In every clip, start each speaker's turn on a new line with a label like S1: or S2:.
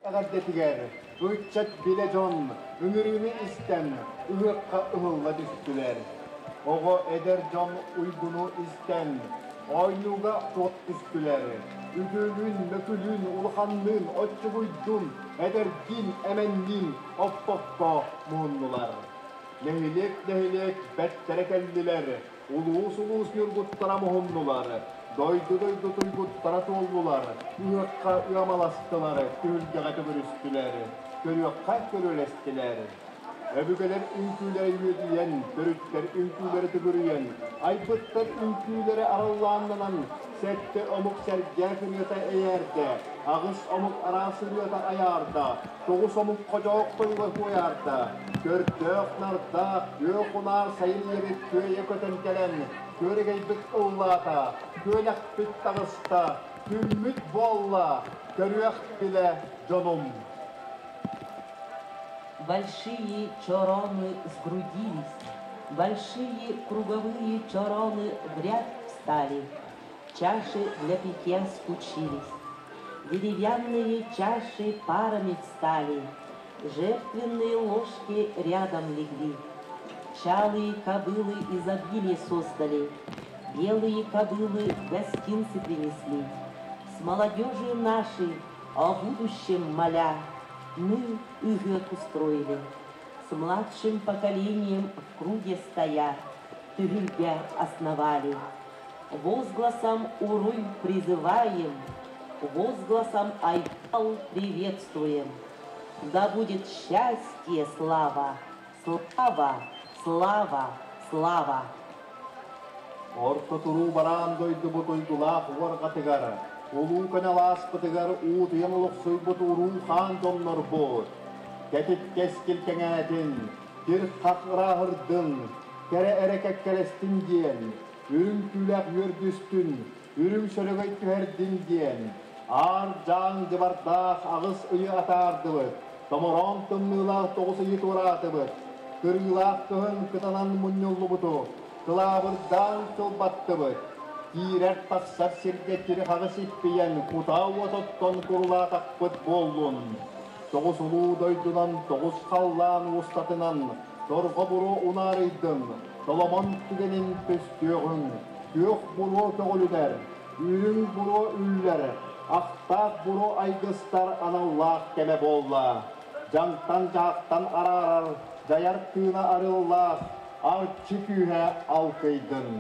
S1: Эҕэрдэтигэр ыччат билэ дьон ыҥырыыны истэн ыһыахха ыһылла түстүлэр. Оҕо эдэр дьон уйгуну истэн оонньууга туох түстүлэр. Үтүөлүүн, мөкүлүүн, улаханныын, оччугуйдуун, эдэрдиин, эмэнниин оппокко муһуннулар. Нэһилиэк-нэһилиэк бэртэрэ кэллилэр, улуус-улуус ньургуттара муһуннулар, дойду-дойду туйгуттара туоллулар, ыһыахха ыамаластылар, түһүлгэҕэ төгүрүстүлэр, көрүөххэ көрүөлэстилэр. Өбүгэлэр үҥкүүлэрэ үөдүйэн, төрүттэр үҥкүүлэрэ төгүрүйэн, айбыттар үҥкүүлэрэ араллааннанан, сэттэ омук сэргээх ырыата эйээрдэ, аҕыс омук араас ырыата айаарда, тоҕус омук ходьоох тойуга куойаарда, көрдөөх-нардаах, күөх унаар сайын ийэбит күөйэ көтөн кэлэн, күөрэгэйбит ыллаата, күөлэхпит таҕыста, күммүт буолла, көрүөх билэ дьонум.
S2: Большие чороны сгрудились, большие круговые чороны в ряд встали, чаши для питья скучились. Деревянные чаши парами встали, жертвенные ложки рядом легли. Чалые кобылы изобилие создали, белые кобылы гостинцы принесли. С молодежью нашей о будущем моля, мы ыһыах устроили. С младшим поколением в круге стоя, түһүлгэ основали. Возгласом «Уруй» призываем, возгласом «Айхал» приветствуем. Да будет счастье, слава, слава, слава, слава!
S1: Орто туруу бараан дойдубут уйгулаах уорҕатыгар, улуу көнө-алааспытыгар уутуйан олохсуйбут уруу хаан дьоннорбут, кэтит кэскил кэҥээтин, кир-хах ырааһырдын, кэрэ эрэ кэккэлэстин диэн, үрүҥ түүлээх үөрдүстүн, үрүҥ сөрөгөй түһэрдин диэн, аар-дьааҥ дьыбардаах аҕыс ыйы атаардыбыт, томороон тымныылаах тоҕус ыйы туораатыбыт, кырыылаах кыһын кытанан мунньуллубуту, кылаабырдаан кылбаттыбыт, киирэр-тахсар сиргэ кири-хаҕы сиппийэн, кутаа уот оттон курулаатахпыт буоллун. Тоҕус улуу дойдунан, тоҕус халлаан устатынан, торҕо буруо унаарыйдын, толомон түгэнин көстүөҕүҥ, күөх буруо көҕүлүнэр, үрүҥ буруо үллэр, ахтаах буруо айгыстар аналлаах кэмэ буолла. Дьаҥтан-дьаһахтан араарар, дьайар тыына арыаллаах, арчы күүһэ алкыйдын.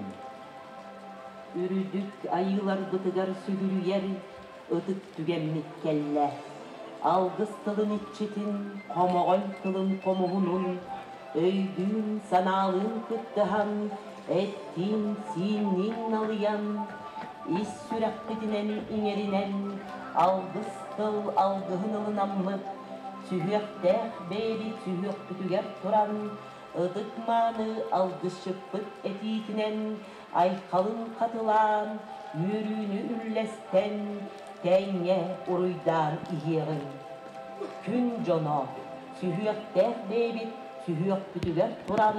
S2: Үрдүк айыыларбытыгар сүгүрүйэр ытык түгэммит кэллэ. Алгыс тылын иччитин, хомоҕой тылын хомуһунун, өйдүүн-санаалыын кыттыһан, эттиин-сиинниин налыйан, ис сүрэхпитинэн иҥэринэн, алгыс тыл алгыһын ылынаммыт, сүһүөхтээх бэйэбит сүһүөхпүтүгэр туран, ытык-мааны алгысчыппыт этиитинэн айхалын хатылаан, үөрүүнү үллэстэн, тэҥҥэ уруйдаан иһиэҕиҥ. Күн дьоно, сүһүөхтээх бэйэбит сүһүөхпүтүгэр туран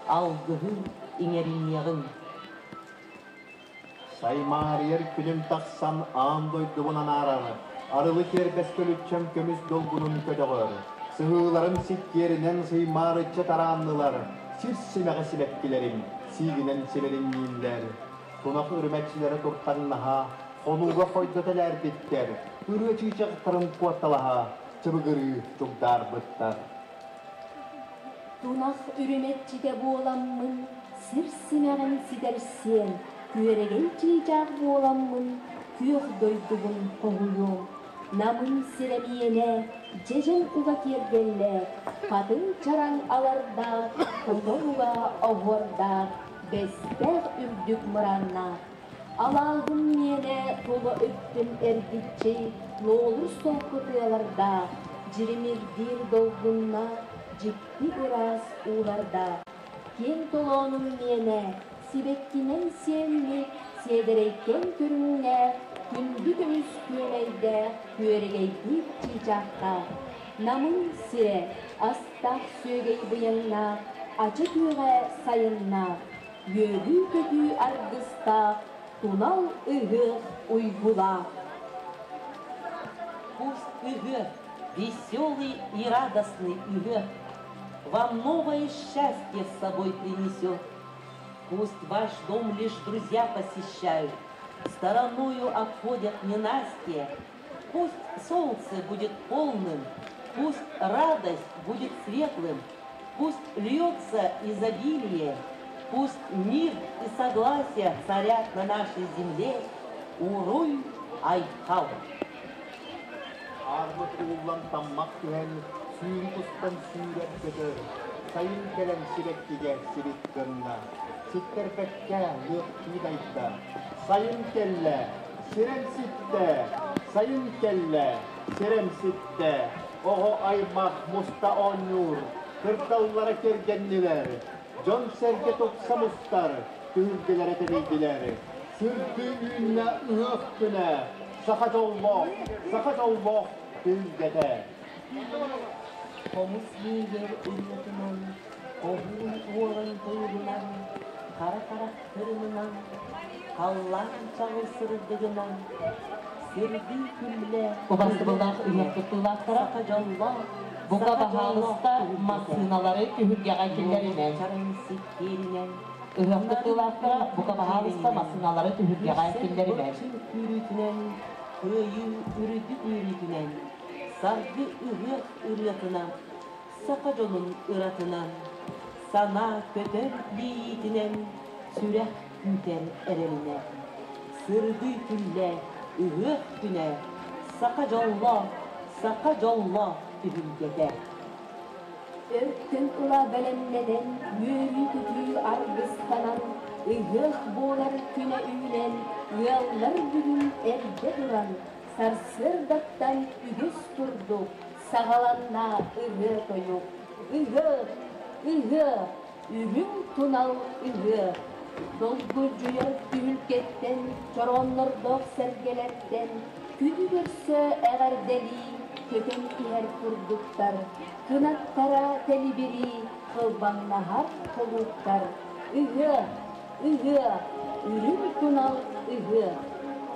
S2: алгыһы иҥэриниэҕиҥ.
S1: Саймаарыйар күнүм тахсан аан дойдубун анаарар, арылы тиэрбэс көлүччэм көмүс долгунун көтөҕөр, сыһыыларым сиккиэринэн сыймаарычча тарааннылар, сир симэҕэ сибэккилэрим сиигинэн симэлиҥнииллэр. Тунах үрүмэччилэрэ туртаҥнаһа, хонууга хойдо тэлээрбиттэр, ырыа чыычаахтарын куотталаһа, чыбыгырыы чугдаарбыттар.
S3: Тунах үрүмэччитэ буоламмын, сир симэҕин ситэрсиэм, күөрэгэй чыычаах буоламмын, күөх дойдубун хоһуйуом. Намын сирэ миэнэ, дьэдьэн уга киэргэллээх, хатыҥ чараҥ алардаах, хотон уга оһуордаах, бэстээх үрдүк мырааннаах. Алааһым миэнэ тула өттүн эргиччи нуолур солко тыалардаах, дьиримирдиир долгуннаах, дьикти ыраас уулардаах. Киэҥ толоонум миэнэ сибэккинэн сиэммит, сиэдэрэйкэн көрүҥнээх, күндү көмүс күөмэйдээх, күөрэгэйдиир чыычаахтаах. Намын сирэ астаах сүөгэй быйаҥнаах, ача күөҕэ сайыннаах, үөрүү-көтүү аргыстаах, тунал ыһыах уйгулаах.
S2: Пусть ыһыах. Веселый и радостный ыһыах вам новое счастье с собой принесет. Пусть ваш дом лишь друзья посещают, стороною обходят ненастье. Пусть солнце будет полным, пусть радость будет светлым, пусть льется изобилие, пусть мир и согласие царят на нашей земле. Уруй Айхал!
S1: Аарбыт ууллан таммах түһэн, сүүрүк устан сүүрэр көтөр, сайын кэлэн сибэккигэ сибик гынна, ситтэрбэккэ лыахтыы дайда. Сайын кэллэ, сирэм ситтэ, сайын кэллэ, сирэм ситтэ, оҕо аймах муста оонньуур, кырдаллара кэргэннилэр, дьон-сэргэ тупса мустар, түһүлгэлэрэ тэнийдилэр. Сырдыы үүннэ ыһыах күнэ, саха дьоллоох, саха дьоллоох түһүлгэтэ.
S2: Хомус иэйэр ырыатынан, хоһуун уолан тойугунан, хара харах кырымынан, халлаан чаҕыл сырдыгынан, сырдыы күллэ
S4: Убастыбыллаах ыһыах кыттыылаахтара,
S2: саха дьоллоох,
S4: бука
S2: саха дьоллоох
S4: баһаалыста
S2: түһүлгэтэ.
S4: массыыналары түһүлгэҕэ киллэримэн.
S2: Чараҥ сиккиэринэн,
S4: Ыһыах
S2: нарын
S4: кыттыылаахтара,
S2: күн
S4: бука баһаалыста
S2: күүрүүтүнэн,
S4: массыыналары түһүлгэҕэ
S2: күрсэр
S4: киллэримэн.
S2: бырчыҥ күүрүүтүнэн, кыайыы үрдүк үөрүүтүнэн, саргы ыһыах ырыатынан, саха дьонун ыратынан, санаа көтөр иэйиитинэн, сүрэх күүтэр эрэлинэн. Сырдыы күллэ ыһыах күнэ, саха дьоллоох, саха дьоллоох түһүлгэтэ.
S3: Өртөн ыла бэлэмнэнэн, үөрүү-көтүү аргыстанан, ыһыах буолар күнэ үүнэн, ыаллар бүгүн эрдэ туран, сарсыардаттан үгүс курдук саҕаланна ырыа-тойук. Ыһыах, ыһыах, үрүҥ тунал ыһыах. Долгуйар түһүлгэттэн, чорооннордоох сэргэлэртэн күнү көрсө эҕэрдэлии көтөн иһэр курдуктар, кынаттара тэлибирии кылбаҥнаһар холууптар. Ыһыах, ыһыах, үрүҥ тунал ыһыах.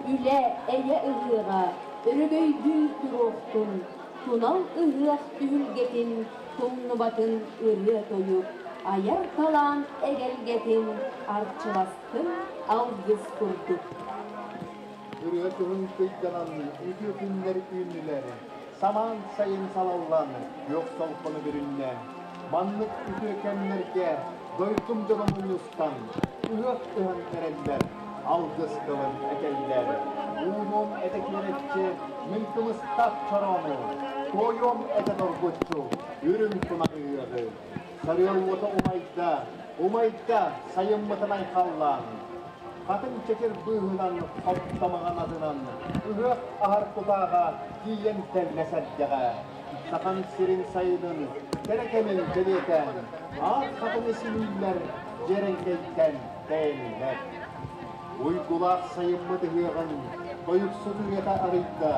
S3: Үлэ, эйэ ыһыаҕа өрөгөйдүү туруохтун, тунал ыһыах түһүлгэтин тумнубатын ырыа-тойук, айар талаан эгэлгэтин арчыластын алгыс курдук.
S1: Ырыа кыһын кыйданан үтүө күннэр үүннүлэр, самаан сайын салаллан күөх солкону бүрүннэ. Маннык үтүө кэмнэргэ дойдум дьоно мунньустан, ыһыах ыһан эрэллэр, алгыс тылын этэллэр. Уунуом этэ киэрэччи, мин кымыстаах чороону, туойуом этэ доргуччу, үрүҥ тунах ыһыаҕы. Сарыал уота умайда, умайда сайыммытын айхаллаан. Хатыҥ чэчир быыһынан, хоптомаҕан атынан, ыһыах аһар кутааҕа тиийэн кэллэ сэргэҕэ. Сахан сирин сайынын, кэрэ кэмин бэлиэтээн, аат хатыҥы симииллэр, дьиэрэҥкэйтэн тэйэллэр. Уйгулаах сайыммыт ыһыаҕын тойуксут ырыата арыйда,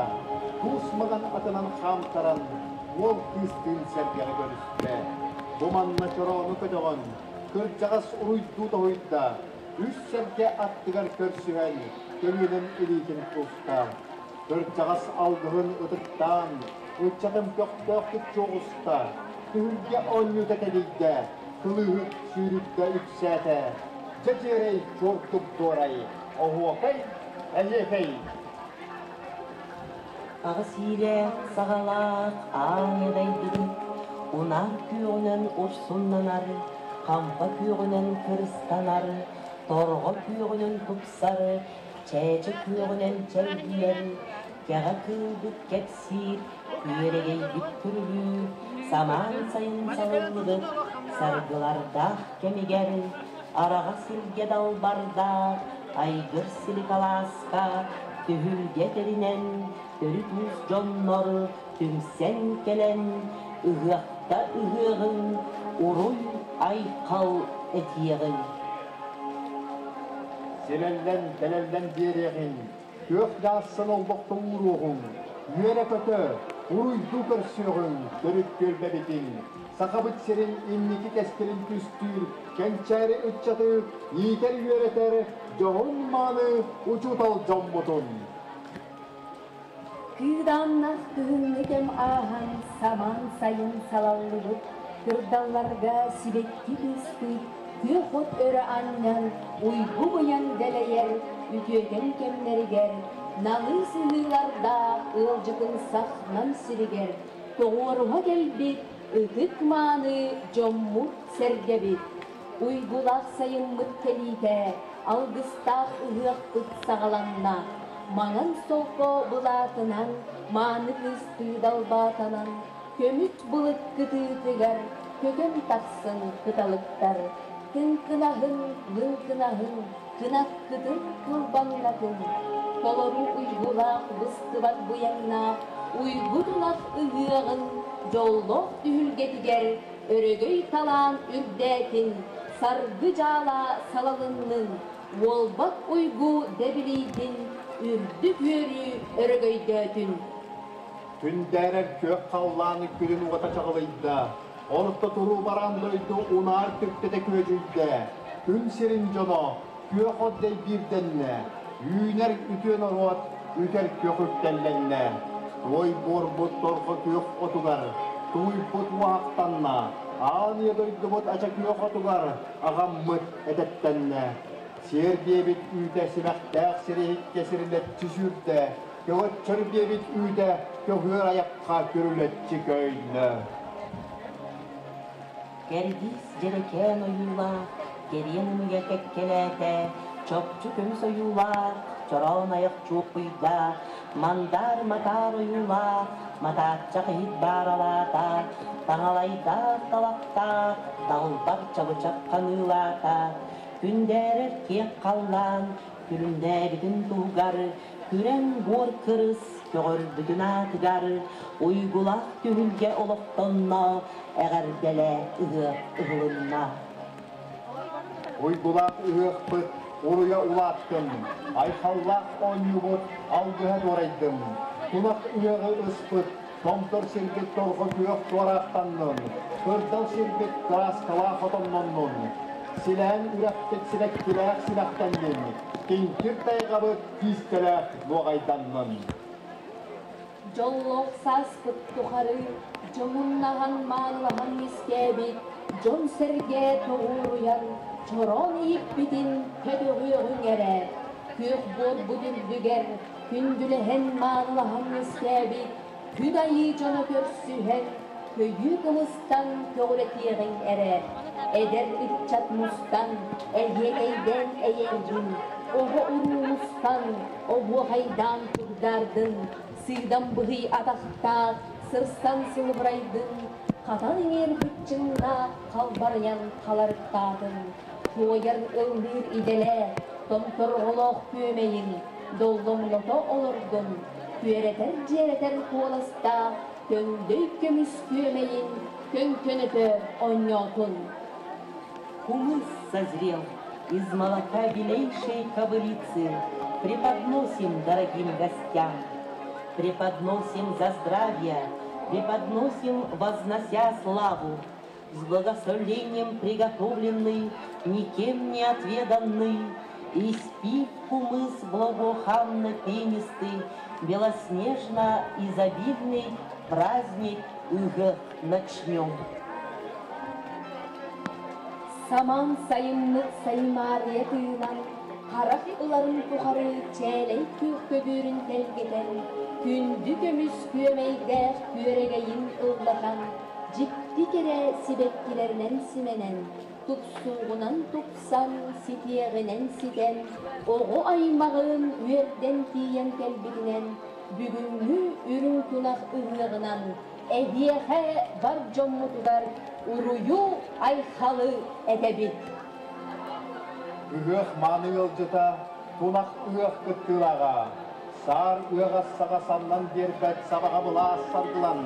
S1: туус маҕан атынан хаамтаран, уол кыыстыын сэргэҕэ көрүстэ. Бу манна чороону көтөҕөн, кырдьаҕас уруйдуу тоһуйда, үс сэргэ аттыгар көрсүһэн, көмүөнэн илиитин туста. Кырдьаҕас алгыһын ытыктаан, ыччатым көхтөөхтүк чуоҕуста, түһүлгэ оонньуута тэнийдэ, кылыыһыт сүүрүккэ үксээтэ. Дьэ дьиэрэй чуордук дуорай, оһуокай, эһиэхэй!
S2: Аҕыс иилээх саҕалаах аан дайдыбыт, унаар күөҕүнэн урсуннанар, хампа күөҕүнэн кырыстанар, торҕо күөҕүнэн тупсар, чээчэ күөҕүнэн чэлгийэр, кэҕэ кыылбыт кэпсиир, күөрэгэйбит күрүлүүр, самаан сайын салыллыбыт саргылардаах кэмигэр, араҕас илгэ далбардаах айгыр силик алааска түһүлгэ тэринэн, төрүт уус дьоннор түмсэн кэлэн, ыһыахта ыһыаҕыҥ, уруй-айхал этиэҕиҥ.
S1: Силэллэн, тэлэллэн биэриэҕиҥ, күөх дьаассын олбохто ууруоҕуҥ, үөрэ-көтө, уруйдуу көрсүөҕүҥ, төрүт түөлбэбитин, Сахабыт сирин инники кэскилин түстүүр кэнчээри ыччаты иитэр-үөрэтэр дьоһун-мааны учуутал дьоммутун.
S3: Кыыдааннаах кыһыҥҥы кэм ааһан, самаан сайын салаллыбыт, кырдалларга сибэкки кыыспыт, күөх от өрө анньан, уйгу быйаҥ дэлэйэр үтүөкэн кэмнэригэр, налыы сыһыылардаах ыалдьытымсах Нам сиригэр тоҕуоруһа кэлбит ытык-мааны дьоммут-сэргэбит, уйгулаах сайыммыт кэлиитэ, алгыстаах ыһыахпыт саҕаланна. Маҥан солко былаатынан, мааны кыыстыы далбаатанан, көмүс былыт кытыытыгар көтөн тахсын кыталыктар, кыҥкынаһын, лыҥкынаһын, кынаккытын кылбаҥнатын, толору уйгулаах быстыбат быйаҥнаах уйгу тунах ыһыаҕын дьоллоох түһүлгэтигэр өрөгөй талаан үрдээтин, саргы дьаала салалыннын, уолбат уйгу дэбилийдин, үрдүк үөрүү өрөгөйдөөтүн.
S1: Күндээрэр күөх халлааны күлүн уота чаҕылыйда, орто туруу бараан дойду унаар түптэтэ күөдьүйдэ, күн сирин дьоно күөх от дэйбиирдэннэ, үүнэр үтүө норуот үтэр күөх үктэллэннэ. Туой буорбут торҕо күөх отугар, тууйбут уоһахтанна, аан ийэ дойдубут ача күөх отугар аҕаммыт этэттэннэ. Сиэр диэбит үүтэ симэхтээх сириһиккэ сирилэччи сүүрдэ, көҕөччөр диэбит үүтэ көҕүөр айахха күрүлэччи көйнө.
S2: Кэрдиис дьэрэкээн ойуулаах, кэриэн ымыйа кэккэлээтэ, чопчу көмүс ойуулаах, чороон айах чуоппуйдаах, мандаар матаар ойуулаах, матааччах иһит бааралаата, таҥалайдаах талахтаах, далбар чабычах ханыылаата, күндээрэр киэҥ халлаан күлүмнээбитин туһугар күрэҥ буор кырыс көҕөрбүтүн аатыгар уйгулаах түһүлгэ олохтонно, эҕэрдэлэ ыһыах ыһылынна.
S1: Уйгулаах ыһыахпыт уруйа улааттын, айхаллаах оонньуубут алгыһа дуорайдын, тунах ыһыаҕы ыспыт томтор сирбит торҕо күөх туораахтаннын, кырдал сирбит кырааскалаах отонноннун, силээн үрэхпит сибэккилээх симэхтэннин, киҥкир тайҕабыт киистэлээх нуоҕайданнын.
S3: Дьоллоох сааспыт тухары дьоһуннаһан маанылаһан үөскээбит дьон-сэргэ тоҕуоруйан чороон иһиппитин көтөҕүөҕүҥ эрэ. Күөх буорбут үрдүгэр күндүлэһэн маанылаһан үөскээбит күн айыы дьоно көрсүһэн көйүү кымыстан көҕүрэтиэҕиҥ эрэ. Эдэр ыччат мустан, эһиэкэйдээн эйээрдин, оҕо-уруу мустан, оһуохайдаан курдаардын, сыыдам быһый атахтаах сырсан сылыбырайдын, хатан иҥиир быччыҥнаах халбарыйан халарыктаатын, туойар ыллыыр идэлээх томторҕолоох күөмэйин доллоҥното олордун, күөрэтэр-дьиэрэтэр куоластаах көҥдөй көмүс күөмэйин көҥкөнөтө оонньоотун.
S2: Кумыс созрел, из молока белейшей кобылицы преподносим дорогим гостям. Преподносим за здравие, преподносим, вознося славу, с благословением приготовленный, никем не отведанный, и спив кумыс благоуханно пенистый, белоснежно изобильный праздник ыһыах начнем.
S3: Самаан сайыммыт саймаарыйа тыынан, харах ыларын тухары чээлэй күөх көбүөрүн тэлгэтэн, күндү көмүс күөмэйдээх күөрэгэйин ыллатан, дьикти кэрэ сибэккилэринэн симэнэн, тупсуугунан тупсан, ситиэҕинэн ситэн, оҕо аймаҕын үөрдэн тиийэн кэлбитинэн, бүгүҥҥү үрүҥ тунах ыһыаҕынан эһиэхэ бар дьоммутугар уруйу-айхалы этэбит.
S1: Ыһыах мааны ыалдьыта, тунах ыһыах кыттыылааҕа, саар ыаҕас саҕа саннан биэрбэт сабаҕа былаас саргылан,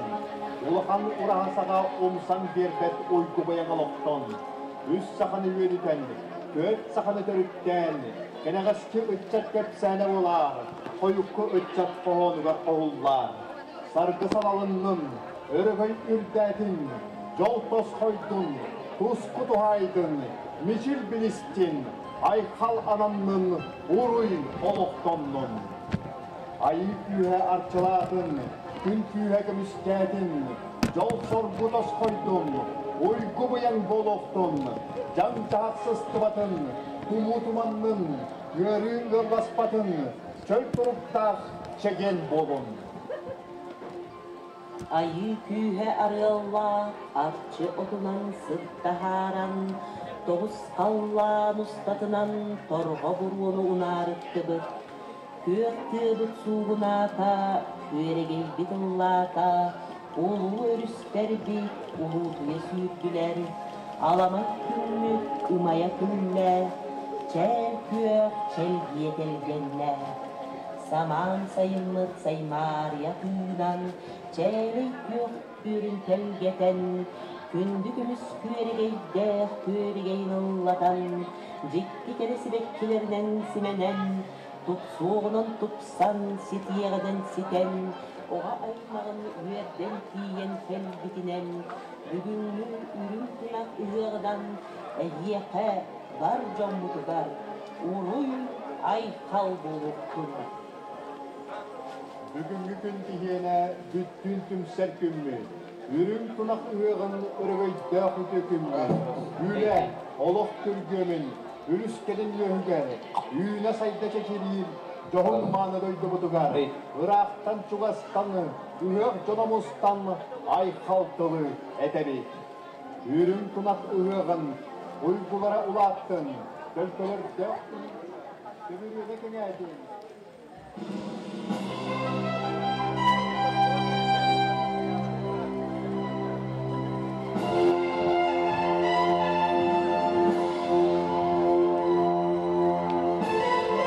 S1: улахан ураһа саҕа умсан биэрбэт уйгу быйаҥ олохтон, үс саханы үөдүтэн, түөрт саханы төрүттээн, кэнэҕэски ыччат кэпсээнэ буолаар, хойукку ыччат хоһоонугар хоһуллаар. Саргы салалыннын, өрөгөй үрдээтин, дьол тосхойдун, туску туһаайдын, мичил билистин, айхал ананнын, уруй олохтоннун. Айыы күүһэ арчылаатын, күн күүһэ көмүскээтин, дьол-соргу тосхойдун, уйгу быйаҥ буолуохтун, дьаҥ-дьаһах сыстыбатын, тумуу туманнын, ыарыы ыалласпатын, чөл туруктаах чэгиэн буолун.
S2: Айыы күүһэ арыаллаах арчы отунан сыт таһааран, тоҕус халлаан устатынан торҕо буруону унаарыттыбыт. Күөх тыабыт суугунаата, күөрэгэйбит ыллаата, улуу өрүстэрбит улуутуйа сүүрдүлэр, аламай күммүт ымайа күллэ, чээл күөх чэлгиэ тэлгэннэ. Самаан сайыммыт саймаарыйа тыынан, чээлэй күөх күөрүн тэлгэтэн, күндү көмүс күөрэгэйдээх күөрэгэйин ыллатан, дьикти кэрэ сибэккилэринэн симэнэн, тупсуоҕунан тупсан, ситиэҕинэн ситэн, оҕо аймаҕын үөрдэн тиийэн кэлбитинэн, бүгүҥҥү үрүҥ тунах ыһыаҕынан эһиэхэ бар дьоммутугар уруй-айхал буолуохтун!
S1: Бүгүҥҥү күн киһиэнэ бүттүүн түмсэр күммүт, үрүҥ тунах ыһыаҕын өрөгөйдөөх үтүө күммүт, үлэ, олох күргүөмүн үлүскэтин үөһүгэр үүнэ-сайда чэчириир дьоһун мааны дойдубутугар ыраахтан-чугастан ыһыах дьоно мустан айхал тылы этэбит. Үрүҥ тунах ыһыаҕын уйгулара улааттын, төлкөлөрдөөх төбүрүөнэ кэҥээтин.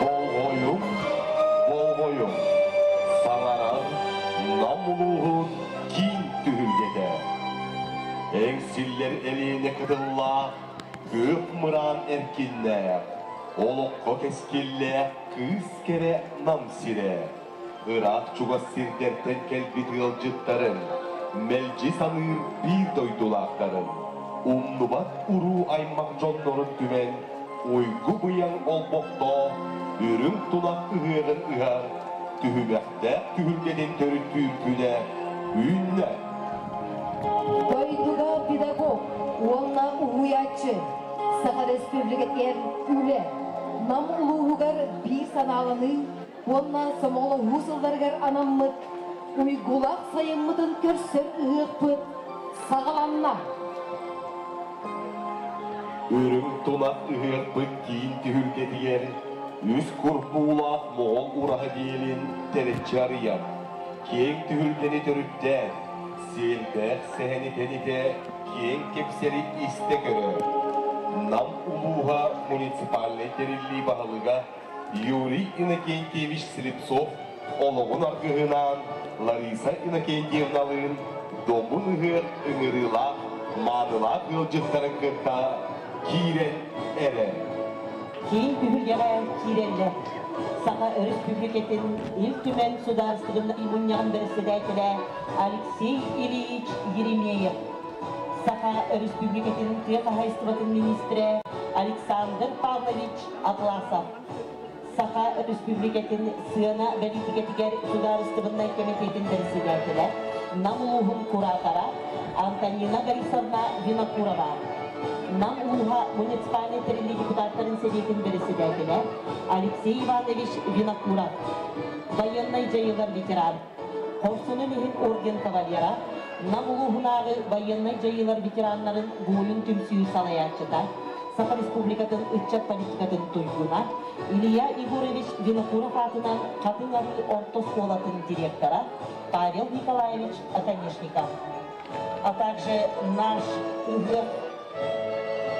S5: Болҕойуҥ, болҕойуҥ, саҥарар Нам улууһун киин түһүлгэтэ. Эҥсиллэр Элиэнэ кытыллаах, күөх мыраан эркиннээх, олоххо кэскиллээх кыыс кэрэ Нам сирэ. Ыраах чугас сирдэртэн кэлбит ыалдьыттарын, мэлдьи саныыр биир дойдулаахтарын, умнубат уруу аймах дьоннорун түмэн, уйгу-быйаҥ олбохтоох үрүҥ тунах ыһыаҕын ыһар түһүмэхтээх түһүлгэтин төрүттүүр күнэ үүннэ.
S3: Дойдуга педагог уонна уһуйааччы Саха Республикатыгар үлэ, Нам улууһугар биир санааланыы уонна сомоҕолоһуу сылларыгар анаммыт уйгулаах сайыммытын көрсөр ыһыахпыт саҕаланна.
S5: Үрүҥ тунах ыһыахпыт киин түһүлгэтигэр үс курбуулаах моҕол ураһа диэлин тэриччи арыйан, киэҥ түһүлгэни төрүттээн, сиэлдээх сэһэни тэнитэ киэҥ кэпсэли истэ-көрө, Нам улууһа муниципальнай тэриллии баһылыга Юрий Иннокентьевич Слепцов олоҕун аргыһынаан Лариса Иннокентьевналыын Добун ыһыах ыҥырыылаах маанылаах ыалдьыттарын кытта киирэн эрэр.
S2: Киин түһүлгэҕэ киирэллэр. Саха Өрөспүүбүлүкэтин Ил Түмэн Судаарыстыбаннай Мунньаҕын бэрэссэдээтэлэ Алексей Ильич Еремеев, Саха Өрөспүүбүлүкэтин тыа хаһаайыстыбатын миниистирэ Александр Павлович Атласов, Саха Өрөспүүбүлүкэтин сыана бэлиитикэтигэр судаарыстыбаннай кэмитиэтин бэрэссэдээтэлэ, Нам улууһун куратора Антонина Борисовна Винокурова, Нам улууһа муниципальнай тэриллии депутаттарын сэбиэтин бэрэссэдээтэлэ Алексей Иванович Винокуров, байыаннай дьайыылар ветеран, Хорсунун иһин орден кавалера, Нам улууһунааҕы байыаннай дьайыылар ветераннарын буойун түмсүү салайааччыта, Саха Республикатын ыччат политикатын туйгуна Илья Егорович Винокуров аатынан Хатыҥ Арыы орто оскуолатын директора Павел Николаевич Оконешников. А также наш ыһыах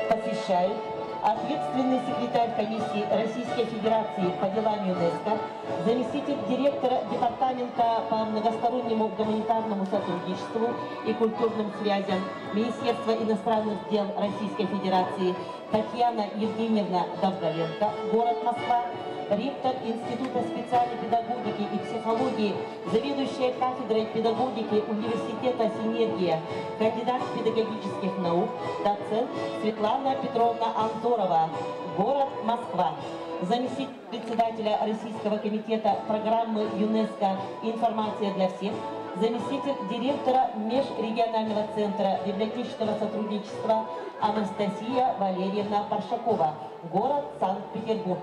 S2: посещают ответственный секретарь комиссии Российской Федерации по делам ЮНЕСКО, заместитель директора Департамента по многостороннему гуманитарному сотрудничеству и культурным связям Министерства иностранных дел Российской Федерации Татьяна Евгеньевна Довголенко, город Москва, ректор Института специальной педагогики и психологии, заведующая кафедрой педагогики Университета «Синергия», кандидат педагогических наук, доцент Светлана Петровна Анзорова, город Москва. Заместитель председателя Российского комитета программы ЮНЕСКО «Информация для всех», заместитель директора Межрегионального центра библиотечного сотрудничества Анастасия Валерьевна Паршакова, город Санкт-Петербург.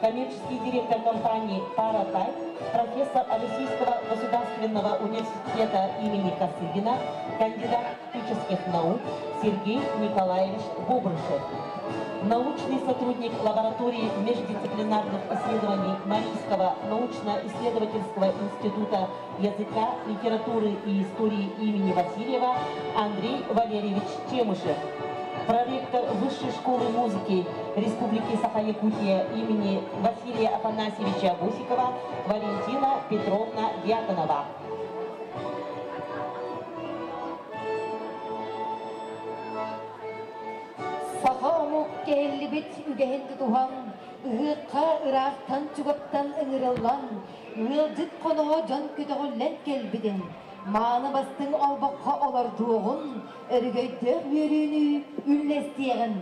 S2: Коммерческий директор компании «Паратай», профессор Российского государственного университета имени Косыгина, кандидат технических наук Сергей Николаевич Бобрышев. Научный сотрудник лаборатории междисциплинарных исследований Марийского научно-исследовательского института языка, литературы и истории имени Васильева Андрей Валерьевич Чемышев. Проректор Высшей школы музыки Республики Саха-Якутия имени Василия Афанасьевича Босикова Валентина Петровна Дьяконова.
S3: Саха омук кэһиллибит үгэһин тутуһан, ыһыахха ыраахтан чугаттан ыҥырыллан, ыалдьыт хоноһо дьон көтөҕүллэн кэлбитин, мааны бастыҥ олбоххо олордуоҕун, өрөгөйдөөх үөрүүнү үллэстиэҕин.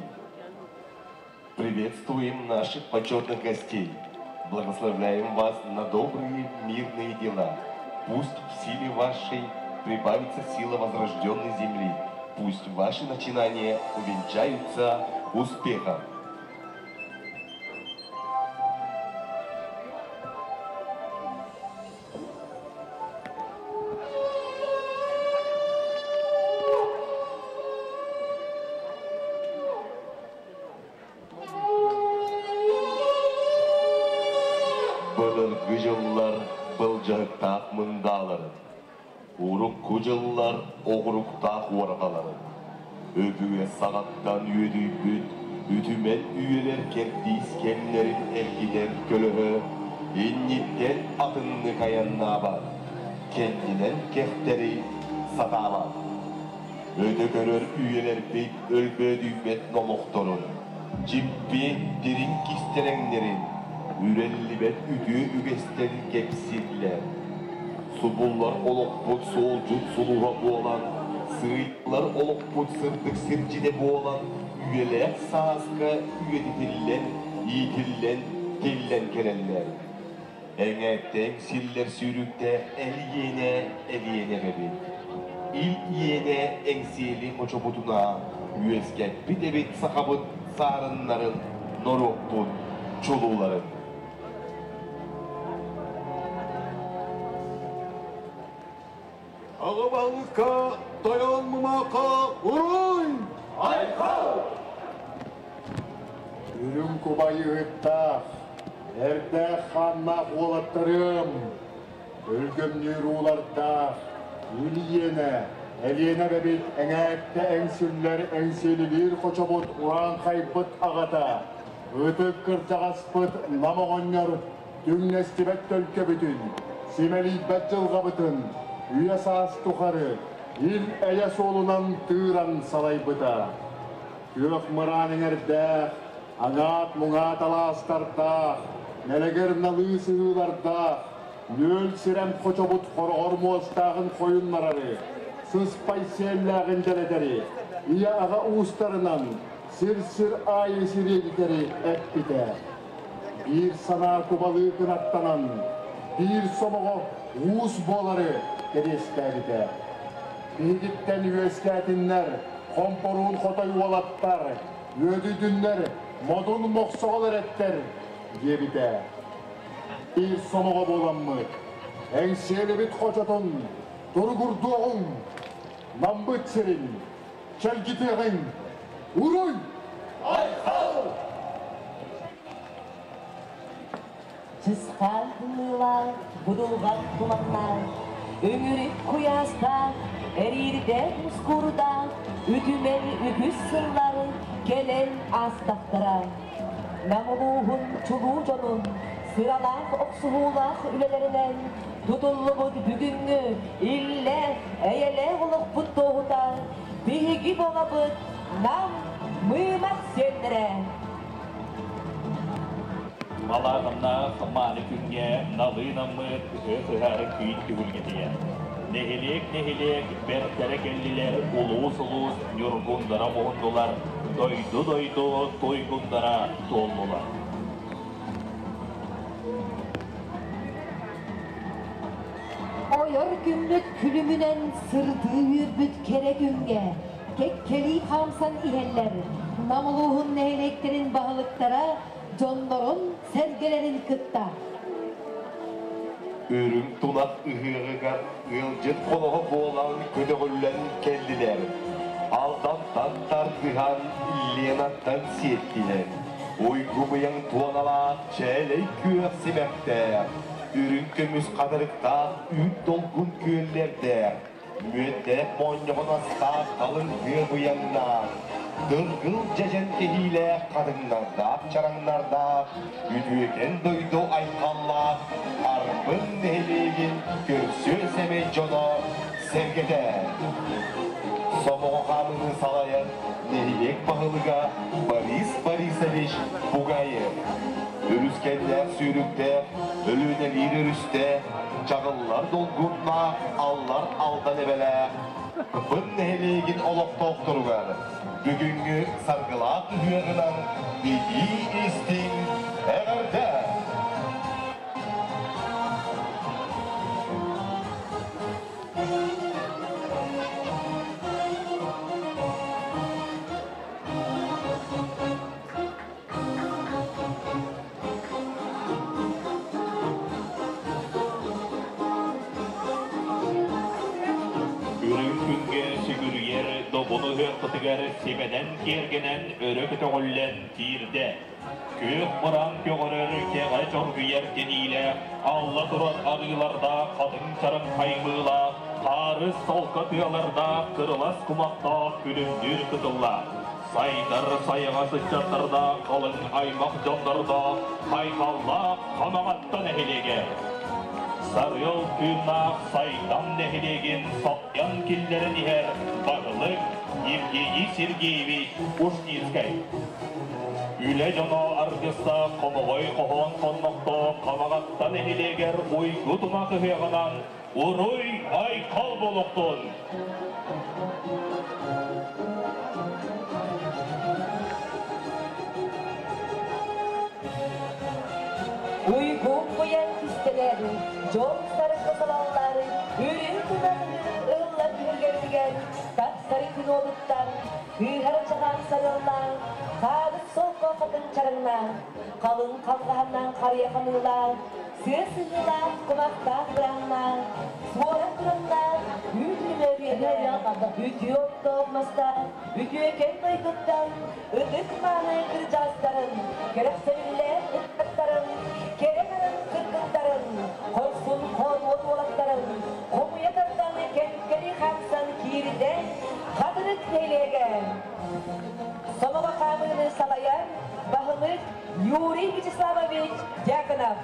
S5: Приветствуем наших почетных гостей. Благословляем вас на добрые мирные дела. Пусть в силе вашей прибавится сила возрожденной земли. Пусть ваши начинания увенчаются успехом. Былыргы дьыллар былдьаһыктаах мындааларын, урукку дьыллар оҕуруктаах уорҕаларын, өбүгэ саҕаттан үөдүйбүт үтүмэн үйэлэр кэрдиис кэмнэрин эргитэр көлөһө инниттэн атыннык айаннаабат, кэннинэн кэхтэри сатаабат. Өтө көрөр үйэлэрбит өлбөөдүйбэт номохторун, дьиппиэн дириҥ кистэлэҥнэрин, үрэллибэт үтүө үгэстэрин кэпсииллэр. Субуллар олохпут суолдьут сулуһа буолан, сыыйыллар олохпут сырдык сирдьитэ буолан, үйэлээх сааска үйэтитиллэн, иитиллэн, тиллэн кэлэллэр. Эҥээттэн силлэр сүүрүктээх эл иэнэ Элиэнэ эбэбит. Ил иэнэ Эҥсиэли хочобутуна үөскэппит эбит сахабыт саарыннарын, норуоппут чулууларын.
S1: Аҕа баһылыкка тойон мумаха уруй! Айхал! Үрүҥ кубай ыһыктаах, эрдээх хааннаах уолаттарым, өлгөмнүүр уулардаах, ил иэнэ, Элиэнэ эбэбит эҥээттэ эҥсиллэр эҥсиэлилиир хочобут урааҥхайбыт аҕата, ытык кырдьаҕаспыт Нам оҕонньор түҥнэстибэт төлкөбүтүн, симэлийбэт дьылҕабытын үйэ-саас тухары ил-эйэ суолунан тыыран салайбыта. Күөх мыраан эҥэрдээх, аҥаат-муҥаат алаастардаах, нэлэгэр налыы сыһыылардаах, нүөл сирэм хочобут хороҕор муостааҕын хойуннарары, сыспай сиэллээҕин дэлэтэри, ийэ-аҕа уустарынан сир-сир аайы сириэдитэри эппитэ. Биир санаа кубалыы кынаттанан, биир сомоҕо уус буолары кэриэстээбитэ. Биһигиттэн үөскээтиннэр, хомпоруун хотой уолаттар, үөдүйдүннэр, модун мохсоҕол эрэттэр, диэбитэ. Биир сомоҕо буоламмыт, Эҥсиэлибит хочотун туругурдуоҕуҥ, Наммыт сирин чэлгитиэҕиҥ, уруй! Айхал!
S4: Чысхаан тымныылаах, будулҕан туманнаах, өҥүрүк куйаастаах, эриирдээх мускуурдаах, үтүмэн үгүс сыллар кэлэн аастахтара. Нам улууһун чулуу дьонун сыралаах охсуһуулаах үлэлэринэн тутуллубут бүгүҥҥү иллээх, эйэлээх олохпут туоһута биһиги буолабыт Нам мыымах сиэннэрэ.
S6: Малааһыннаах мааны күҥҥэ налыы-наммыт ыһыах ыһаары күүн түһүлгэтигэр. Нэһилиэк-нэһилиэк бэртэрэ кэллилэр, улуус-улуус ньургундара муһуннулар, Дойду-дойду туйгундара туоллулар.
S3: Ойор күммүт күлүмүнэн сырдыы үөрбүт кэрэ күҥҥэ кэккэлии хаамсан иһэллэр Нам улууһун нэһилиэктэрин баһылыктара дьоннорун сэргэлэрин кытта.
S5: Үрүҥ тунах ыһыаҕыгар ыалдьыт хоноһо буолан көтөҕүллэн кэллилэр. Алдантан тардыһан, Ленаттан сиэттилэр. Уйгу-быйаҥ туоналаах чээлэй күөх симэхтээх, үрүҥ көмүс хатырыктаах үүт долгун күөллэрдээх, мүөттээх моонньоҕон астаах халыҥ тыа быйаҥнаах, дыргыл дьэдьэн кэһиилээх хатыҥнардаах чараҥнардаах, үтүөкэн дойду айхаллаах Арбын нэһилиэгин көрсүө сэмэй дьоно сэргэтэ. Сомоҕо хаамыыны салайар нэһилиэк баһылыга Борис Борисович Бугаев. Өрүскэннээх сүүрүктээх, Өлүөнэлиир өрүстээх, чаҕыллар долгуннаах, аллар алдан эбэлээх Бын нэһилиэгин олохтоохторугар бүгүҥҥү саргылаах ыһыаҕынан итии-истиҥ эҕэрдэ!
S6: Үрүҥ күҥҥэ сүгүрүйэр добун ыһыахпытыгар симэнэн киэргэнэн өрө көтөҕүллэн киирдэ. Күөх мыраан көҕөрөр кэҕэ чоргуйар тиниилээх, алла турар арыылардаах хатыҥ чараҥ хаймыылаах, хаарыс солко тыалардаах кырылас кумахтаах күлүмнүүр кытыллаах. Сайдар сайаҕас ыччаттардаах, халыҥ аймах дьоннордоох, хайҕаллаах Хамаҕатта нэһилиэгэ. Сарыал тыыннаах Сайдам нэһилиэгин саппыйан киллэрэн иһэр баһылык Евгений Сергеевич Ушницкай. Үлэ дьоно аргыстаах хомоҕой хоһоон хоннохтоох Хамаҕатта нэһилиэгэр уйгу тумах ыһыаҕынан уруй айхал буолуохтун!
S4: Уйгу быйаҥ кистэлэри, дьон сарыкка салаллары, үрүҥ тунаны ыллар түһүлгэбитигэр тахсары күн уолуттан, кыыһар чаҕаан сарыаллаан, хаалыс солко хатын чараҥнаан, халыҥ халҕаһаннаан харыйа ханыылаан, сыа сыһыылаах кумахтаах бырааннаан, суора тураннаан, үүт үмүөрүйэлээх, үтүө оттоох мастаах, үтүөкэн дойдуттан ытык-мааны кырдьаҕастарын, кэрэхсэбиллээх ыччаттарын, кэрэ нарын кыргыттарын, хорсун хоодуот уолаттарын хомуйа тардан кэккэлии хаамсан киирдэ Хатырык нэһилиэгэ. Сомоҕо хаамыыны салайар баһылык Юрий Вячеславович Дьяконов.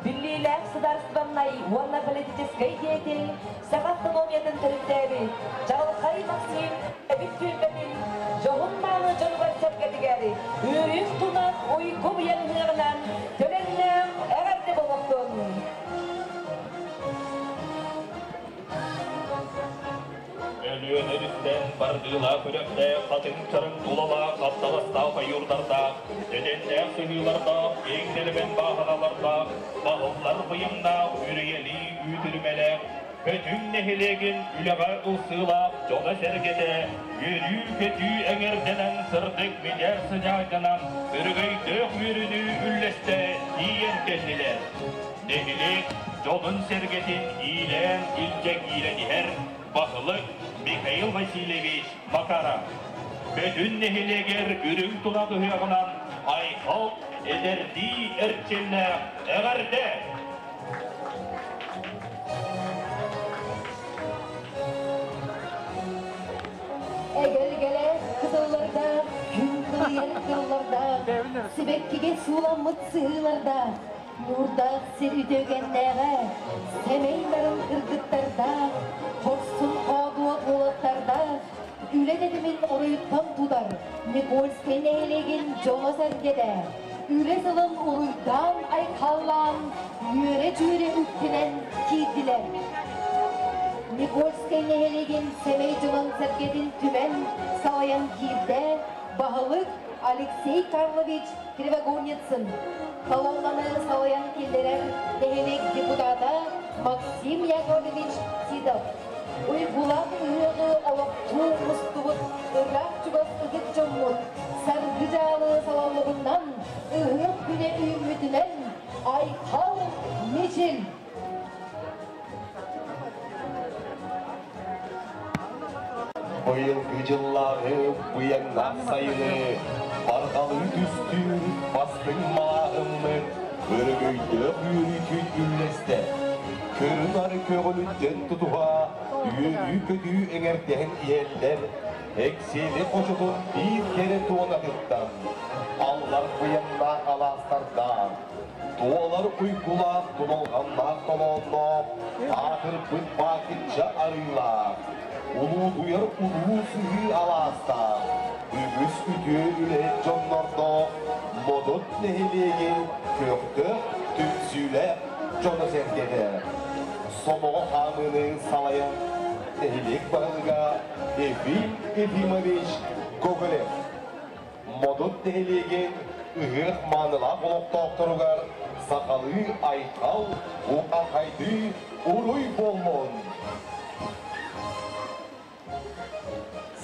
S4: Биллиилээх судаарыстыбаннай уонна политическай деятель саха автономиятын төрүттээбит Чаҕылхай Максим эбит түөлбэтин дьоһун-мааны дьонугар-сэргэтигэр үрүҥ тунах уйгу быйаҥ ыһыаҕынан төлөннөөх эҕэрдэ буолуохтун!
S6: Өлүөнэ үстэн бардыылаах үрэхтээх, хатыҥ чараҥ тулалаах, хаптаҕастаах ойуурдардаах, дьэдьэннээх сыһыылардаах, киэҥ нэлэмэн бааһыналардаах, баһыллар быйаҥнаах, үрүйэлии үүтүрүмэлээх, Бөтүҥ нэһилиэгин үлэҕэ ылсыылаах дьоно-сэргэтэ үөрүү-көтүү эҥэрдэнэн сырдык мичээр сыдьаайданан өрөгөйдөөх үөрүүнү үллэстэ тиийэн кэллилэр. Нэһилиэк дьонун-сэргэтин иилээн илдьэ киирэн иһэр баһылык Михаил Васильевич Макаров. Бөтүн нэһилиэгэр үрүҥ тунах ыһыаҕынан айхал эдэрдии эрчимнээх эҕэрдэ!
S3: Эгэлгэлээх кытыллардаах, күн кылыйар кыллардаах, сибэккигэ сууламмыт сыһыылардаах, нуурдаах сир үтүөкэннээҕэ, сэмэй нарын кыргыттардаах, хорсун хоодуот уолаттардаах, үлэ тэтимин оройуттан тутар Никольскай нэһилиэгин дьоно-сэргэтэ үлэ сылын уруйдаан-айхаллаан үөрэ-дьүөрэ үктэнэн киирдилэр. Никольскай нэһилиэгин сэмэй дьонун-сэргэтин түмэн салайан киирдэ. Баһылык Алексей Карлович Кривогорницын, колоннаны салайан киллэрэр нэһилиэк депутата Максим Яковлевич Титов. Уйгулаах ыһыаҕы олохтуу мустубут ыраах-чугас ытык дьоммут саргы дьаалы салаллыбытынан ыһыах күнэ үүммүтүнэн Айхал Мичил!
S5: Быйылгы дьыллааҕы быйаҥнаах сайыны барҕалыы түстүүр бастыҥ малааһыммыт өрөгөйдөөх үөрүүтүн үллэстэ, көрү-нары көҕүлүттэн тутуһа, үөрүү-көтүү эҥэрдэһэн иһэллэр, Эксиэли хочотун биир кэрэ туонатыттан аллар быйаҥнаах алаастардаах, туолар уйгулаах тудалҕаннаах толоонноох, аатырбыт Баакычча арыылаах, улуутуйар улуу сыһыы алаастаах, үгүс үтүө үлэһит дьоннордоох Модут нэһилиэгин көхтөөх түмсүүлээх дьоно-сэргэтэ сомоҕо хаамыыны салайан нэһилиэк баһылыга Ефим Ефимович Гоголев Модут нэһилиэгин ыһыах маанылаах олохтоохторугар сахалыы айхал, ухахайдыы уруй буоллун!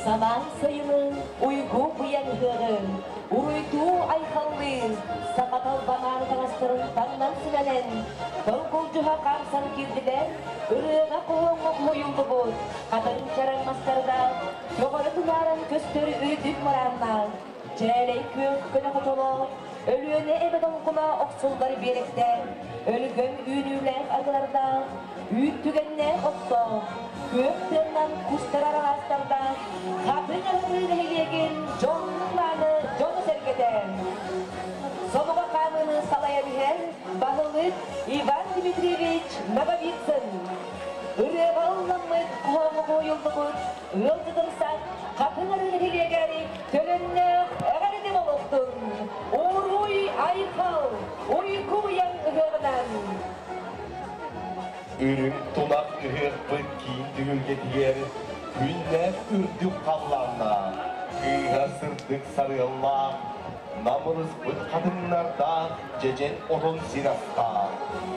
S4: Самаан сайынын уйгу быйаҥ ыһыаҕын, уруйдуу айхаллыын, саха талба мааны таҥастарын таҥнан симэнэн, долгулдьуһа хаамсан киирдилэр, ырыаҕа хоһооҥҥо хоһуйуллубут хатыҥ чараҥ мастардаах, көҕөрө тунааран көстөр үрдүк мырааннаах, чээлэй күөх көнө хотолоох, Өлүөнэ эбэ долгуна охсуллар биэрэктээх, өлгөм үүнүүлээх аргылардаах, үүт түгэннээх оттоох, күөх тыаннан кустар араҕаастардаах, хатыҥ аһыы нэһилиэгин дьоннун-мааны дьоно-сэргэтэ. Сомоҕо хаамыыны салайан иһэр баһылык Иван Дмитриевич Ноговицын. Ырыаҕа ылламмыт, хоһооҥҥо хоһуйуллубут ыалдьытымсах Хатыҥ Арыы нэһилиэгэр төлөннөөх эҕэрдэ олохтун! Уруй айхал, уйгу быйаҥ ыһыаҕынан!
S5: Үрүҥ тунах ыһыахпыт киин түһүлгэтигэр күннээх үрдүк халлааннаах, кыыһа сырдык сарыаллаах, намылыспыт хатыҥнардаах дьэдьэн отон сир астаах,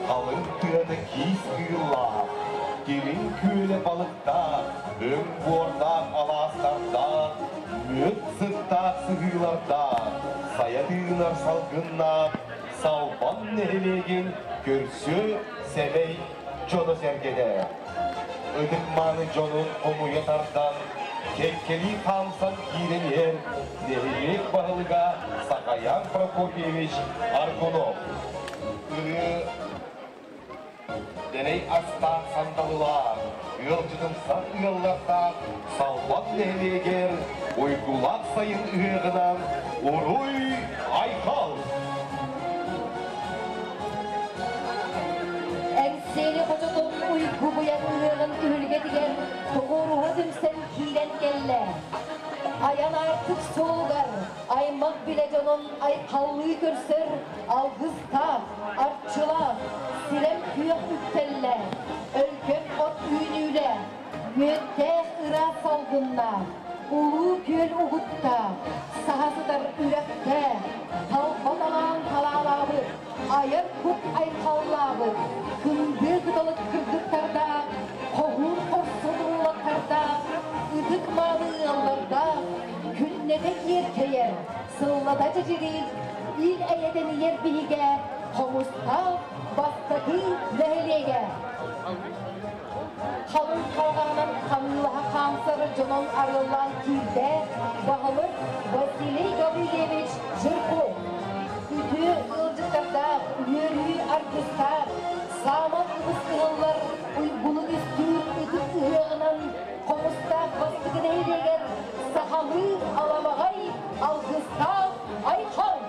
S5: халыҥ тыаны киис кыыллаах, дириҥ күөлэ балыктаах, өҥ буордаах алаастардаах, мүөт сыттаах сыһыылардаах, сайа тыынар салгыннаах Салбан нэһилиэгин көрсүө сэмэй дьоно-сэргэтэ. Ытык-мааны дьонун хомуйа тардан, кэккэлии хаамсан киирэн иһэр нэһилиэк баһылыга Сахаян Прокопьевич Аргунов. Ырыа дэлэй астаах сандалылаах, ыалдьытымсах ыаллардаах Салбан нэһилиэгэр уйгулаах сайын ыһыаҕынан уруй айхал!
S3: Эҥсиэли хочотун уйгу быйаҥ ыһыаҕын түһүлгэтигэр тоҕуоруһа түмсэн киирэн кэллэ. Айан аартык суолугар аймах билэ дьонун айхаллыы көрсөр алгыстаах, арчылаах, сирэм күөх үктэллээх, өлгөм от үүнүүлээх, мүөттээх ыраас салгыннаах, улуу күөл угуттаах, саһа сытар үрэхтээх, талба талаан талаалаабыт, айар кут айхаллаабыт, кындыы кыталык кыргыттардаах, хоһуун хорсун уолаттардаах, ытык мааны ыаллардаах, күннэтэ киэркэйэр, сыллата чэчириир, ил эйэтэнийэр биһигэ Хомустаах бастакы нэһилиэгэ. Халыҥ халҕанынан ханыылаһа хаамсар дьонон арыаллаан киирдэ баһылык Василий Гаврильевич Жирков. Үтүө ыалдьыттардаах, үөрүү аргыстаах, саамал ыбыс кыһыллар уйгуну үстүүр ытык ыһыаҕынан Хомустаах бастакы нэһилиэгэр сахалыы аламаҕай алгыстаах айхал!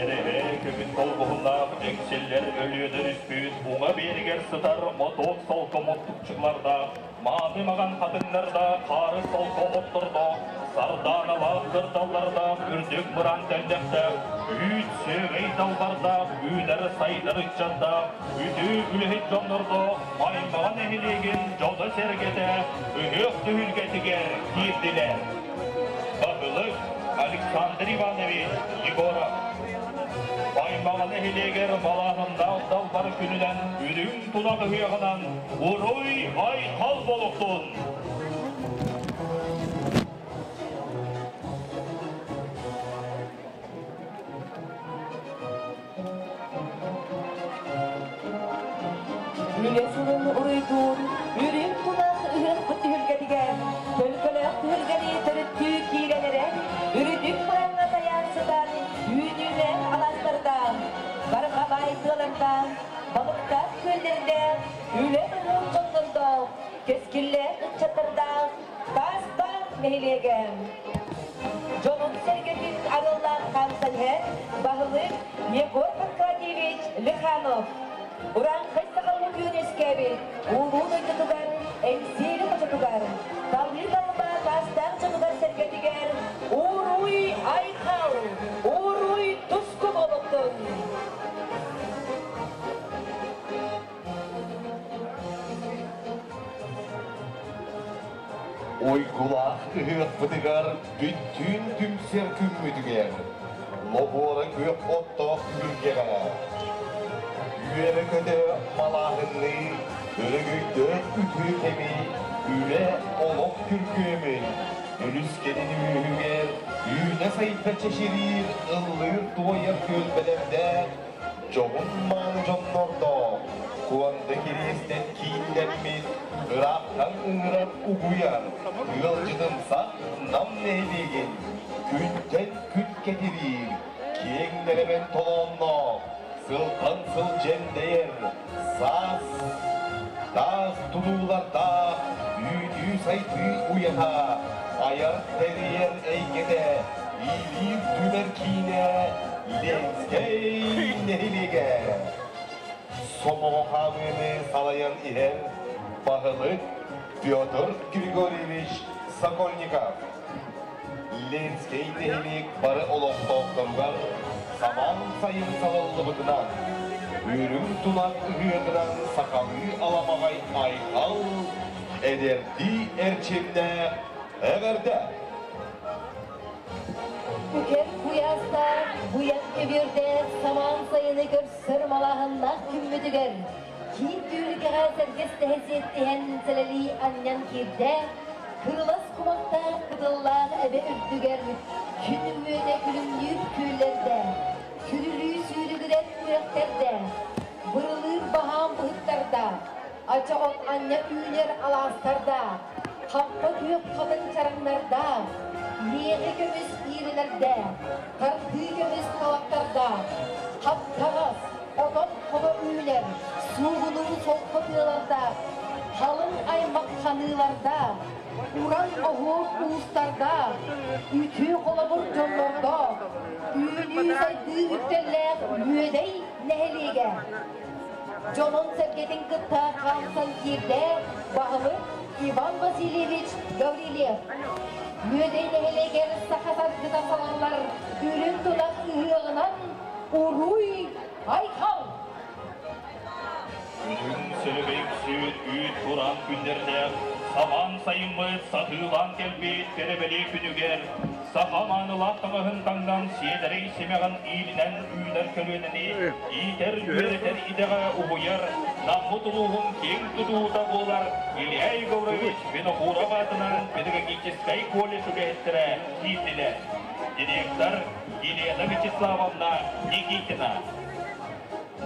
S6: Эрэһэ көмүн холбоһуннаах эҥсиллэр Өлүөнэ үспүүт уҥа биэригэр сытар мотуок солко муттукчулардаах, мааны маҕан хатыҥнардаах, хаары солко оттордоох, сардааналаах кырдаллардаах, үрдүк мыраан тэллэхтээх, үүт сүөгэй далбардаах, үүнэр сайдар ыччаттаах, үтүө үлэһит дьоннордоох Маймаҕа нэһилиэгин дьоно-сэргэтэ ыһыах түһүлгэтигэр киирдилэр. Александр Иванович Егоров. Баймаҕа нэһилиэгэр малааһыннаах далбар күнүнэн үрүҥ тунах ыһыаҕынан уруй айхал буолуохтун!
S4: Үлэ сылын уруйдуур үрүҥ тунах ыһыахпыт түһүлгэтигэр төлкөлөөх түһүлгэни төрүттүү киирэн эрэр үрдүк мыраҥҥа тайаан сытар үүнүүлээх алаастардаах, барҕа баай тыалардаах, балыктаах күөллэрдээх, үлэ мөһүн дьоннордоох, кэскиллээх ыччаттардаах Таастаах нэһилиэгэ. Дьонун-сэргэтин арыаллаах хаамсан иһэр баһылык Егор Панкратьевич Лиханов. Урааҥхай сахалыы күөн үөскээбит улуу дойдутугар Эҥсиэли хочотугар, талыы талба таастаах дьонугар-сэргэтигэр Уруй Айхал! Уруй Туску буолуохтун!
S5: Уйгулаах ыһыахпытыгар бүттүүн түмсэр күммүтүгэр лобуора күөх оттоох түһүлгэҕэ үөрэ-көтө малааһынныы өрөгөйдөөх үтүө кэми үлэ олох күргүөмүн үлүскэнин үөһүгэр үүнэ-сайда чэчириир ыллыыр-туойар түөлбэлэрдээх дьоһун-мааны дьоннордоох Куонда Кириэстэн кииннэммит ыраахтан ыҥырар угуйар ыалдьытымсах Нам нэһилиэгин күнтэн күн кэтириир киэҥ нэлэмэн толоонноох сылтан сыл дьэндэйэр саас таас тутуулардаах үүнүү-сайдыы уйата айар тэрийэр эйгэтэ иилиир түмэр киинэ Ленскэй нэһилиэгэ сомоҕо хаамыыны салайан иһэр баһылык Петр Григорьевич Сокольников. Ленскэй нэһилиэк бары олохтоохторугар самаан сайын салаллыбытынан, үрүҥ тунах ыһыаҕынан сахалыы аламаҕай айхал, эдэрдии эрчимнээх эҕэрдэ!
S3: Үкэр куйаастаах, буйан көбүөрдээх самаан сайыны көрсөр малааһыннаах күммүтүгэр киин түүлүкэҕэ сэргэстэһэ сиэттиһэн сэлэлии анньан киирдэ, кырылас кумахтаах кытыллаах эбэ үрдүгэр күн үмүөтэ күлүмнүүр күөллэрдэ, күрүлүү сүүрүгүрэр үрэхтэрдэ, бырылыыр баһаам быһыттарда, ача от анньа үүнэр алаастарда, хаппа күөх хатыҥ чараҥнарда, лиэҕи көмүс иирэлэрдэ, тардыы көмүс талахтарда, хаптаҕас, отон хобо үүнэр, суугунуу солко тыаларда, халыҥ аймах ханыыларда, уран оһуор уустарда, үтүө холобур дьоннордо, үүнүү-сайдыы үктэллээх Үөдэй нэһилиэгэ. Дьонун-сэргэтин кытта хаамсан киирдэ баһылык Иван Васильевич Гаврильев. Үөдэй нэһилиэгэр саха саргыта салаллар үрүҥ тунах ыһыаҕынан уруй айхал!
S6: Үрүҥ сөлөгөй үксүүр үүт тураан күннэрдээх самаан сайыммыт сатыылаан кэлбит кэрэ-бэлиэ күнүгэр саха маанылаах таҥаһын таҥнан сиэдэрэй симэҕин иилинэн үүнэр көлүөнэни иитэр үөрэтэр идэҕэ уһуйар Наммыт улууһун киэҥ тутуута буолар Илья Егорович Винокуров аатынан педагогическай колледж үлэһиттэрэ киирдилэр. Директор Елена Вячеславовна Никитина.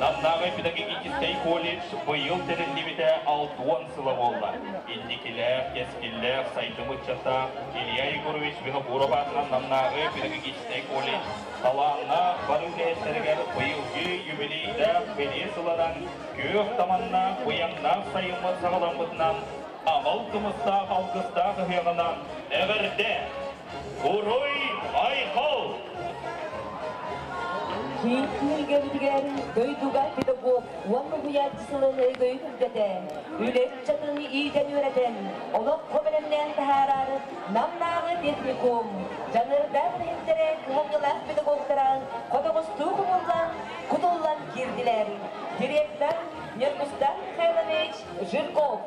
S6: Намнааҕы педагогическай колледж быйыл тэриллибитэ 60 сыла буолла. Инникилээх, кэскиллээх сайдым ыччаттаах Илья Егорович Винокуров аатынан Намнааҕы педагогическай колледж талааннаах бары үлэһиттэригэр быйылгы юбилейдаах бэлиэ сылынан күөх таманнаах быйаҥнаах сайыммыт саҕаламмытынан аҕал кымыстаах алгыстаах ыһыаҕынан эҕэрдэ! Уруй айхал!
S4: Киин түһүлгэбитигэр дойдуга педагог уонна уһуйааччы сылын өйгөйүн үрдэтэ, үлэ ыччатын иитэн-үөрэтэн, олоххо бэлэмнээн таһаарар Намнааҕы техникум дьаныардаах үлэһиттэрэ кыһамньылаах педагогтара хотоҕостуу хомуллан, кутуллан киирдилэр. Директор Ньургустан Михайлович Жирков.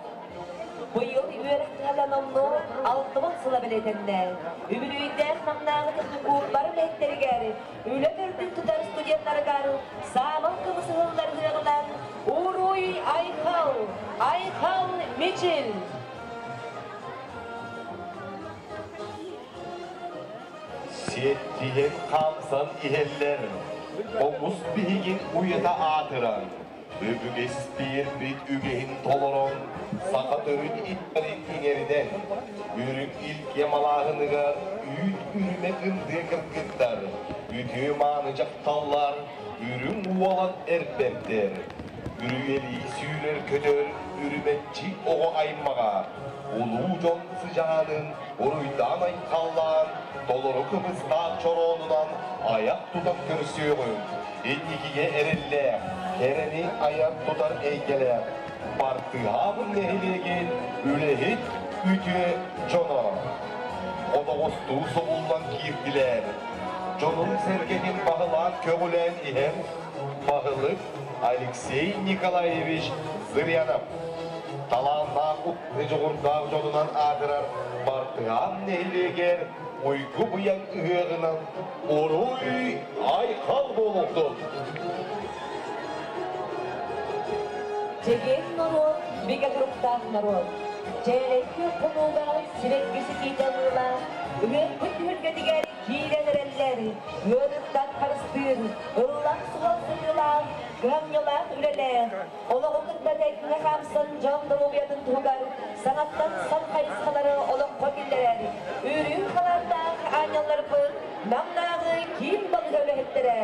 S4: Быйыл үөрэх. буолбута номнуо 60 сыла бэлиэтэннэ. Үбүлүөйдээх Намнааҕы техникум бары үлэһиттэригэр, үлэ төрдүн тутар студеннарыгар саамал кымыс ыһыллар ыһыаҕынан Уруй Айхал! Айхал Мичил!
S5: Сиэттиһэн хаамсан иһэллэр, Хомус биһигин уйата аатыран, Өбүгэ испиэрбит үгэһин толорон, Саха төрүт иттэрин иҥэринэн, Үрүҥ илгэ малааһыныгар Үүт үрүмэ ындыа кыргыттар, Үтүө мааны дьахталлар, Үрүҥ уолан эр бэрдэр, Үрүйэлии сүүрэр-көтөр Үрүмэччи оҕо аймаҕа, Улуу дьон сыдьаанын Уруйдаан-айхаллаан, Толору кымыстаах чороонунан Айах тутан көрсүөҕүҥ, Инникигэ эрэллээх, Кэрэни айар тутар эйгэлээх, Бартыһаабын нэһилиэгин Үлэһит үтүө дьоно. Хотоҕостуу субуллан киирдилэр. Дьонун-сэргэтин баһылаан-көҕүлээн иһэн, баһылык Алексей Николаевич Зырянов талааннаах дьоҕурдаах дьонунан аатырар Бартыһаан нэһилиэгэр уйгу-быйаҥ ыһыаҕынан уруй айхал буолуохтун!
S4: Чэгиэн норуот, бигэ туруктаах норуот. Чээлэйки хонууга сибэкки ситиитэ ылыылаах, ыһыахпыт түһүлгэтигэр киирэн эрэллэр, ыарыыттан харыстыыр, ыллах суол сытыылаах, кыһамньылаах үлэлээх, олоҕу кытта тэҥҥэ хаамсан дьон доруобуйатын туһугар саҥаттан сан хайысхалары олоххо киллэрэр, үрүҥ халааттаах аанньалларбыт Намнааҕы киин балыыһа үлэһиттэрэ.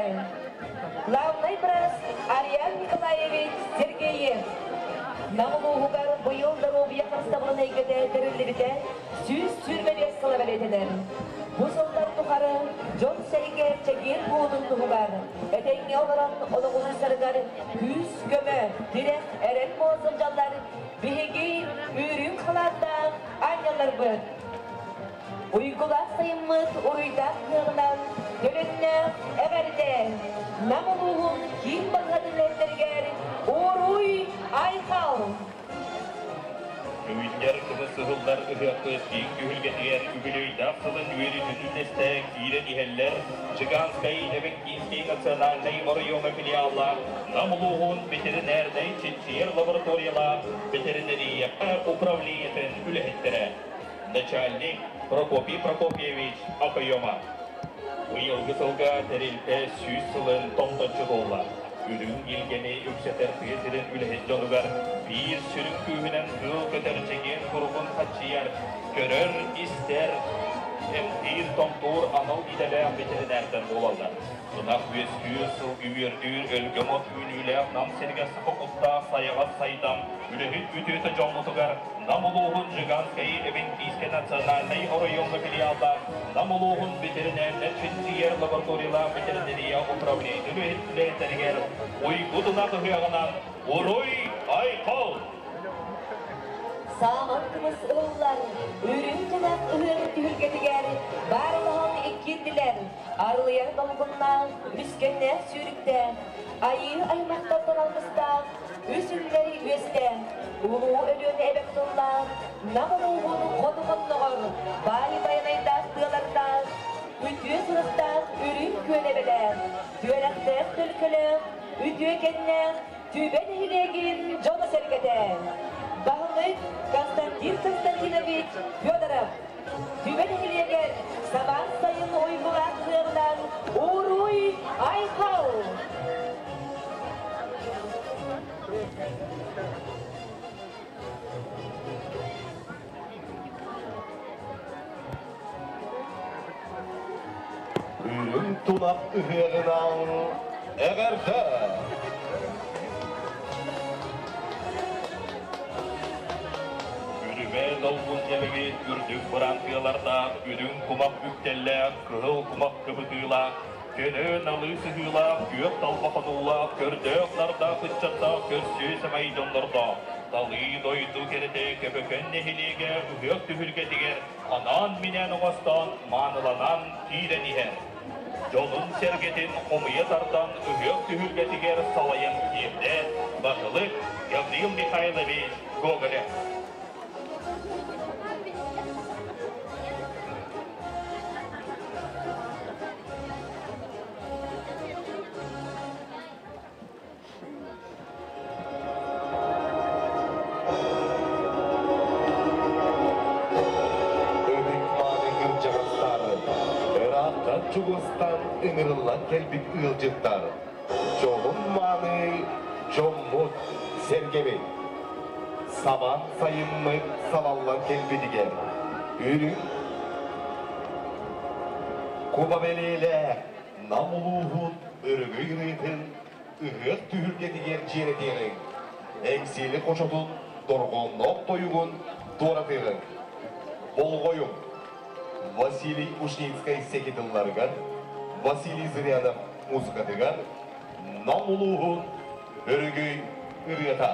S4: Главнай быраас Ариан Николаевич Сергеев. Нам улууһугар быйыл доруобуйа харыстабылын эйгэтэ тэриллибитэ 125 сыла бэлиэтэнэр. Бу сыллар тухары дьон-сэргэ чэгиэн буолуутун туһугар, этэҥҥэ олорон олоҕун сарыгар күүс-көмө, тирэх, эрэл буола сылдьаллар биһиги үрүҥ халааттаах аанньалларбыт. Уйгулаах сайыммыт уруйдаах кыаҕынан төлөннөөх эҕэрдэ! Нам улууһун киин балыыһатын үлэһиттэригэр Уруй Айхал!
S6: Үүннэр кымыс ыһыллар ыһыахпыт киин түһүлгэтигэр үбүлүөйдээх сылын үөрүүтүн үллэстэ киирэн иһэллэр Жиганскай Эвенкийский национальнай оройуоҥҥа филиаллаах Нам улууһун ветеринарнай чинчийэр лабораториялаах ветеринария управлениетын үлэһиттэрэ. Начальник Прокопий Прокопьевич Окоема. Быйылгы сылга тэрилтэ 100 сылын томточчу туолла. Үрүҥ илгэни үксэтэр тыа сирин үлэһит дьонугар биир сүрүн күүһүнэн кыыл көтөр чэгиэн куругун хаччыйар, көрөр-истэр, эмтиир-томтуур анал идэлээх ветеринардар буолаллар. Ынах үөскүүр, сылгы үөрдүүр, өлгөм от үүнүүлээх Нам сиригэр саха куттаах сайаҕас сайдам, үлэһит үтүөтэ дьоммутугар Нам улууһун Жиганскай Эвенкийскэй национальнай оройуоҥҥа филиаллаах Нам улууһун ветеринарнай чинчийэр лабораториялаах ветеринария управлениетын үлэһиттэригэр уйгу тунах ыһыаҕынан Уруй Айхал!
S4: Сааман кымыс ылыллар, үрүҥ тунах ыһыаҕын түһүлгэтигэр баар олоһон иккиирдилэр, арылыйар долгуннаах, үскэннээх сүүрүктээх, айыы аймахтартан алгыстаах, үс үллэри үөстээх, Улуу Өлүөнэ эбэ тутуллаах, Нам улууһун хоту хонноҕор, баай байанайдаах тыалардаах, үтүө сурахтаах үрүҥ күөл эбэлээх, түөрэхтээх төлкөлөөх, үтүөкэннээх Түбэ нэһилиэгин дьоно-сэргэтэ. Баһылык Константин Константинович Федоров. Түбэ нэһилиэгэр самаан сайын уйгулаах сыабынан Уруй Айхал!
S5: Үрүҥ тунах ыһыаҕынан эҕэрдэ!
S6: Үрүмэ долгун эбэбит үрдүк бырантыалардаах, үрүҥ кумах үктэллээх, кыһыл кумах кыбытыылаах, көнө налыы сыһыылаах, күөх талба хонуулаах, көрдөөх-нардаах ыччаттаах көрсүө сэмэй дьоннордоох, талыы дойду кэрэтэ Көбөкөн нэһилиэгэ ыһыах түһүлгэтигэр анаан-минээн оҥостон, мааныланан киирэн иһэр. Дьонун-сэргэтин хомуйа тардан ыһыах түһүлгэтигэр салайан киирдэ баһылык Гаврил Михайлович Гоголев.
S5: Ыраахтан-чугастан ыҥырыллан кэлбит ыалдьыттар, дьоһун-мааны дьоммут, сэргэбит. Самаан сайыммыт салаллан кэлбитигэр үрүҥ куба бэлиэлээх Нам улууһун өрөгөй ырыатын ыһыах түһүлгэтигэр дьиэрэтиэҕиҥ, Эҥсиэли хочотун дорҕоонноох тойугун туоратыаҕыҥ. Болҕойуҥ! Василий Ушницкай сэки тылларыгар, Василий Зырянов музыкатыгар Нам улууһун өрөгөй ырыата.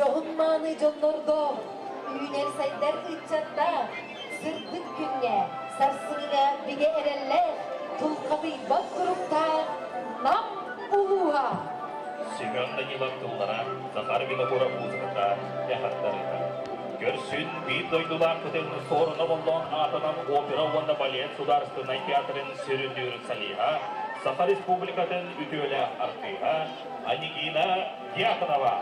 S3: Дьоһун-мааны дьоннордоох, үүнэр-сайдар ыччаттаах, сырдык күҥҥэ, сарсыҥҥа бигэ эрэллээх, тулхадыйбат туруктаах Нам улууһа!
S6: Семен Данилов тыллара, Захар Винокуров музыката, эҕэрдэлэрэ. Көрсүн биир дойдулаахпытын Суоруна Боллоон аатынан опера уонна балет судаарыстыбаннай театрын сүрүннүүр солиһа, Саха Республикатын үтүөлээх артыыһа Анегина Дьяконова.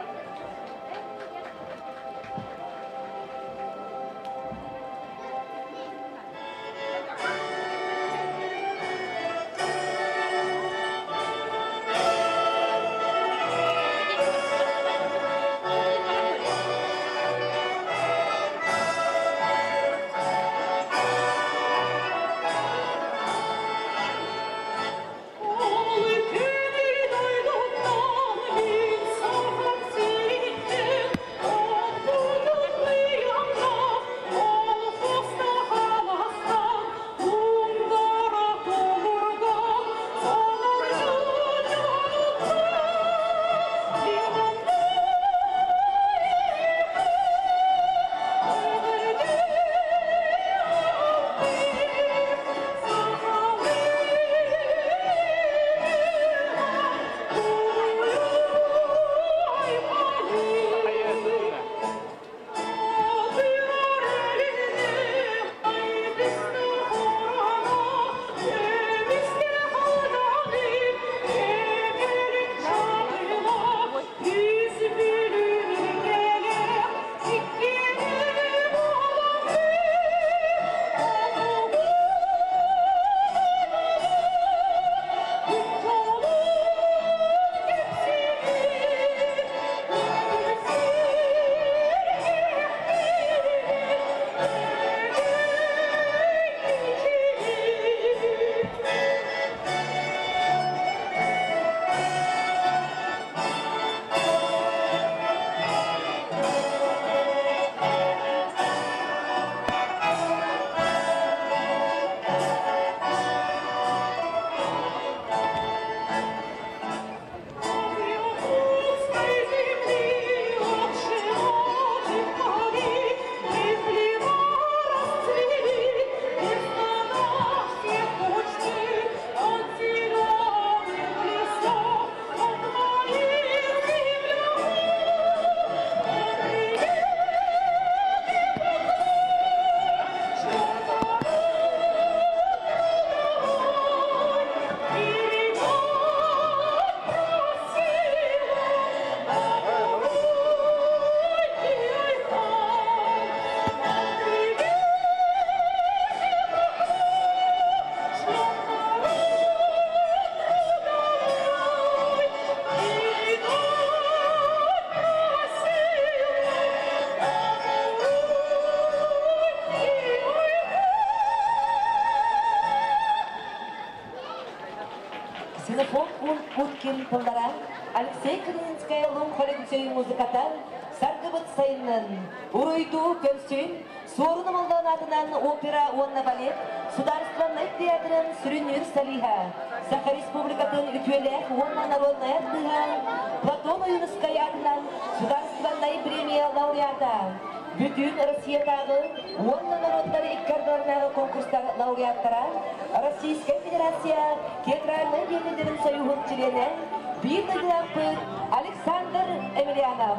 S7: Ол күнү дойдуттан мин сахам.
S4: Ксенофонт Уткин тыллара, Алексей Калининская Луҥ Холегүсөй музыката Саргыбыт сайыннын, уруйдуу көрсүн, Суорун Омоллоон аатынан опера уонна балет Судаарыстыбаннай театрын сүрүннүүр солиһа, Саха Республикатын үтүөлээх уонна народнай артыыһа, Платон Ойуунускай аатынан Судаарыстыбаннай премия лауреата, Бүтүн Россиятааҕы уонна норуоттар икки ардыларынааҕы конкурстар лауреаттара, Российскай Федерация театральнай деятеллэрин союһун чилиэнэ, биир дойдулаахпыт Александр Емельянов.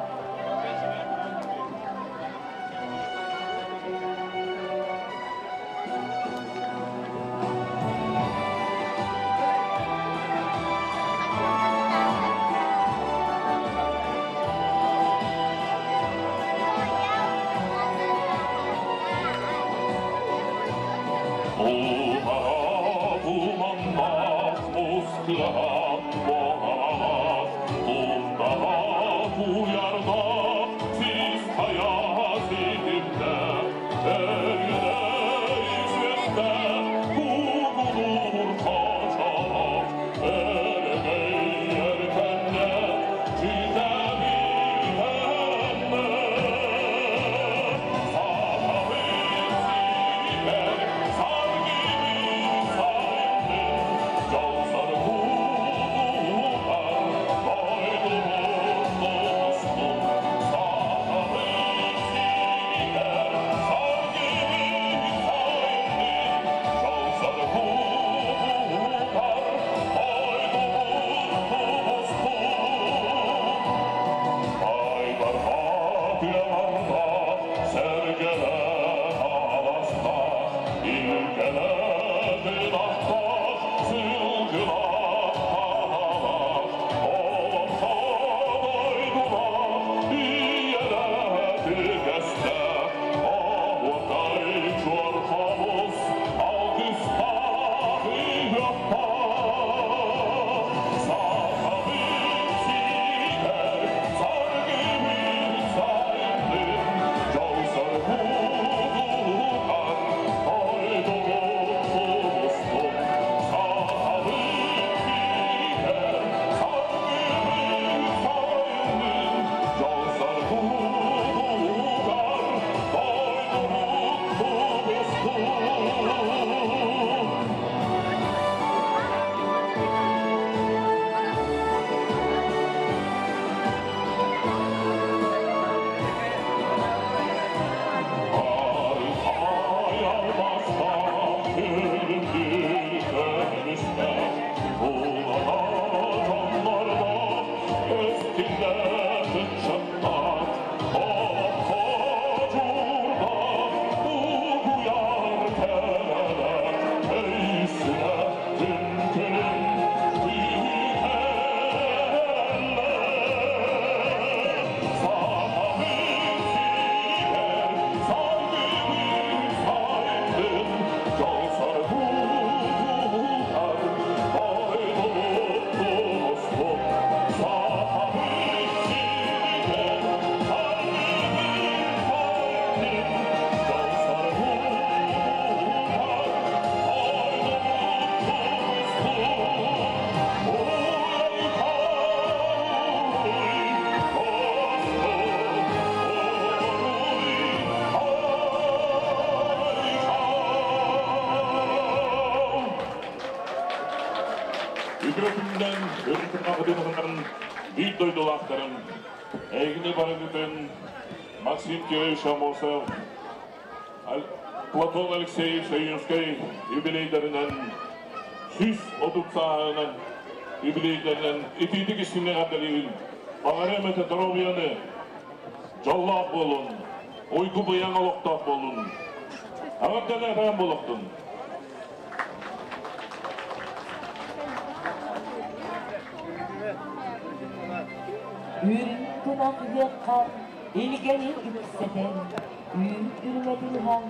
S7: Биир дойдулаахтарын эйгини барыгытын Максим Кирович Амосов, Платон Алексеевич Ойуунскай юбилейдарынан 130 сааһынан юбилейдарынан итиитик истиҥник эҕэрдэлиибин. Баҕарыам этэ доруобуйаны, дьоллоох буолун, уйгу быйаҥ олохтоох буолун. Эҕэрдэлээх буолуохтун.
S2: Үрүҥ тунах ыһыахха илгэни үксэтэн, үүт үрүмэтин ыһан,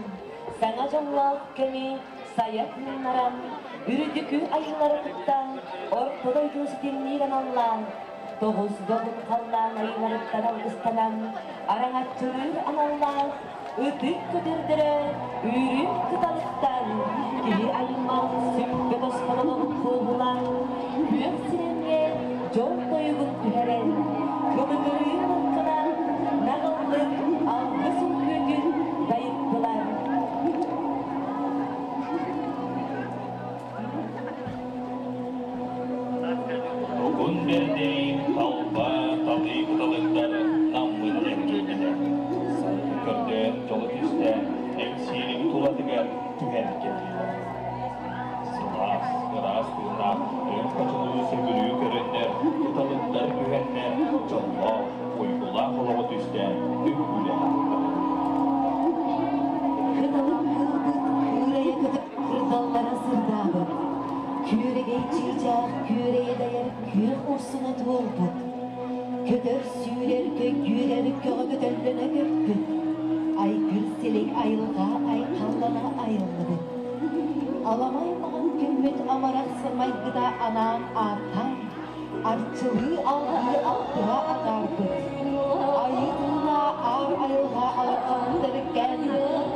S2: саҥа дьоллоох кэми сайа тыыннаран, үрдүкү айыылары кытта орто дойдуну ситимниир аналлаан, тоҕус добун халлаан айыыларыттан алгыстанан, араҥаччылыыр аналлаах ытык көтөрдөрө үрүҥ кыталыктан киһи аймах сүппэт осхололоҕун туоһулаан, күөх
S6: бэрдэрин талба талыы кыталыктар Наммыт эргийдилэр. Сайыны көрдөөн дьолу түстээн Эҥсиэлин тулатыгар түһэн кэллилэр. Сылаас, ыраас тыыннаах өҥ хочону сөбүлүү көрөннөр, кыталыктар түһэннэр дьоллоох, уйгулаах олоҕу түстээн үҥкүүлээн аастылар.
S3: Кыталык кыылбыт кыырайа көтөр кырдаллара сырдаабыт. Күөрэгэй чыычаах күөрэйэ дайар күөх урсуна туолбут. Көтөр сүүрэр көйгүөрэр көҕө көтөллөнө көппүт. Айгыр силик айылҕа айхаллана айыллыбыт. Аламай маҕан күммүт амарах майгыта анаан ааттаан, арчылыы алгыы алтыһа атаарбыт. Айыы тыына аар айылҕа алархаммыт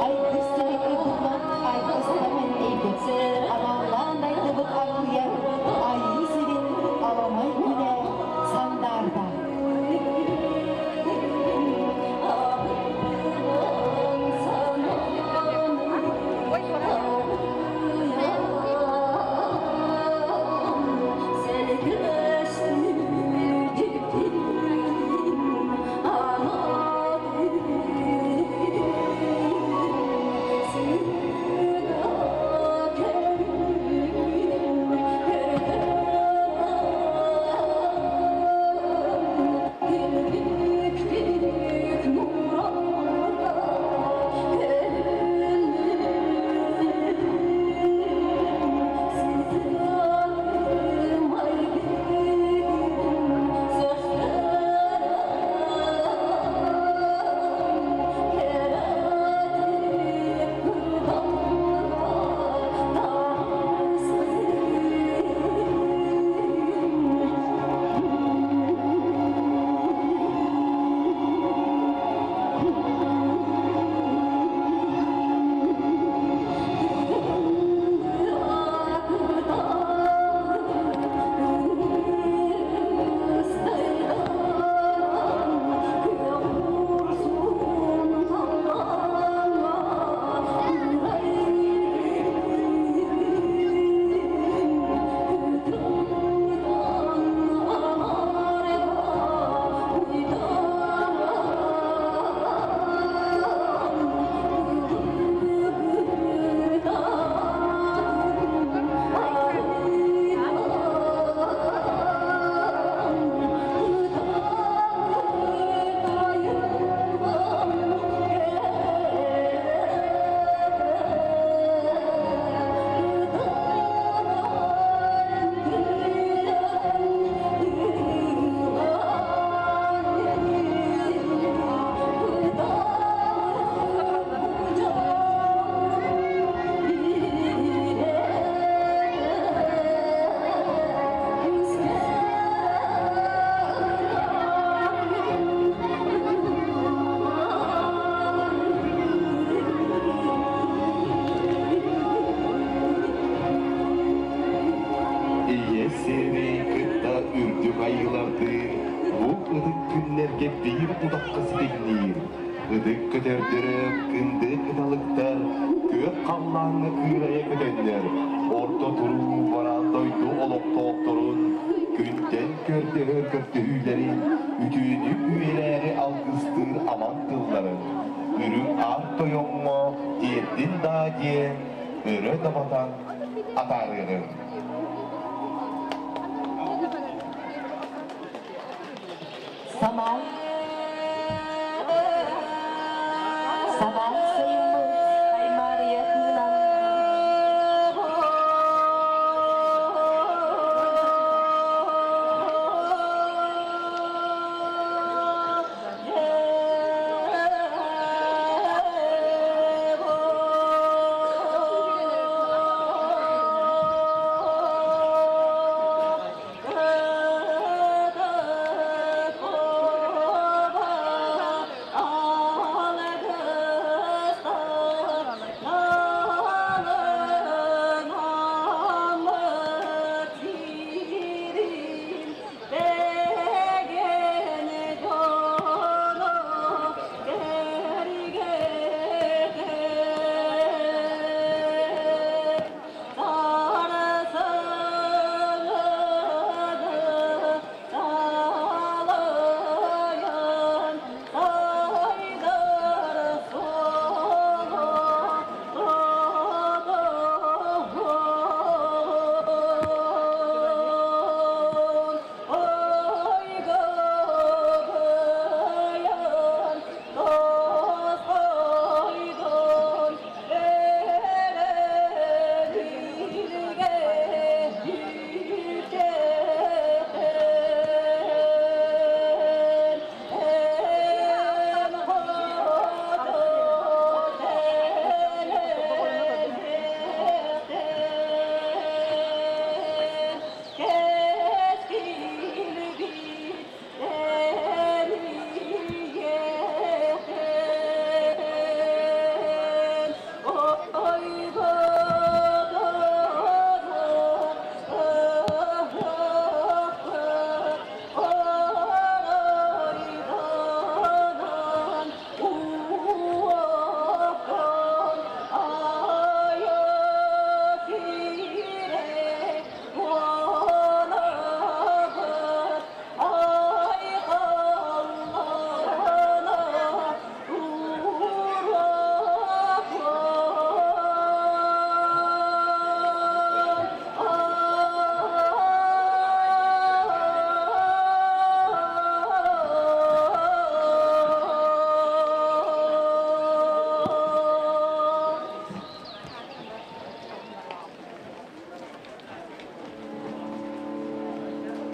S3: айгыр силик ыппытынан айгыстаман эйбит. Аналлаан дайдыбыт арылыйар айыы сирин аламай күнэ сандаарда.
S5: Ийэ сири кытта үрдүк айыылардыын бу ытык күннэргэ биир утахха ситимниир. Ытык көтөрдөрө кынды кыталыктар күөх халлааҥҥа кыырайа көтөннөр, орто туруу бараан дойду олохтоохторун күнтэн көрдөһөр көрдөһүүлэрин, үтүөнү үөрээри алгыстыыр аман тылларын, үрүҥ аар тойоҥҥо тиэрдин даа диэн өрө дабатан атаарыаҕыҥ.
S2: Самаан Самаан сайыммыт аймаарыйа тыынан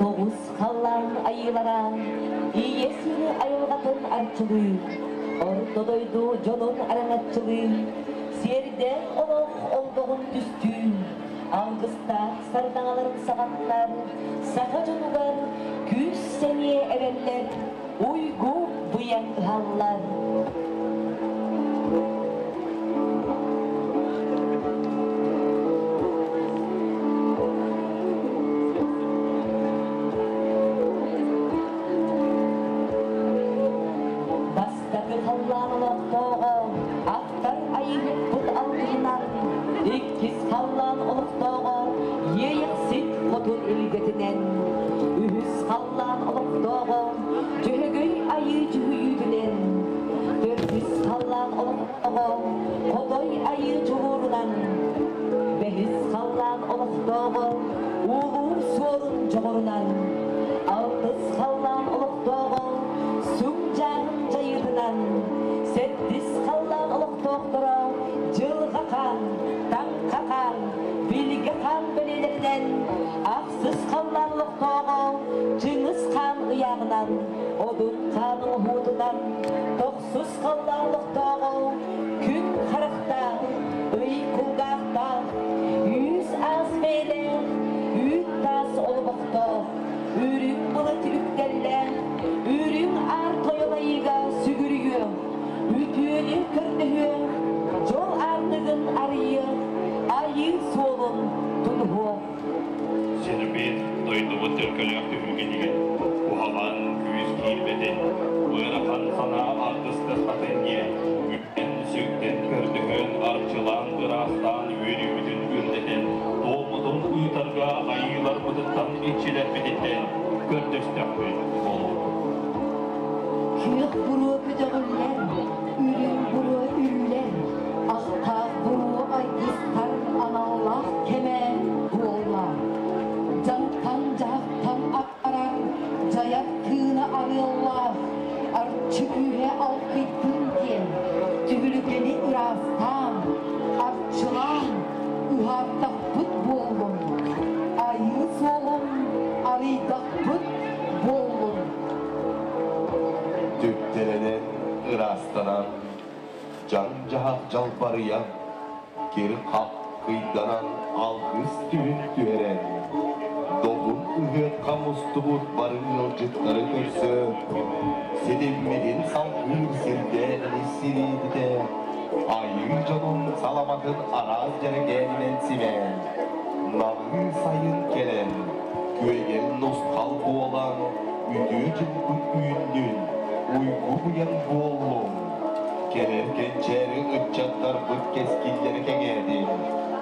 S3: Тоҕус халлаан айыылара ийэ сири айылҕатын арчылыы, орто дойду дьонун араҥаччылыы, сиэрдээх олох олбоҕун түстүү, алгыстаах сардаҥаларын саҕаннар, саха дьонугар күүс-сэниэ эбэллэр, уйгу быйаҥ ыһаллар. Бастакы халлаан олохтооҕо Ахтар айыһыппыт алгыһынан, иккис халлаан олохтооҕо Иэйэхсит хотун илгэтинэн, үһүс халлаан олохтооҕо Дьөһөгөй айыы дьүһүйүүтүнэн, төрдүс халлаан олохтооҕо Хотой айыы дьулуурунан, бэһис халлаан олохтооҕо Уулуур суолун дьоҕурунан, алтыс халлаан олохтооҕо Суҥ дьааһын дьайыытынан, сэттис халлаан олохтоохторо Дьылҕа хаан, Таҥха хаан, Билгэ хаан бэлиэлэринэн, ахсыс халлаан олохтооҕо Чыҥыс хаан ыйааҕынан, Одун хаан оҥоһуутунан, тохсус халлаан олохтооҕо Күн харахтаах, ый кулгаахтаах, үүс аас бэйэлээх, үүт таас олбохтоох, үрүҥ былыт үктэллээх, үрүҥ аар тойон айыыга сүгүрүйүөх, үтүөнү көрдөһүөх, дьол аартыгын арыйыах, айыы суолун тутуһуох.
S6: Сирбит, дойдубут төлкөлөөх түһүлгэтигэр куһаҕан күүс киирбэтин, ыарахан санаа аргыстаспатын диэн үктэн-сүктэн көрдөһөн, арчылаан, ыраастаан үөрүүбүтүн үрдэтэн, туоммутун ыытарга айыыларбытыттан, иччилэрбититтэн көрдөстөхпүт буолуо.
S3: Күөх буруо көтөҕүллэр, үрүҥ буруо үллэр, ахтаах буруо айгыстар аналлаах кэмэ буолла. Дьаҥтан-дьаһахтан арар, дьайар тыына арыаллаах, арчы күүһэ алкыйдын диэн, түһүлгэни ыраастаан, арчылаан, ыһаартахпыт буоллун, айыы суолун арыйдахпыт буоллун.
S5: Түптэлэнэн, ыраастанан, дьаҥ-дьаһах дьалбарыйан, кир-хах кыйданан алгыс түһүн түһэрэн, добун ыһыахха мустубут бары ыалдьыттары көрсө, ситиммитин салгыыр сирдээҕини сириэдитэ, айыы дьонун саламатын араас дьэрэкээнинэн симээн, намыы сайын кэлэн, күөйэн нусхал буолан, үтүө дьылбыт үүннүн, уйгу быйаҥ буоллун. Кэлэр кэнчээри ыччаттарбыт кэскиллэрэ кэҥээтин,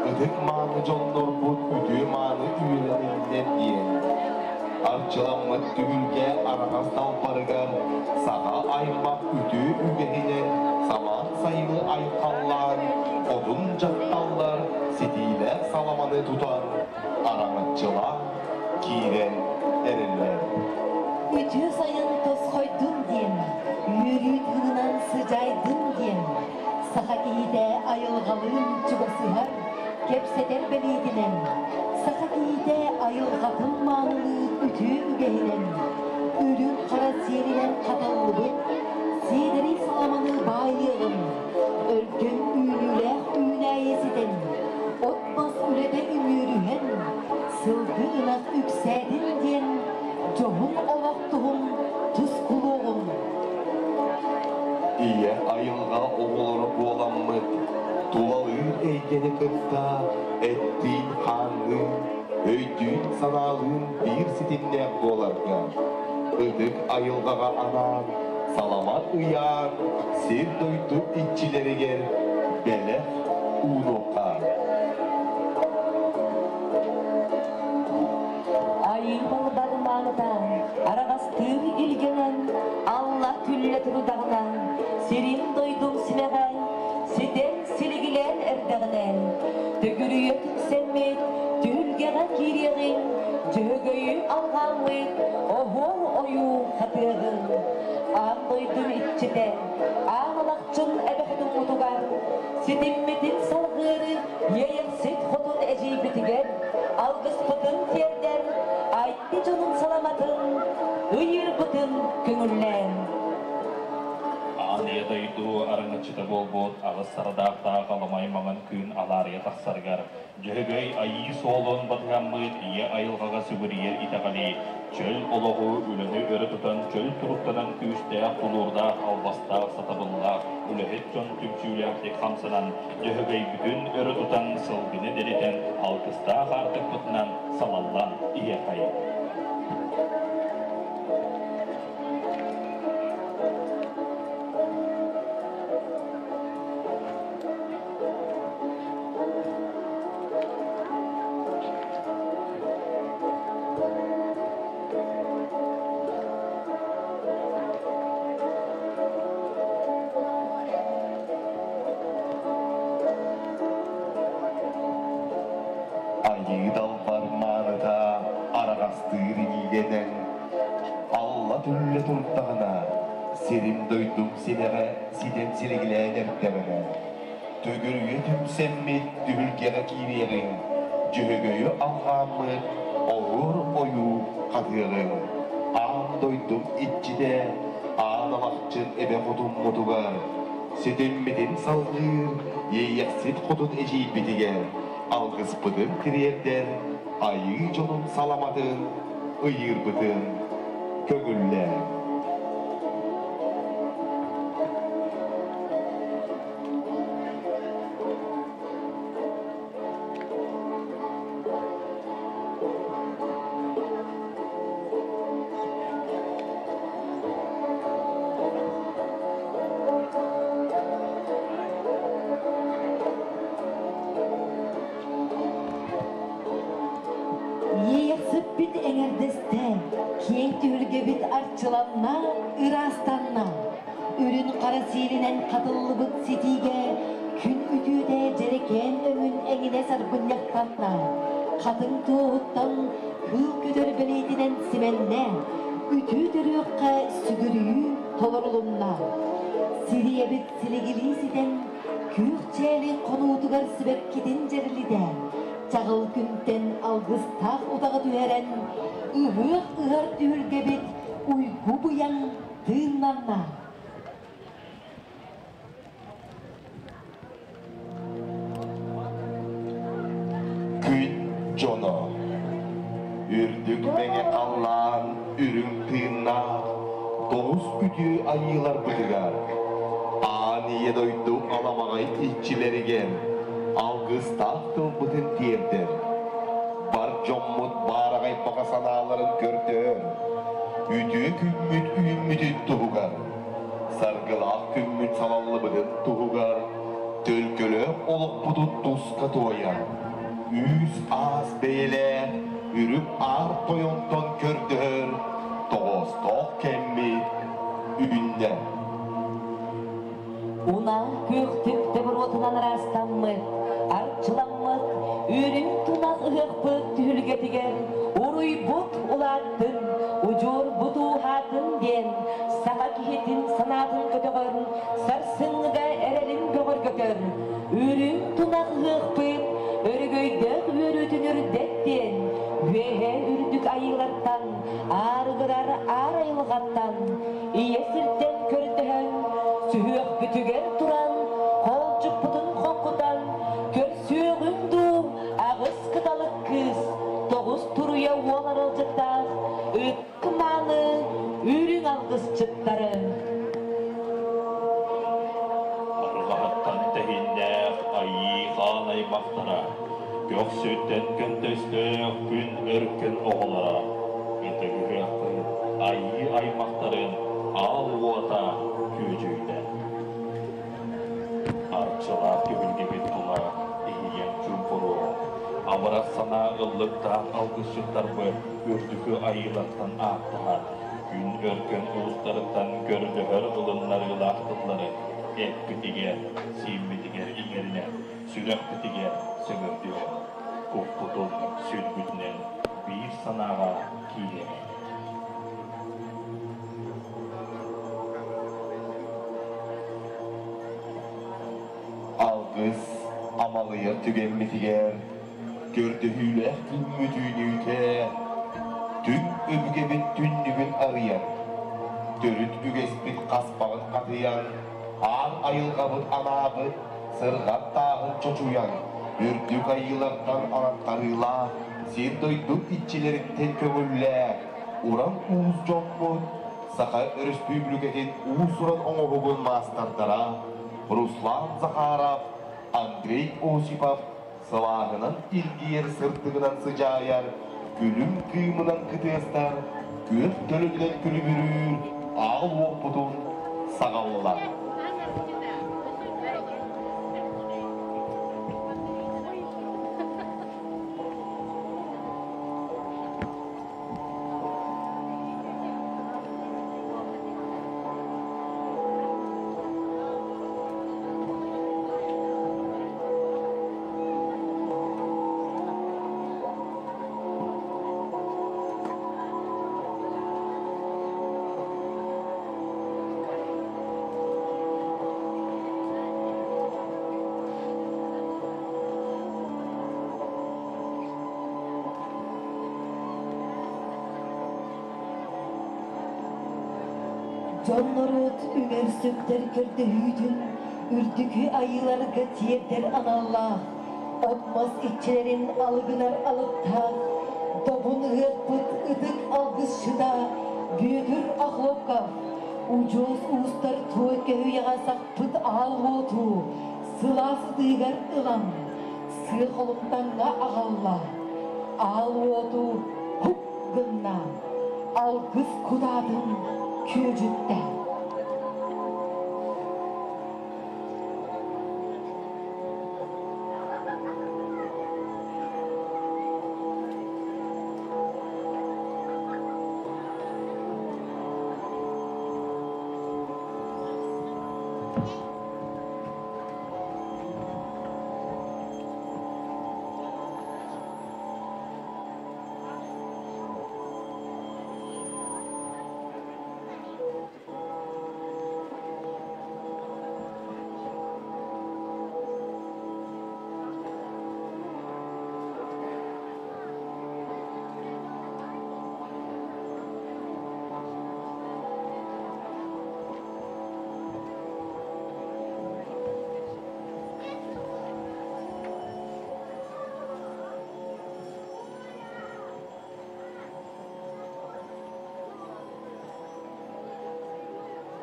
S5: ытык мааны дьоннорбут үтүө мааны үөрэниллэр диэн. Арчыламмыт түһүлгэ араҥас далбарыгар саха аймах үтүө үгэһинэн самаан сайыны айхаллаан, хотун дьахталлар ситиилээх саламаны тутан, араҥаччылаан киирэн эрэллэр.
S3: Үтүө сайын тосхойдун диэн, үөрүү тыынынан сыдьаайдын диэн, саха киһитэ айылҕалыын чугасыһар, кэпсэтэр бэлиэтинэн, саха киһитэ айылҕатын маанылыыр үтүө үгэһинэн, үрүҥ хара сиэринэн хатыллыбыт сиэдэрэй саламаны баайыаҕын, өргөн үүнүүлээх үүнээйи ситэн, от-мас үлэтэ үмүөрүһэн, сылгы ынах үксээтин диэн, дьоһун олох туһун тускулуоҕун.
S5: Ийэ айылҕа оҕолоро буоламмыт, тулалыыр эйгэни кытта эттиин-хаанныын, өйдүүн-санаалыын биир ситимнээх буоларга, ытык айылҕаҕа анаан, салама ыйаан, сир-дойду иччилэригэр бэлэх уунуохха.
S3: Айыы балбар мааныта, араҕастыыр илгэнэн, Алла күллэ турудаҕына, сирин дойдум симэҕэ, ситэн силигилээн эрдэҕинэ, төгүрүйэ түмсэммит, түһүлгэҕэ киириэҕиҥ, дьөһөгөйү алҕааммыт, оһуор ойуу хатыаҕыҥ. Аан дойдум иччитэ, аан алахчын эбэ хотуммутугар, ситиммитин салҕыыры Иэйэхсит хотун эдьиийбитигэр алгыспытын тиэрдэн, Дьонун саламатын, ыйыырбытын көҥүллээн.
S6: Аан ийэ дойду араҥаччыта буолбут аҕыс сарадаахтаах аламай маҥан күн алаарыйа тахсарыгар Дьөһөгөй айыы суолун батыһаммыт ийэ айылҕаҕа сүгүрүйэр итэҕэли, чөл олоҕу, үлэни өрө тутан чөл туруктанан күүстээх, тулуурдаах, албастаах, сатабыллаах үлэһит дьон түмсүүлээхтик хамсанан Дьөһөгөйбүтүн өрө тутан сылгыны дэлэтэн алгыстаах аартыкпытынан салаллан иһиэххэйиҥ.
S5: Айыы далбар мааныта араҕастыыр илиилэнэн, алла түллэ турдаҕына, сирим-дойдум симэҕэ ситэн силигилээн эрдэҕинэ, төгүрүйэ түмсэммит түһүлгэҕэ киириэҕиҥ, Дьөһөгөйү алҕааммыт оһуор ойуу хатыаҕыҥ, аан дойдум иччитэ Аан Алахчын эбэ хотуммутугар, ситиммитин салгыыр Иэйэхсит хотун эдьиийбитигэр алгыспытын тириэрдэр Айыы дьонун саламатын ыйыырбытын көҥүллээ.
S3: Иэйэхсиппит эҥэрдэстэ, киэҥ түһүлгэбит арчыланна, ыраастанна. Үрүн хара сиэлинэн хатыллыбыт ситиигэ күн үтүөтэ дьэрэкээн өҥүн эҥинэ сарбынньахтанна, хатыҥ туоһуттан кыыл көтөр бэлиэтинэн симэннэ, үтүө төрүөххэ сүгүрүйүү толорулунна. Сирийэбит силигилии ситэн, күөх чээли хонуутугар сибэккитин дьэрэлитэ, чаҕыл күнтэн алгыстаах утаҕы түһэрэн, ыһыах ыһар түһүлгэбит уйгу быйаҥ тыыннанна.
S5: Күн дьоно Үрдүк мэҥэ халлаан үрүҥ тыыннаах тоҕус үтүө айыыларбытыгар Аан Ийэ дойду аламаҕай иччилэригэр алгыстаах тылбытын тиэрдэр бар дьоммут баараҕай баҕа санааларын көрдөөн үтүө күммүт үүммүтүн туһугар, саргылаах күммүт салаллыбытын туһугар төлкөлөөх олохпутун туска туойан, үүс-аас бэйэлээх үрүҥ аар тойонтон көрдөһөр тоҕоостоох кэммит үүннэ.
S3: Унаа күөх түптэ буруотунан ыраастаммыт, арчыламмыт, үрүҥ тунах ыһыахпыт түһүлгэтигэр уруйбут улааттын, удьуорбут ууһаатын диэн саха киһитин санаатын көтөҕөр, сарсыҥҥыга эрэлин бөҕөргөтөр, үрүҥ тунах ыһыахпыт өрөгөйдөөх үөрүүтүн үрдэт диэн үөһээ үрдүк айыылартан, аарыгырар аар айылҕаттан Ийэ сиртэн көрдөһөн, сүһүөхпүтүгэр туран, хоолдьукпутун хоҥкутан, көрсүөҕүҥ дуу, аҕыс кыталык кыыс, тоҕус туруйа уол аралдьыттаах, ытык мааны үрүҥ алгысчыттары.
S6: Арҕаһыттан тэһииннээх айыы хаан аймахтара, көхсүттэн көнтөстөөх күн өркөн оҕолоро, ытык ыһыахпыт айыы аймахтарын аал уота күөдьүйдэ. Арчылаах түһүлгэбит тула иһийэн чуумпуруо, амарах санаа ыллыктаах алгысчыттарбыт үрдүкү айыылартан ааттаһар, күн өркөн уустарыттан көрдөһөр ылыннарыылаах тыллары эппитигэр, сииммитигэр иҥэринэн, сүрэхпитигэр сөҥөрдүө, куппутун сүрбүтүнэн биир санааҕа киириэҕиҥ.
S5: Алгыс амалыйар түгэммитигэр көрдөһүүлээх күммүт үүнүүтэ Түҥ өбүгэбит түннүгүн арыйан, төрүт үгэспит хаспаҕын хатыйан, аан айылҕабыт анаабыт сырҕан тааһын чочуйан, үрдүк айыылартан араттарыылаах, сир-дойду иччилэриттэн көҥүллээх, уран уус дьоммут, Саха Өрөспүүбүлүкэтин уус-уран оҥоһугун маастардара Руслан Захаров, Андрей Осипов сылааһынан илгийэр сырдыгынан сыдьаайар, күлүм кыымынан кытыастар, күөх төлөнүнэн күлүбүрүүр аал уоппутун саҕалла.
S3: Дьон-норуот үҥэр-сүктэр көрдөһүүтүн үрдүкү айыыларга тиэрдэр аналлаах, от-мас иччилэрин алыгынар алыптаах, добун ыһыахпыт ытык алгысчыта Бүөтүр Охлопков, удьуос уустар туой көһүйэҕэ сахпыт аал уоту сылаас ытыыгар ылан, сыа холумтаҥҥа аҕалла. Аал уоту һук гынна, алгыс кутаатын күөдьүттэ.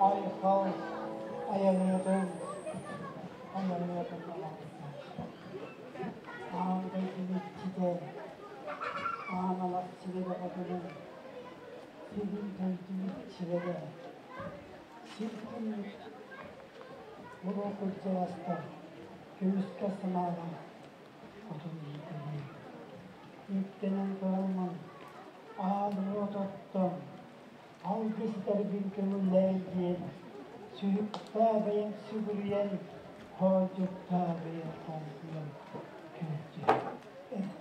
S8: Айхал айаныытын айаныытын Аан дойдуну иччитэ, аан алах сирэ хотунун, сирин дойдуну иччилэрэ, сир күннүк улуу кырдьаҕастар көмүскэ санаалаах хотун иитэни. Үктэнэн тураммын, аал уот оттон, алгыс этэрбин көҥүллээй диэн, сүһүктээ бэйэм сүгүрүйэн, хоодьуктаа бэйэм хоҥкуйан күөдьүйэн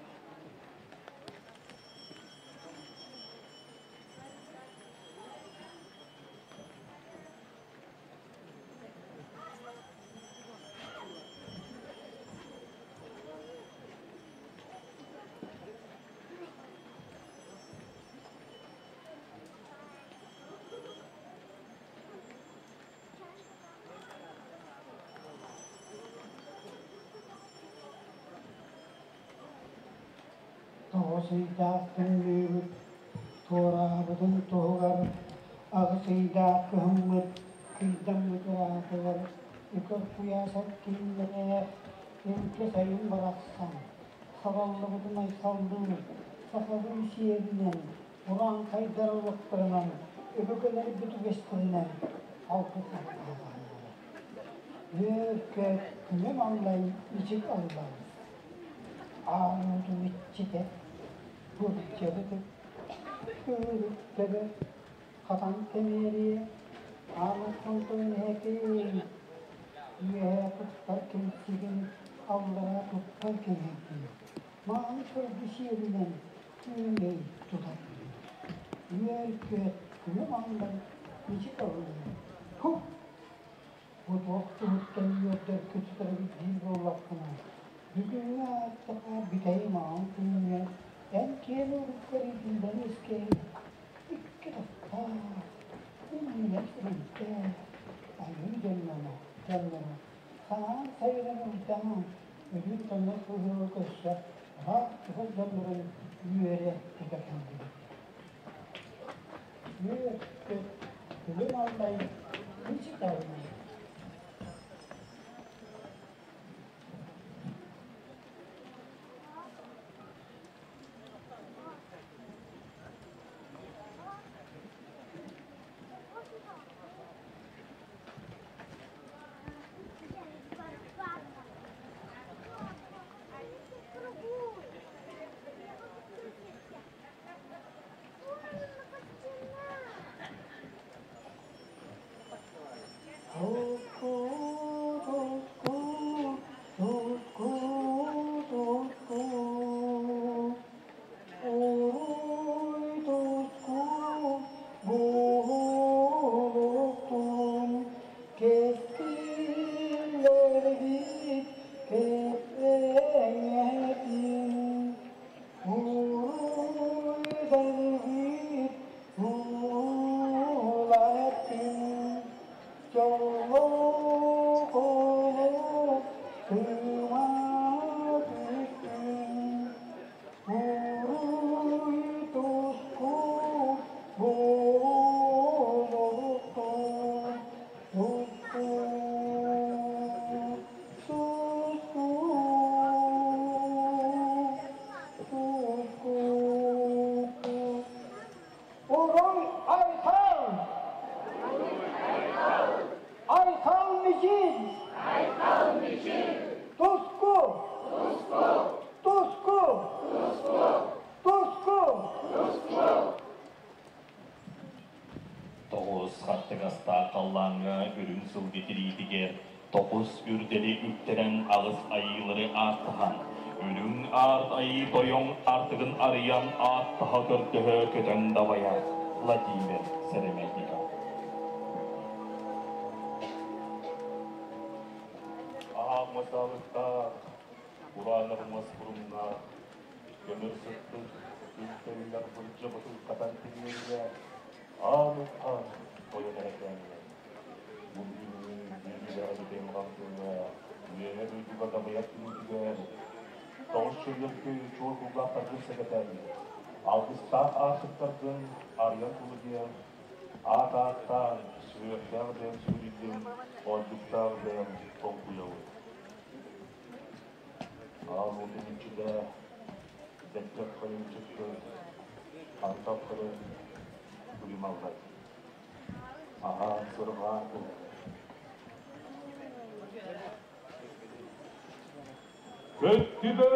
S8: Тоҕус ыйдаах тымныыбыт туораабытын туһугар аҕыс ыйдаах кыһыммыт кыйдаммыт ыраатыгар үкэр куйаас кииннээх илгэ сайын барахсан сабаллыбытын айхаллыы сахалыы сиэринэн урааҥхайдар олохторунан өбүгэлэрбит үгэстэринэн алгыс Үөркэ күнүм аллай ичик аллай Аан иччитэ бурдьабыты Күүрүктэбэ хатан кэмиэриэ Аан онтон эһэкин Үөһээ туттар кэмсигин аллараа туттар кэҥэрдии Мааны сылгы сиэлинэн күөмэй тутар Үөр-күөт күнүм аллай ичик аллай Һук! Бу туох туһуттан үөрдэр көтүтэрбит диир буоллаххына, бүгүҥҥү ааттаха бүтэй маҥан күҥҥэ Эн киэн уолуккар иитиллэн үөскээбит икки тохтоох, иннинэн сүрүнтээх айыы дьонноно, дьонноро хаан сайынан уйдаан, өлүү тоннор кыһыыга көрсө ыраах чугас дьоннорун үөрэ көтө кэллибит. Үөр-көт, күлүм аллай, мичик аллай. Кэскиллэрбит кэппэҥэтин Уруйдарбыт уулаттын Дьоллоох олох тыла түстүн Уруй туску буолуохтун Туску, туску, туску. Уруй Айхал! Айхал Мичил! Айхал Мичил! Туску! Туску! Туску! Туску! Туску!
S6: Тоҕус хаттыгастаах халлааҥҥа үрүҥ сылгы тириитигэр тоҕус үрдэли үктэнэн аҕыс айыылары ааттаһан, үрүҥ аарт айыы тойон аартыгын арыйан ааттаһа көрдөһө көтөн дабайар Владимир Сэрэбэйников. Аһаах масаалыктаах, кураанах мас курумнаах, көмөр сыттык, үктэллэр бырдьа ботулкатан тиҥнэллэр, аан уххан тойон эрэкээннэр. Бу бүгүҥҥү үөрүүлээх бүтэйим хамсыыҥҥа үөһэ дойдуга дабайар күнүгэр тоҕус чөлүөркү чуор кулгаахтаргын сэгэтэн, алгыстаах аартыктаргын арыйан кулу диэн, аат ааттаан, сүһүөхтээх бэйэм сүгүрүйдүм, оонньуктаах бэйэм толкуйабын. Аал уотун иччитэ, бэттэх хайын чыппыт, антах көрөн күлүм аллай. Аһаан сырҕаан кыл. Көттүбэ!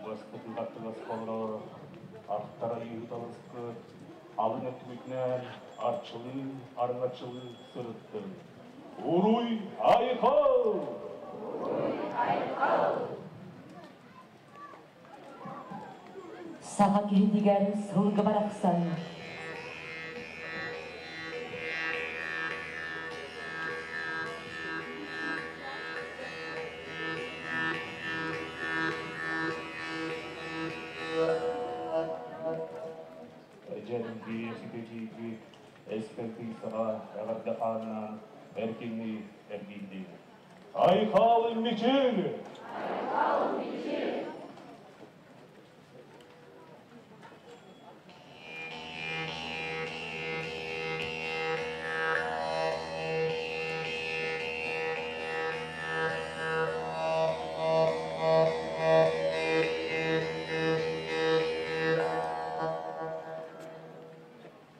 S6: Бастакы хаттыгас олорор аттара ыыталыспыт, алын өттүгүтүнэн арчылыы, арыҥачылыы сырыттын. Уруй айхал!
S4: Саха киһитигэр сылгы барахсан
S6: Эдьэн ситэтиигит эспэртиисэҕэ эҕэрдэ хааннаан эркиҥҥи эргийдин. Айхал Мичил!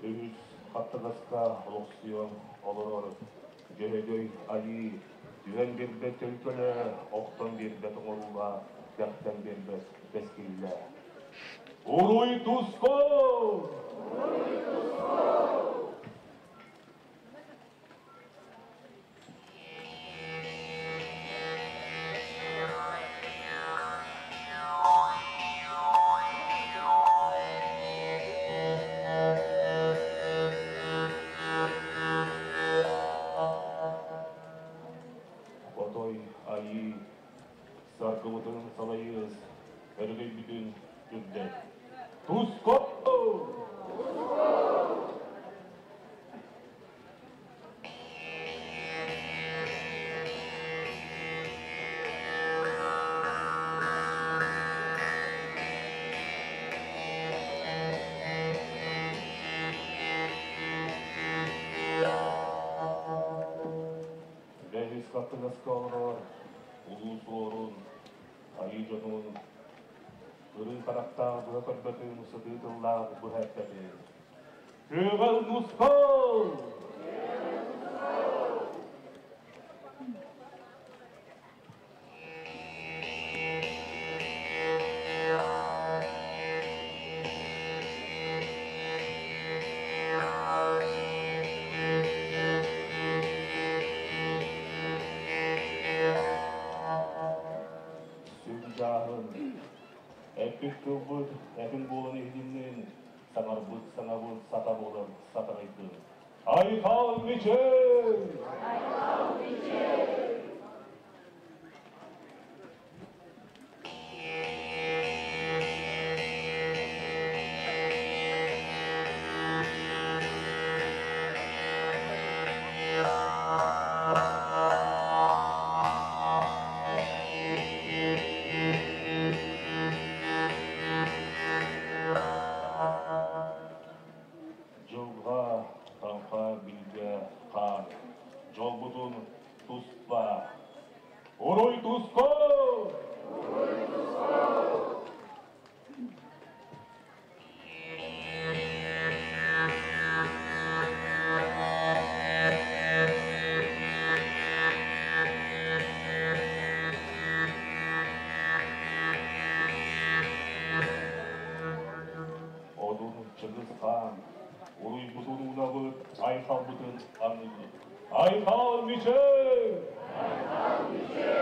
S6: Үһүс хаттыгаска олохсуйан олорор Дьөһөгөй Айыы түһэн биэрбэт төлкөлө, охтон биэрбэт оҥоруулаах, кэхтэн биэрбэт кэскиллээх. Уруй туску!
S7: Отой айыы саргыбытын салайыыс, өрөгөйбүтүн үрдэт. Туско! Бэһис хаттыгаска олорор улуу суорун, айыы дьонун, ырыы харахтаах быһа көрбөтүн, сытыы тыллаах быһа эппэтин. Күөҕэл мускул! Сүр-дьааһын, эппит тылбыт этин буолан иһитиннин, саҥарбыт саҥабыт сата буолан сатарайдын. Айхал Мичил! Айхал Мичил! Дьылҕа, таҥха, билгэ, хаан, дьолбутун туспа. Уруй туску! Уруй туску! Одун Чыгыс хаан, уруйбутун уунабыт, айхалбытын аныыбыт. Айхал Мичил! Айхал Мичил!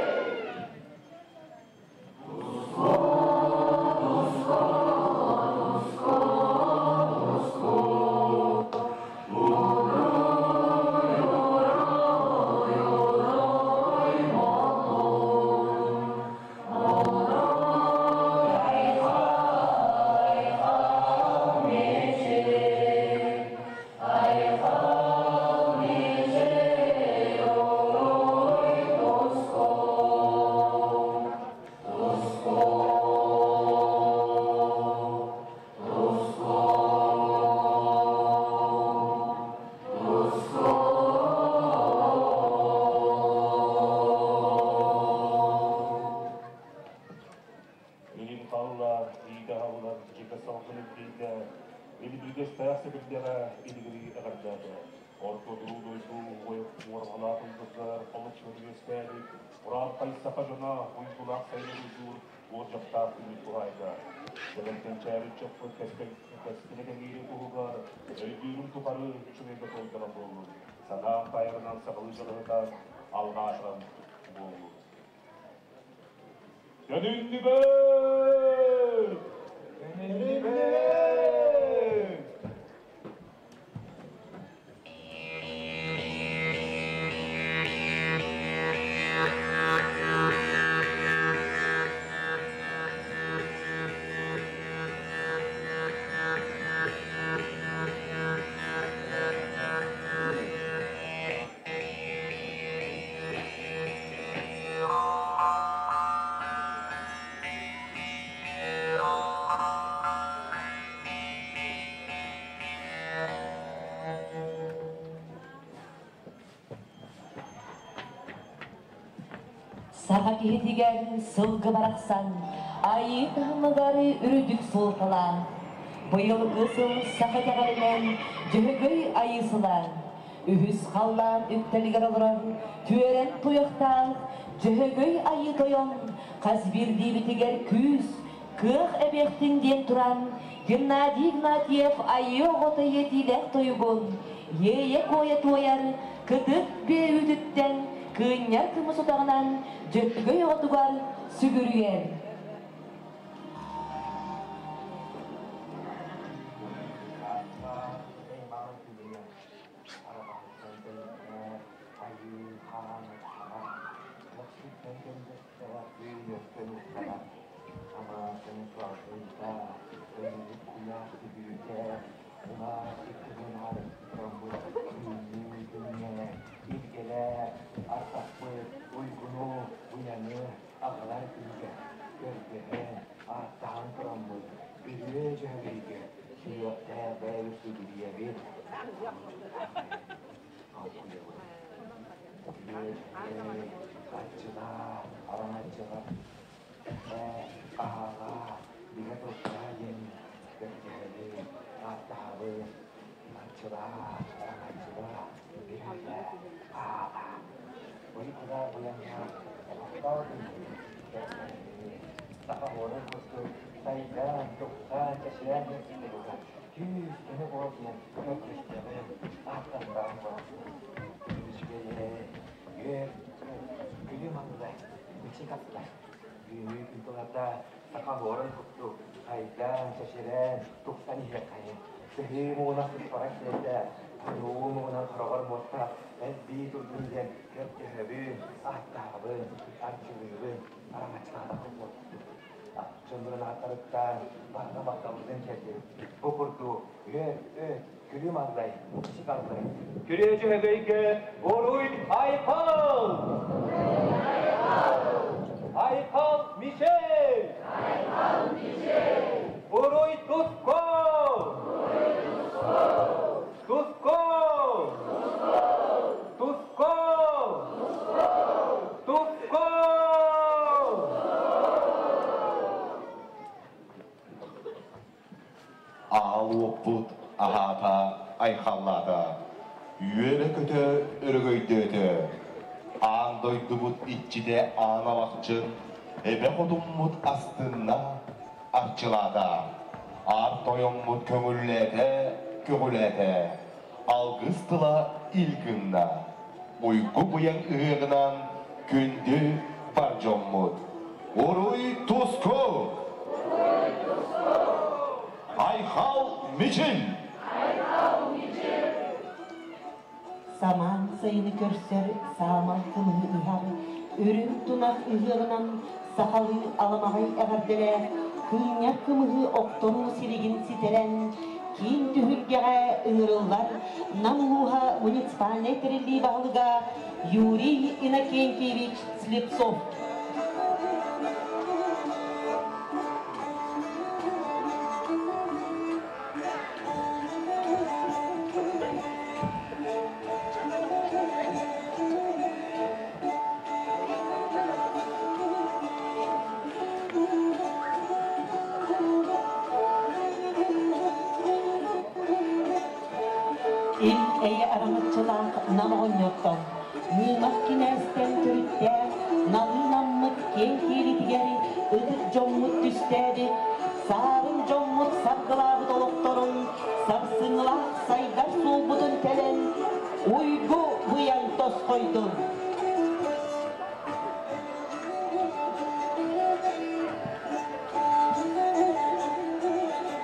S7: Илин халла иитэ аһыллар дьиҥэ салгын илдьийдэ, илбигэстээх сэбирдэҕэ илигирии эҕэрдээтэ. Орто туруу дойду уорҕалаах ылбытыгар олоччу үөскээбит ураархай саха дьоно уйгулаах сайыны уйдуур уордьахтаах күммүт туһаайда. Кэлэн кэнчээри чоппут кэскилэ кэҥиирин туһугар өйдүүрүм тухары үчүгэйгэ туойдаҕа буоллун. Санаам таайарынан сахалыы дьалыһытан алҕаатыран буоллун. Төнүннүбүт! Төнүннүбүт!
S4: Саха киһитигэр сылгы барахсан айыы таһымыгар үрдүк суолталаах. Быйылгы сыл саха итэҕэлинэн Дьөһөгөй айыы сыла. Үһүс халлаан үктэлигэр олорор түөрэн туйахтаах Дьөһөгөй Айыы Тойон хас биирдиибитигэр күүс, Кыах эбиэхтин диэн туран, Геннадий Игнатьев айыы оҕото иэтиилээх тойугун, иэйэ-куойа туойар кытыт биэ үүтүттэн кыынньар кымыс утаҕынан Дьөппүгэй оҕотугар сүгүрүйэр.
S9: Күрүөчүһөгөйгө Уруй Айхал! Айхал Мишель! Айхал Мишель! Уруй Туско! Туско! Туско! Туско!
S5: Аал уоппут аһаата, айхаллаата, үөрэ-көтө өрөгөйдөөтө. Аан дойдубут иччитэ Аан Алахчын, эбэ хотуммут астынна, арчылаата. Аар тойоммут көҥүллээтэ, көҕүлээтэ. Алгыс тыла ил гынна. Уйгу быйаҥ ыһыаҕынан күндү бар дьоммут. Уруй туску! Айхал Мичил!
S2: Самаан сайыны көрсөр саамал кымыһы ыһар, үрүҥ тунах ыһыаҕынан сахалыы аламаҕай эҕэрдэлээх кыынньар кымыһы охторуу силигин ситэрэн, киин түһүлгэҕэ ыҥырыллар Нам улууһа муниципальнай тэриллии баһылыга Юрий Иннокентьевич Слепцов. Ил эйэ араҥаччылаах Нам оҕонньортон, Мыымах кинээстэн төрүттээх налыынаммыт киэҥ киэлитигэр ытык дьоммут түстээбит, саарын дьоммут саргылаабыт олохторун сарсыҥҥылаах сайдар суолбутун тэлэн, уйгу быйаҥ тосхойдун!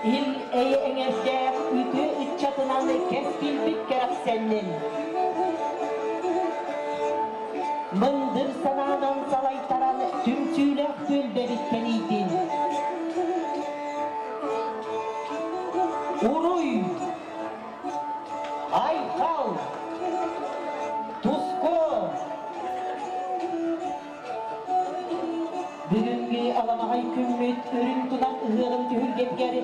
S2: Ил эйэ эҥэрдээх үтүө ыччатынан кэскилбит кэрэхсэннин! Мындыр санаанан салайтаран түмсүүлээх түөлбэбит тэнийдин! Уруй! Айхал! Туску! Бүгүҥҥү аламаҕай күммүт үрүҥ тунах ыһыаҕын түһүлгэтигэр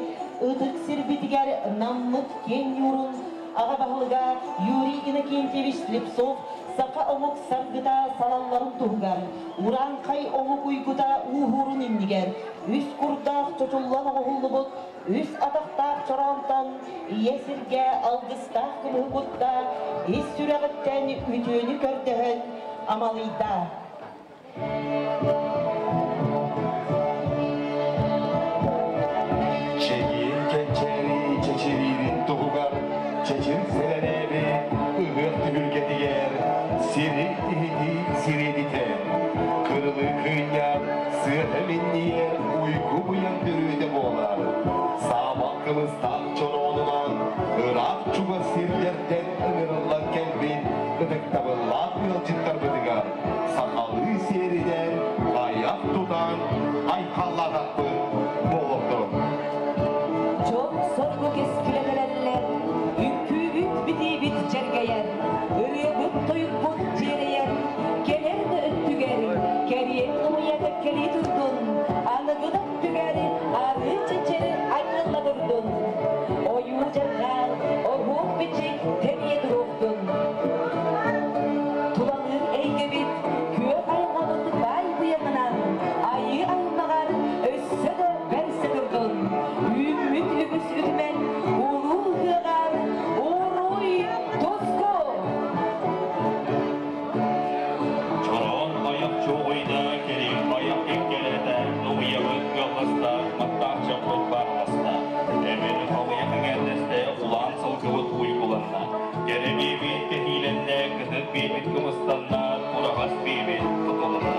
S2: ытык сирбитигэр Наммыт киэҥ ньуурун аҕа баһылыга Юрий Иннокентьевич Слепцов саха омук саргыта салалларын туһугар урааҥхай омук уйгута ууһуурун иннигэр үс курдаах чочуллан оҥоһуллубут үс атахтаах чороонтон ийэ сиргэ алгыстаах кымыһы кутта, ис сүрэҕиттэн үтүөнү көрдөһөн амалыйда.
S5: Сири иһити сириэдитэ, кырылыы кыынньар, сыата минньийэр уйгу быйаҥ төрүөтэ буолар. Саамал кымыстаах чороонунан ыраах чугас сирдэртэн ыҥырыллан кэлбит ытыктабыллаах ыалдьыттарбытыгар сахалыы сиэринэн айах тутан айхаллаатахпыт буолуохтун.
S4: Дьон соргу кэскилэ кэлэллэр, үҥкүүбүт битиибит дьэргэйэр, ырыабыт-тойукпут дьиэрэйэр, кэлэр да өттүгэр кэриэн ымыйа кэккэлии турдун, аныгы да өттүгэр арыы чэчир анньылла турдун, ойуу дьарҕаал, оһуох бичик тэнийэ туруохтун. Тулалыыр эйгэбит күөх айылҕабыт баай быйаҥынан айыы аймаҕар өссө да бэрсэ турдун. Үүммүт үгүс үтүмэн улуу ыһыаҕар уруй туску!
S6: Чороон айах чуоҕуйда, кэриҥ айах кэккэлээтэ, ымыйабыт кыалласта, маттаах чаппыт баарыласта. Эбэни халыйах эҥээрдэстэ, улаан сылгыбыт уйгуланна. Кэрэ биэбит кэһиилэннэ, кытыт биэбит кымыстанна, тураҕас биэбит тутулунна.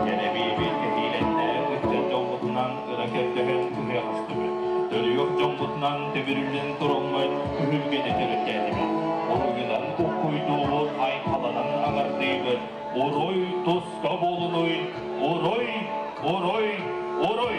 S6: Кэрэ биэбит кэһиилэннэ, ыччат дьоммутунан ыра көрдөһөн ыһыах астыбыт. Төрүөх дьоммутунан төбүрүллэн тураммыт түһүлгэни төрүттээтибит. Уруйунан уккуйдуубут, айхаланан аҥардыыбыт. Уруй туска буолунуй, уруй, уруй, уруй!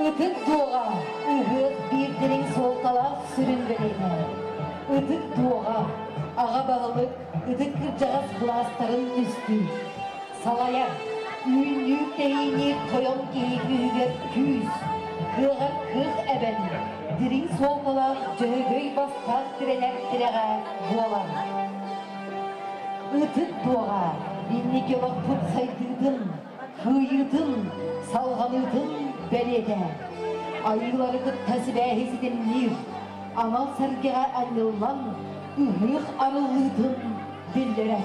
S3: Ытык дуоҕа ыһыах биир дириҥ суолталаах сүрүн бэлиэтэ. Ытык дуоҕа аҕа баһылык ытык кырдьаҕас былаастарын түстүүр, салайар, үүннүүр-тэһиинниир тойон киһи күүһүгэр күүс, кыаҕар кыах эбэн, дириҥ суолталаах дьөһөгөй бастаах тирэнэр тирэҕэ буолар. Ытык дуоҕа инники олохпут сайдыытын, кыайыытын, салҕаныытын бэлиэтэ. Айыылары кытта сибээһи ситимниир, анал сэргэҕэ анньыллан, ыһыах арыллыытын биллэрэр.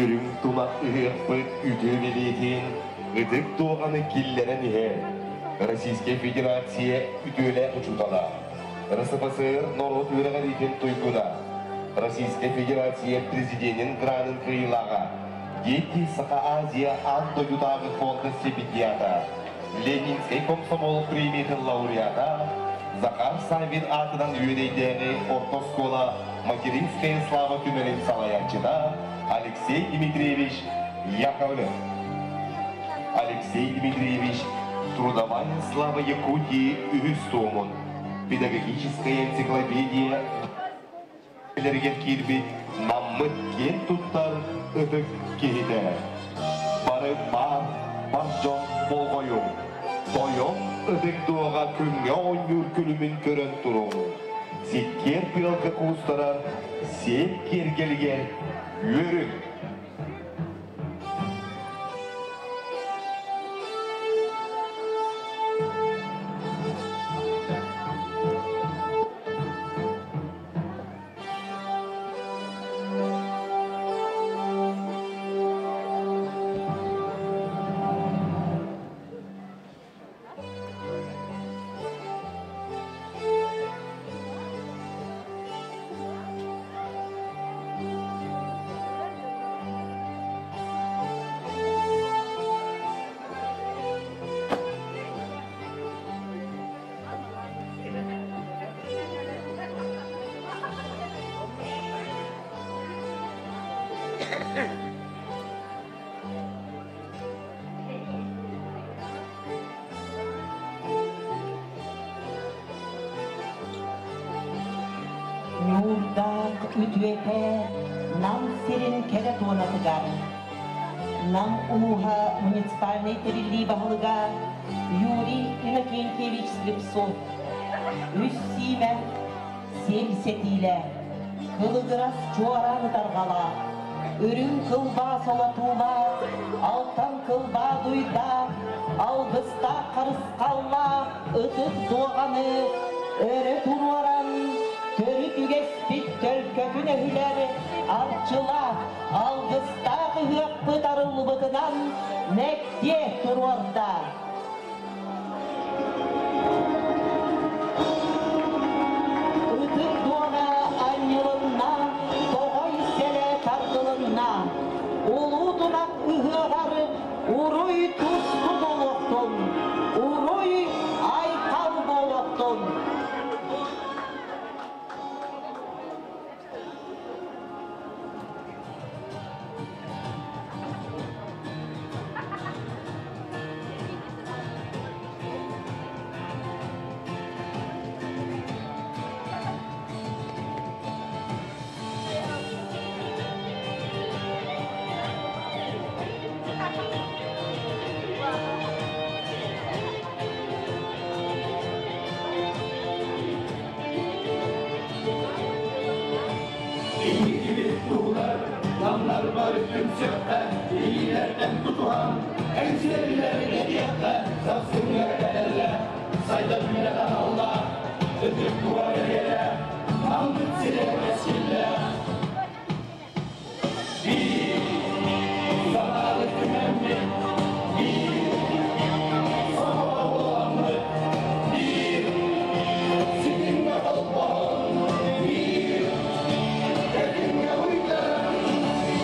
S5: Үрүҥ тунах ыһыахпыт үтүө билиитин ытык дуоҕаны киллэрэн иһэр Российскай Федерация үтүөлээх учуутала, РСФСР норуот үөрэҕириитин туйгуна, Российскай Федерация Президенин гранын кыайыылааҕа Дети Саха Азия аан дойдутааҕы фонда стипендиата, Ленинскэй комсомол премиятын лауреата Захар Саввин аатынан Үөдэйдээҕи орто оскуола Материнская слава түмэлин салайааччыта Алексей Дмитриевич Яковлев. Алексей Дмитриевич Трудовая слава Якутии үһүс туомун педагогическая энциклопедия Билэригэр киирбит Наммыт киэн туттар ытык киһитэ. Бары баар бар дьон болҕойуҥ, тойон ытык дуоҕа күҥҥэ оонньуур күлүмүн көрөн туруҥ. Сиккиэр тыалга куустарар сиэл киэргэлигэр үөрүҥ!
S2: Ньуурдаах үтүөтэ Нам сирин кэрэ туонатыгар. Нам улууһа муниципальнай тэриллии баһылыга Юрий Иннокентьевич Слепцов үс сиимэх сиэл сэтиилэ, кылыгырас чуораан ытарҕала, үрүҥ кылбаа солотуулаах, алтан кылбаа дуйдаах, алгыстаах харысхаллаах ытык дуоҕаны өрө туруоран, төрүт үгэспит төлкөтүн өһүлэр арчылаах, алгыстаах ыһыахпыт арыллыбытынан мэктиэ туруорда. Ытык дуона анньылынна, тоҕой сэлэ тардылынна. Улуу тунах ыһыаҕар уруй туску буолуохтун, уруй айхал буолуохтун.
S10: Намнар бар түмсүөххэ, илиилэртэн тутуһан, эҥсиэлилэр этиэххэ, сарсыҥҥа кэлэллэ, сайда үүнэ аналла, ытык туар эриэлэ, наммыт сирэ кэскиллээх. Биир санаалы түмэммит, биир сомоҕо буоламмыт, биир ситимҥэ холбоһон, биир тэтимҥэ уйдаран,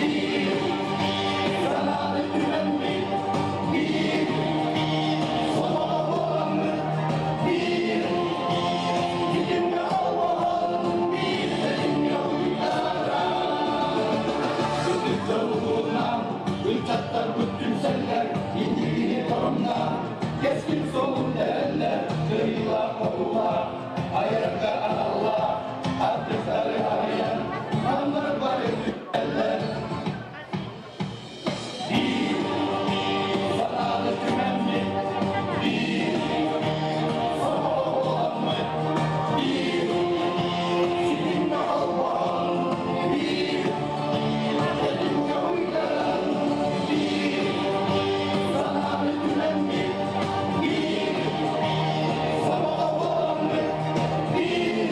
S10: биир санааны түмэммит, биир сомоҕо буоламмыт, биир ситимҥэ холбоһон, биир тэтимҥэ уйдаран. Ытык дьоллуунан ыччаттарбыт түмсэллэр, инникини торумнаан, кэскил суолун тэлэллэр, кыайыылаах-хотуулаах, айарга аналлаах, артыктары арыйан, намнар бары түмэллэр. Биир санааны түмэммит, биир сомоҕо буоламмыт, биир ситимҥэ холбоһон, биир тэтимҥэ уйдаран, биир санааны түмэммит, биир сомоҕо буоламмыт, биир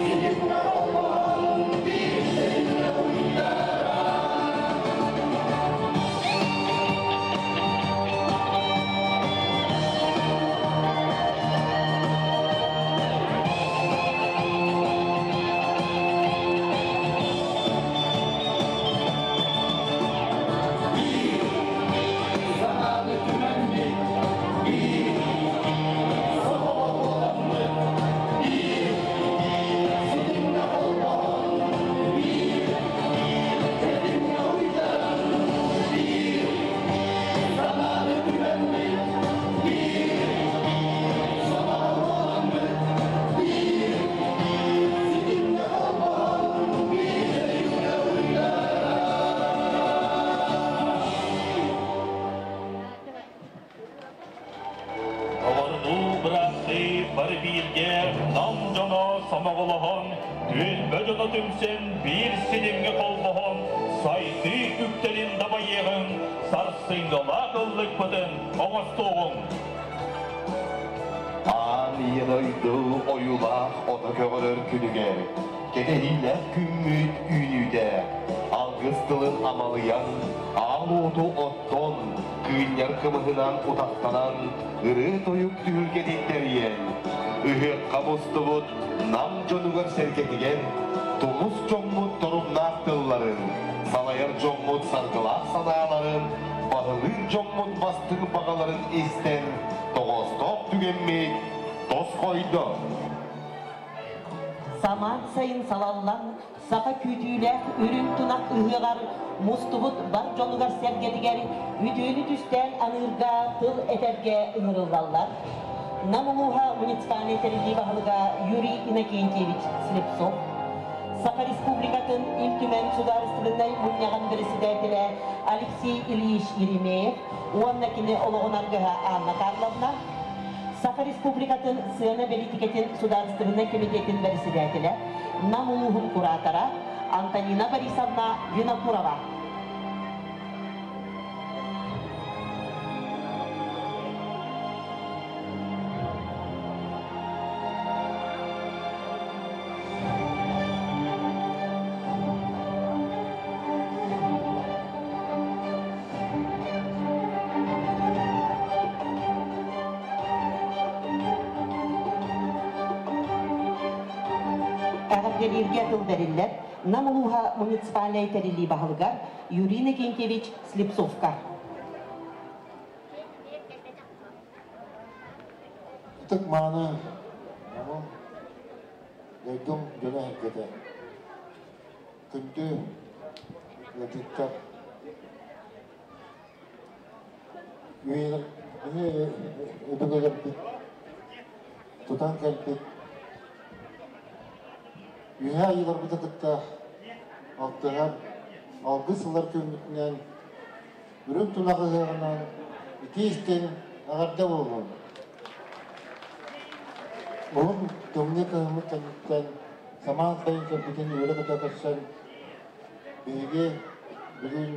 S10: ситимҥэ холбоһон, биир тэтимҥэ уйдаран. Биир санааны түмэммит, биир сомоҕо буоламмыт, биир ситимҥэ холбоһон, биир тэтимҥэ уйдаран, биир санааны түмэммит, биир сомоҕо буоламмыт, биир ситимҥэ холбоһон, биир тэтимҥэ уйдаран.
S6: Доҕордуу бырааттыы бары бииргэ Нам дьоно сомоҕолоһон, түөлбэ дьоно түмсэн биир ситимҥэ холбоһон, сайдыы үктэлин дабайыаҕыҥ, сарсыҥҥылаах ыллыкпытын оҥостуоҕуҥ.
S5: Аан ийэ дойду ойуулаах ото көҕөрөр күнүгэр, кэтэһиилээх күммүт үүнүүтэ, алгыс тылын амалыйан, аал уоту оттон, кыынньар кымыһынан утахтанан, ырыа-тойук түһүлгэтин тэрийэн, ыһыахха мустубут Нам дьонугар-сэргэтигэр тумус дьоммут торумнаах тылларын, салайар дьоммут саргылаах санааларын, баһылыыр дьоммут бастыҥ баҕаларын истэн, тоҕоостоох түгэммит тосхойдо.
S2: Самаан сайын салаллан, саха күүтүүлээх үрүҥ тунах ыһыаҕар мустубут бар дьонугар-сэргэтигэр үтүөнү түстээн аныырга тыл этэргэ ыҥырыллаллар. Нам улууһа муниципальнай тэриллии баһылыга Юрий Иннокентьевич Слепцов, Саха Республикатын Ил Түмэн Судаарыстыбаннай Мунньаҕын председателэ Алексей Ильич Еремеев уонна кини олоҕун аргыһа Анна Карловна, Саха Республикатын сыана бэлиитикэтин судаарыстыбаннай комитетин бэрэссэдээтэлэ, Нам улууһун куратора Антонина Борисовна Винокурова. Эҕэрдэлииргэ тыл бэриллэр Нам улууһа муниципальнай тэриллии баһылыгар Юрий Иннокентьевич Слепцовка.
S11: Ытык мааны Намым дойдум дьоно эһэргэтэ. Күндү ыалдьыттар. Үйэ өбүгэлэрбит тутан кэлбит үөһээ айыыларбытын кытта алтыһар алгыс ылар күммүтүнэн Үрүҥ тунах ыһыаҕынан итии-истиҥ эҕэрдэ буоллун! Уһун тымныы кыһыммыт кэнниттэн самаан сайын кэлбитин үөрэ-көтө көрсөн, биһиги бүгүн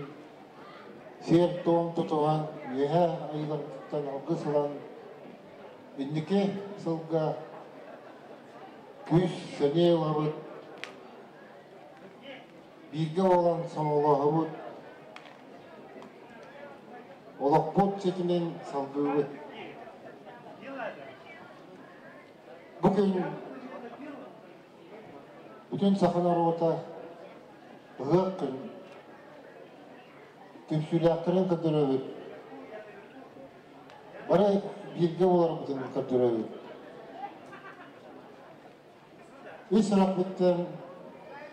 S11: сиэр-туом тутуһан, үөһээ айыыларбытыттан алгыс ылан, инники сылга күүс-сэниэ ылабыт, бииргэ буолан сомоҕолоһобут, олохпут ситимин салгыыбыт. Бу күн бүтүн саха норуота ыһыах күн түмсүүлээхтэрин көрдөрөбүт. Бары бииргэ буоларбытын көрдөрөбүт. Үс сурахпыттан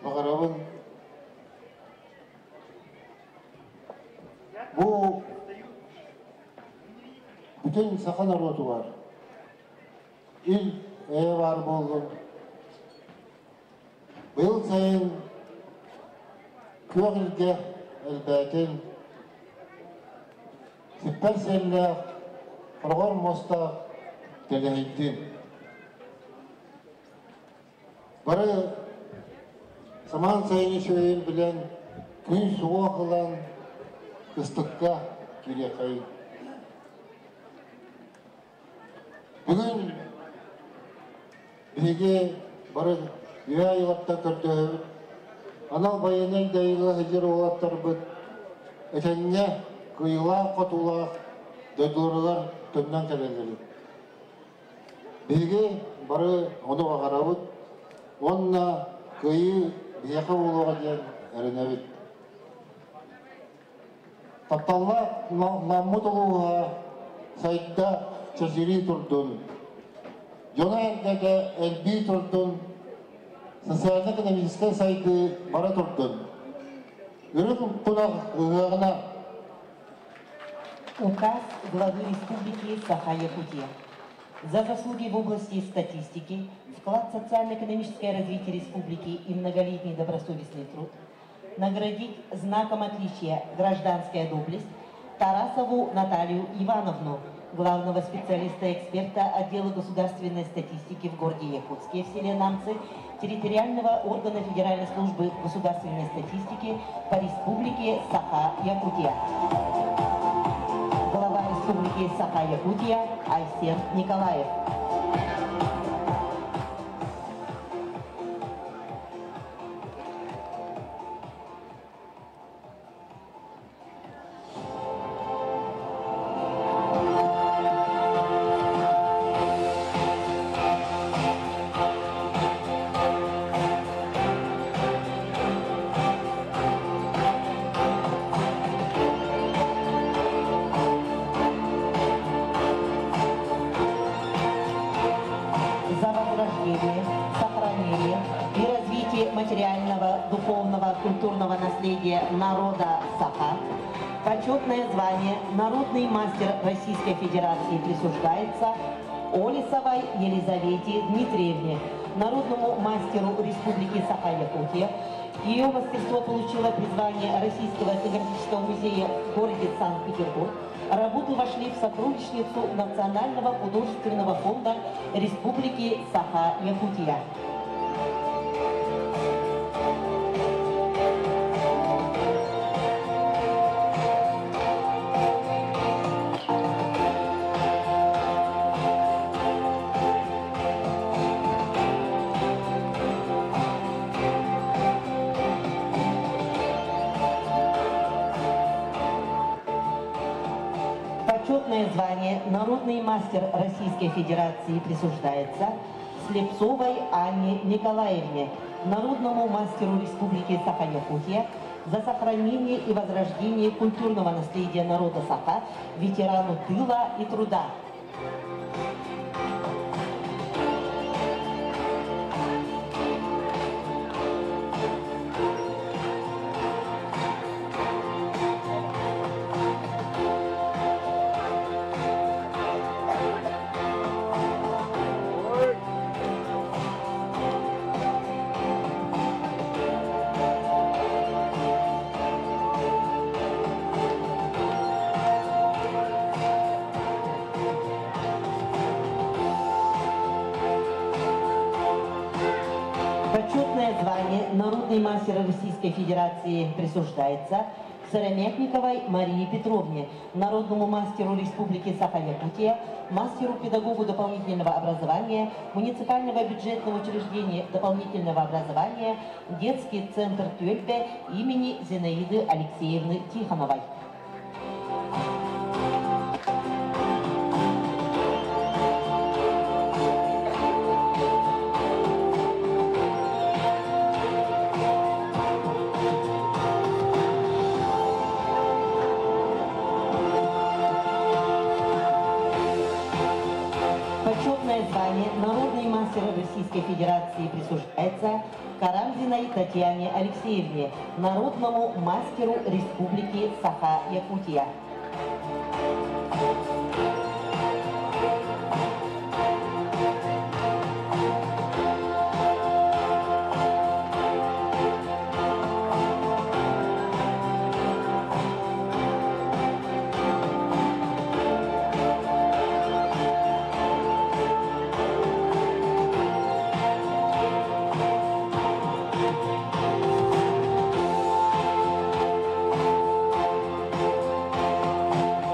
S11: баҕарабын бу бүтүн саха норуотугар ил эйэ баар буоллун. Быйыл сайын күөх илгэ элбээтин, сиппэр сиэллээх, хороҕор муостаах тэлэһийдин. Бары самаан сайын үчүгэйин билэн, күн суох ылан, кыстыкка киириэххэйин. Бүгүн биһиги бары үһэ айылаттан көрдөһөбүт. Анал байыаннай дьайыыга сылдьар уолаттарбыт этэҥҥэ кыайыылаах-хотуулаах дойдуларыгар төннөн кэлэллэрин. Биһиги бары ону баҕарабыт уонна кыайыы биһиэхэ буолуоҕа диэн эрэнэбит. Тапталлаах Наммыт улууһа сайда чэчирии турдун, дьоно-сэргэтэ элбии турдун, социально-экономическай сайдыы бара турдун. Үрүҥ тунах ыһыаҕына
S2: Указ главы Республики Саха-Якутия. За заслуги в области статистики, вклад в социально-экономическое развитие республики и многолетний добросовестный труд наградить знаком отличия «Гражданская доблесть» Тарасову Наталью Ивановну, главного специалиста-эксперта отдела государственной статистики в городе Якутске в селе Намцы, территориального органа Федеральной службы государственной статистики по республике Саха-Якутия. Глава Республики Саха-Якутия Айсен Николаев. За возрождение, сохранение и развитие материального, духовного, культурного наследия народа Саха почетное звание «Народный мастер Российской Федерации» присуждается Олесовой Елизавете Дмитриевне, народному мастеру Республики Саха-Якутия. Ее мастерство получило призвание Российского этнографического музея в городе Санкт-Петербург. Работы вошли в сокровищницу Национального художественного фонда Республики Саха-Якутия. Почетное звание «Народный мастер Российской Федерации» присуждается Слепцовой Анне Николаевне, народному мастеру Республики Саха-Якутия, за сохранение и возрождение культурного наследия народа Саха, ветерану тыла и труда. Почетное звание «Народный мастер Российской Федерации» присуждается Сыромятниковой Марии Петровне, народному мастеру Республики Саха-Якутия, мастеру-педагогу дополнительного образования, муниципального бюджетного учреждения дополнительного образования, детский центр Тюэльбе имени Зинаиды Алексеевны Тихоновой. Почетное звание «Народный мастер Российской Федерации» присуждается Карамзиной Татьяне Алексеевне, народному мастеру Республики Саха-Якутия.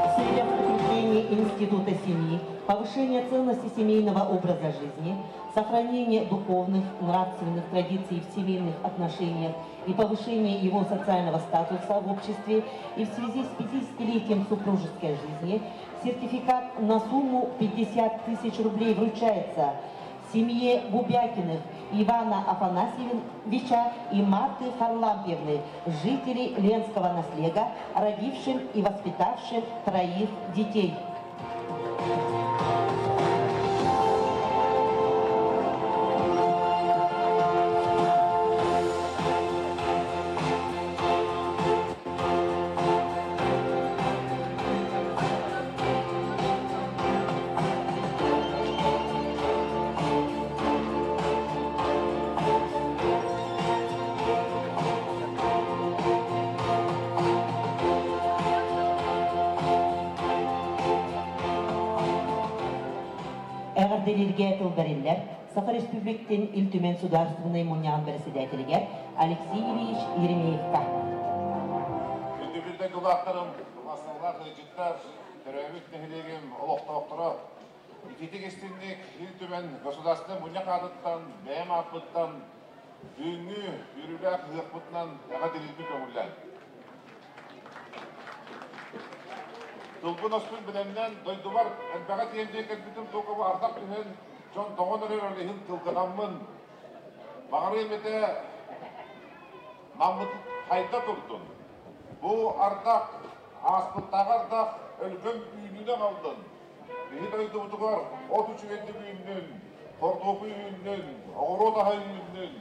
S2: В целях укрепления института семьи, повышения ценности семейного образа жизни, сохранения духовных, нравственных традиций в семейных отношениях и повышения его социального статуса в обществе и в связи с 50-летием супружеской жизни сертификат на сумму 50 тысяч рублей вручается семье Бубякиных Ивана Афанасьевича и Марты Харлампьевны, жителей Ленского наслега, родившим и воспитавшим троих детей. Эҕэрдэлииргэ тыл бэриллэр Саха Республиктин Ил Түмэн Судаарыстыбаннай мунньаҕын бэрэссэдээтэлигэр Алексей Ильич Еремеевка.
S12: Күндү биир дойдулаахтарым, убаастабыллаах ыалдьыттар, төрөөбүт нэһилиэгим олохтоохторо, итиитик истинник Ил Түмэн Государственнай мунньах аатыттан, бэйэм ааппыттан бүгүҥҥү үөрүүлээх ыһыахпытынан эҕэрдэлиирбин көҥүллээн. Тылбын-оспун бэлэмнээн дойдубар элбэҕи тиэйэн кэлбитим туокабы ардах түһэн, дьон тоҥон эрэр ол иһин тылгатаммын, баҕарыам этэ Наммыт хайда турдун? Бу ардах, ааспыттааҕы ардах өлгөм үүнүүнү аҕаллын. Биһи дойдубутугар от үчүгэйдик үүннүн, хортуоппуй үүннүн, оҕуруот аһа үүннүн,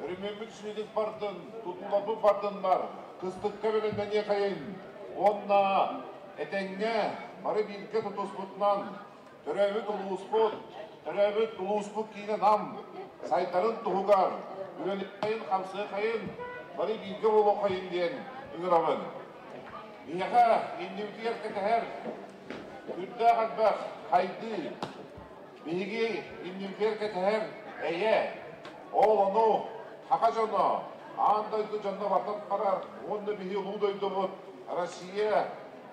S12: өрөмүөммүт үчүгэйдик бардын, тутууларбыт бардыннар, кыстыкка бэлэмнэниэхэйин уонна этэҥҥэ бары бииргэ тутуспутунан төрөөбүт улууспут, төрөөбүт улууспут киинэ Нам. сайдарын туһугар үлэлиэххэйин-хамсыаххайын, бары бииргэ буолуоххайын диэн ыҥырабын. Биһиэхэ иннибитигэр кэтэһэр үрдээх элбэх хайдыы, биһиги иннибитигэр кэтэһэр эйэ, ол ону саха дьоно, аан дойду дьонно батан барар уонна биһи улуу дойдубут Россия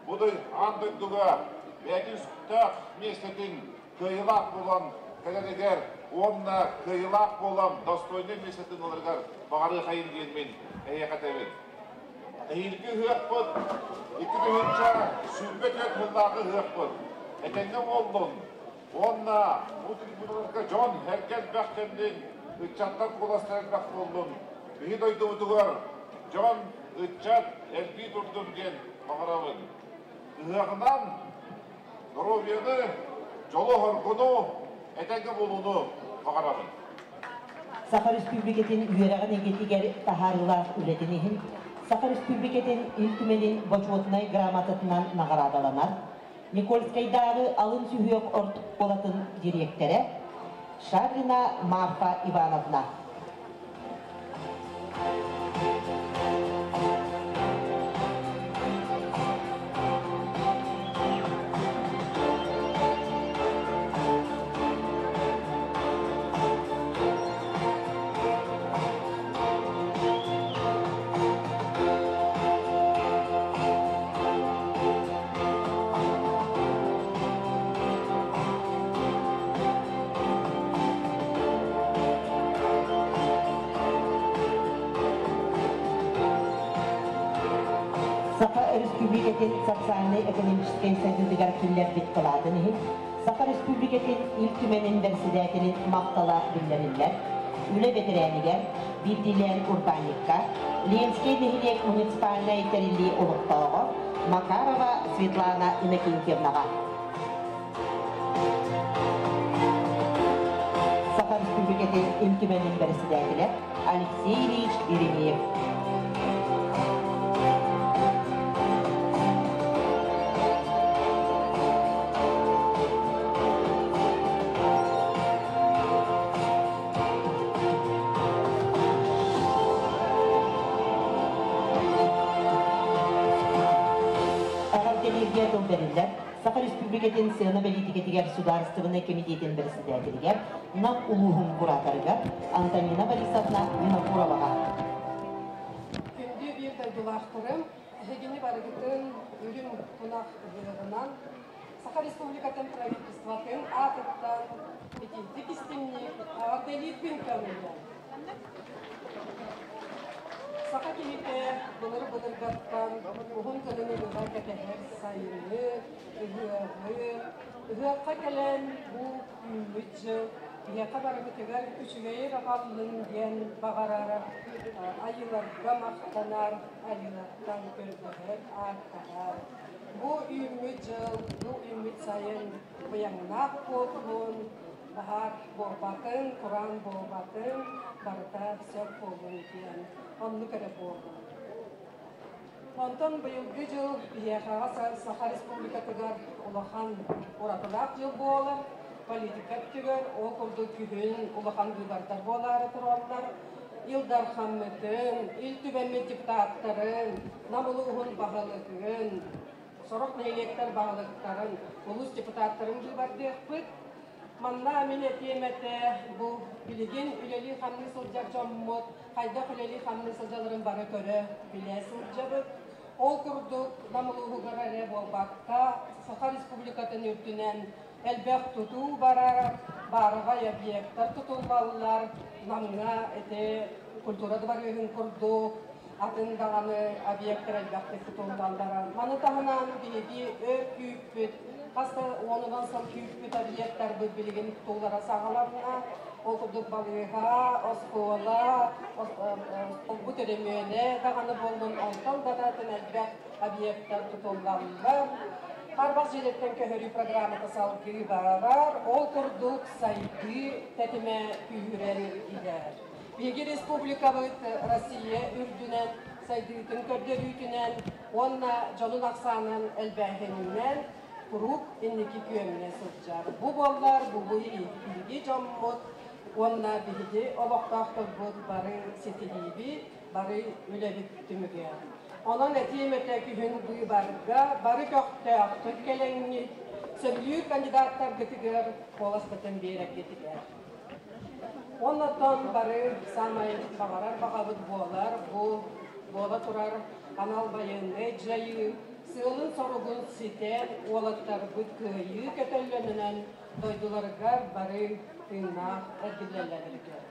S12: бу аан дойдуга бэйэтин сүрдээх миэстэтин кыайыылаах буолан кэлэригэр уонна кыайыылаах буолан достойнай миэстэтин ыларыгар баҕарыахайын диэн мин эһиэхэ этэбин. Эһиилги ыһыахпыт 2024 сыллааҕы ыһыахпыт этэҥҥэ буоллун уонна бу трибуналарга дьон эргэ элбэх кэллин, ыччаттар куоластара элбэх буоллун, биһи дойдубутугар дьон, ыччат элбии турдун диэн баҕарабын. Ыһыаҕынан доруобуйаны, дьолу-соргуну, этэҥҥэ буолууну баҕарабын.
S2: Саха Республикатын үөрэҕин эйгэтигэр таһаарыылаах үлэтин иһин Саха Республикатын Ил Түмэнин Бочуотунай грамотатынан наҕараадаланар Никольскайдааҕы алын сүһүөх ортолатын дириэктэрэ Шадрина Марфа Ивановна. Саха Өрөспүүбүлүкэтин социальнай-экономическай сайдыытыгар киллэрбит кылаатын иһин Саха Республикатын Ил Түмэнин бэрэссэдээтэлин махтала биллэриллэр. Үлэ бэтэрээнигэр, биирдиилээн урбаанньыкка, Ленскэй нэһилиэк муниципальнай тэриллии олохтооҕо Макарова Светлана Иннокентьевнаҕа. Саха Республикатын Ил Түмэнин бэрэссэдээтэлэ Алексей Ильич Еремеев. Эҕэрдэлииргэ тыл бэриллэр Саха Республикатын сыана бэлиитикэтигэр судаарыстыбаннай кэмитиэтин бэрэссэдээтэлигэр Нам улууһун кураторыгар Антонина Борисовна Винокуроваҕа.
S13: Күндү биир дойдулаахтарым, эһигини барыгытын үрүҥ тунах ыһыаҕынан Саха Республикатын правительствотын аатыттан итиитик истиҥник эҕэрдэлиирбин көҥүллээн. Саха киһитэ былыр-былыргаттан уһун кыһыны быһа кэтэһэр сайыны, ыһыаҕы, ыһыахха кэлэн бу үүммүт дьыл биһиэхэ барыбытыгар үчүгэйи аҕаллын диэн баҕарар, айыыларга махтанар, айыылартан көрдөһөр, ааттаһар. Бу үүммүт дьыл, бу үүммүт сайын быйаҥнаах буоллун, баһаар буолбатын, кураан буолбатын, барыта сөп буоллун диэн оннук эрэ буоллун. Онтон быйылгы дьыл биһиэхэҕэ Саха Республикатыгар улахан уратылаах дьыл буолар. Политика өттүгэр ол курдук күһүн улахан быыбардар буолаары тураллар. Ил Дархаммытын, Ил Түбэммит депутаттарын, Нам улууһун баһылыгын, сорох нэһилиэктэр баһылыктарын, улуус депутаттарын быыбардыахпыт. Манна мин этиэм этэ, бу билигин үлэлии-хамныы сылдьар дьоммут хайдах үлэлии-хамныы сылдьалларын бары көрө, билэ сылдьабыт. Ол курдук, Нам улууһугар эрэ буолбакка, Саха Республикатын үрдүнэн элбэх тутуу барар, баараҕай объектар тутуллаллар. Намҥа ити культура дыбарыаһын курдук атын даҕаны объектар элбэхтик тутуллаллар. Маны таһынан биһиги өр күүппүт, хас да уонунан сыл күүппүт объектарбыт билигин тутуулара саҕаланна. Ол курдук балыыһа, оскуола, олбут өрөмүөнэ даҕаны буоллун, онтон да атын элбэх объектар тутуллаллар. Харбах дьиэлэртэн көһөрүү программата салгыы барар. Ол курдук сайдыы тэтимэ күүһүрэн иһэр. Биһиги республикабыт Россия үрдүнэн сайдыытын көрдөрүүтүнэн уонна дьонун ахсаанын элбээһининэн куруук инники күөҥҥэ сылдьар. Бу буоллар бу биһиги дьоммут Уонна биһиги олохтоохторбут бары ситиһиибит, бары үлэбит түмүгэ. Онон этиим этэ күһүн быыбарга бары көхтөөхтүк кэлэҥҥит, сөбүлүүр кандидаттаргытыгар куоласкытын биэрэргитигэр. Оннотон бары саамай баҕарар баҕабыт буолар бу буола турар анал байыаннай дьайыы сыалын-соругун ситэн уолаттарбыт кыайыы көтөллөнүнэн дойдуларыгар бары тыыннаах эргиллэллэригэр.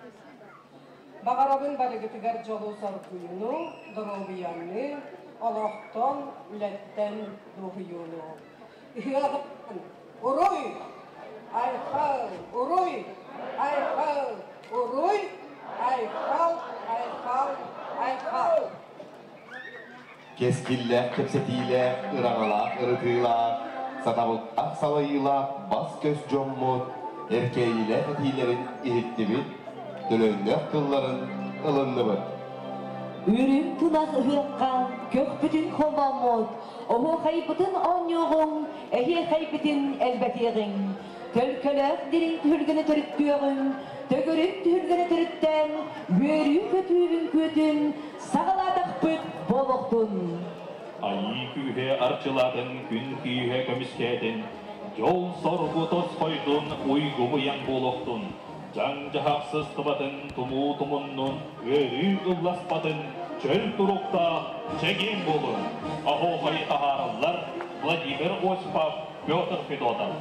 S13: Баҕарабын барыгытыгар дьолу-соргуйуну, доруобуйаны, олохтон, үлэттэн дуоһуйууну. Ыһыаҕын уруй! Айхал! Уруй! Айхал! Уруй! Айхал! Айхал! Айхал!
S5: Кэскиллээх кэпсэтиилээх, ыраҥалаах ырытыылаах, сатабыллаах салайыылаах бас-көс дьоммут эркээйилээх этиилэрин иһиттибит, төлөннөөх тылларын ылынныбыт.
S4: Үрүҥ тунах ыһыахха көхпүтүн холбооммут, оһуохайбытын оонньуоҕуҥ, эһиэхэйбитин элбэтиэҕиҥ. Төлкөлөөх дириҥ түһүлгэни төрүттүөҕүҥ, төгүрүк түһүлгэни төрүттээн, үөрүү-көтүү үҥкүүтүн саҕалаатахпыт буолуохтун.
S6: Айыы күүһэ арчылаатын, күн күүһэ көмүскээтин, дьол-соргу тосхойдун, уйгу-быйаҥ буолуохтун, дьаҥ-дьаһах сыстыбатын, тумуу тумуннун, ыарыы ылласпатын, чөл туруктаах, чэгиэн буолун. Оһуохайы таһаараллар Владимир Осипов, Петр Федотов.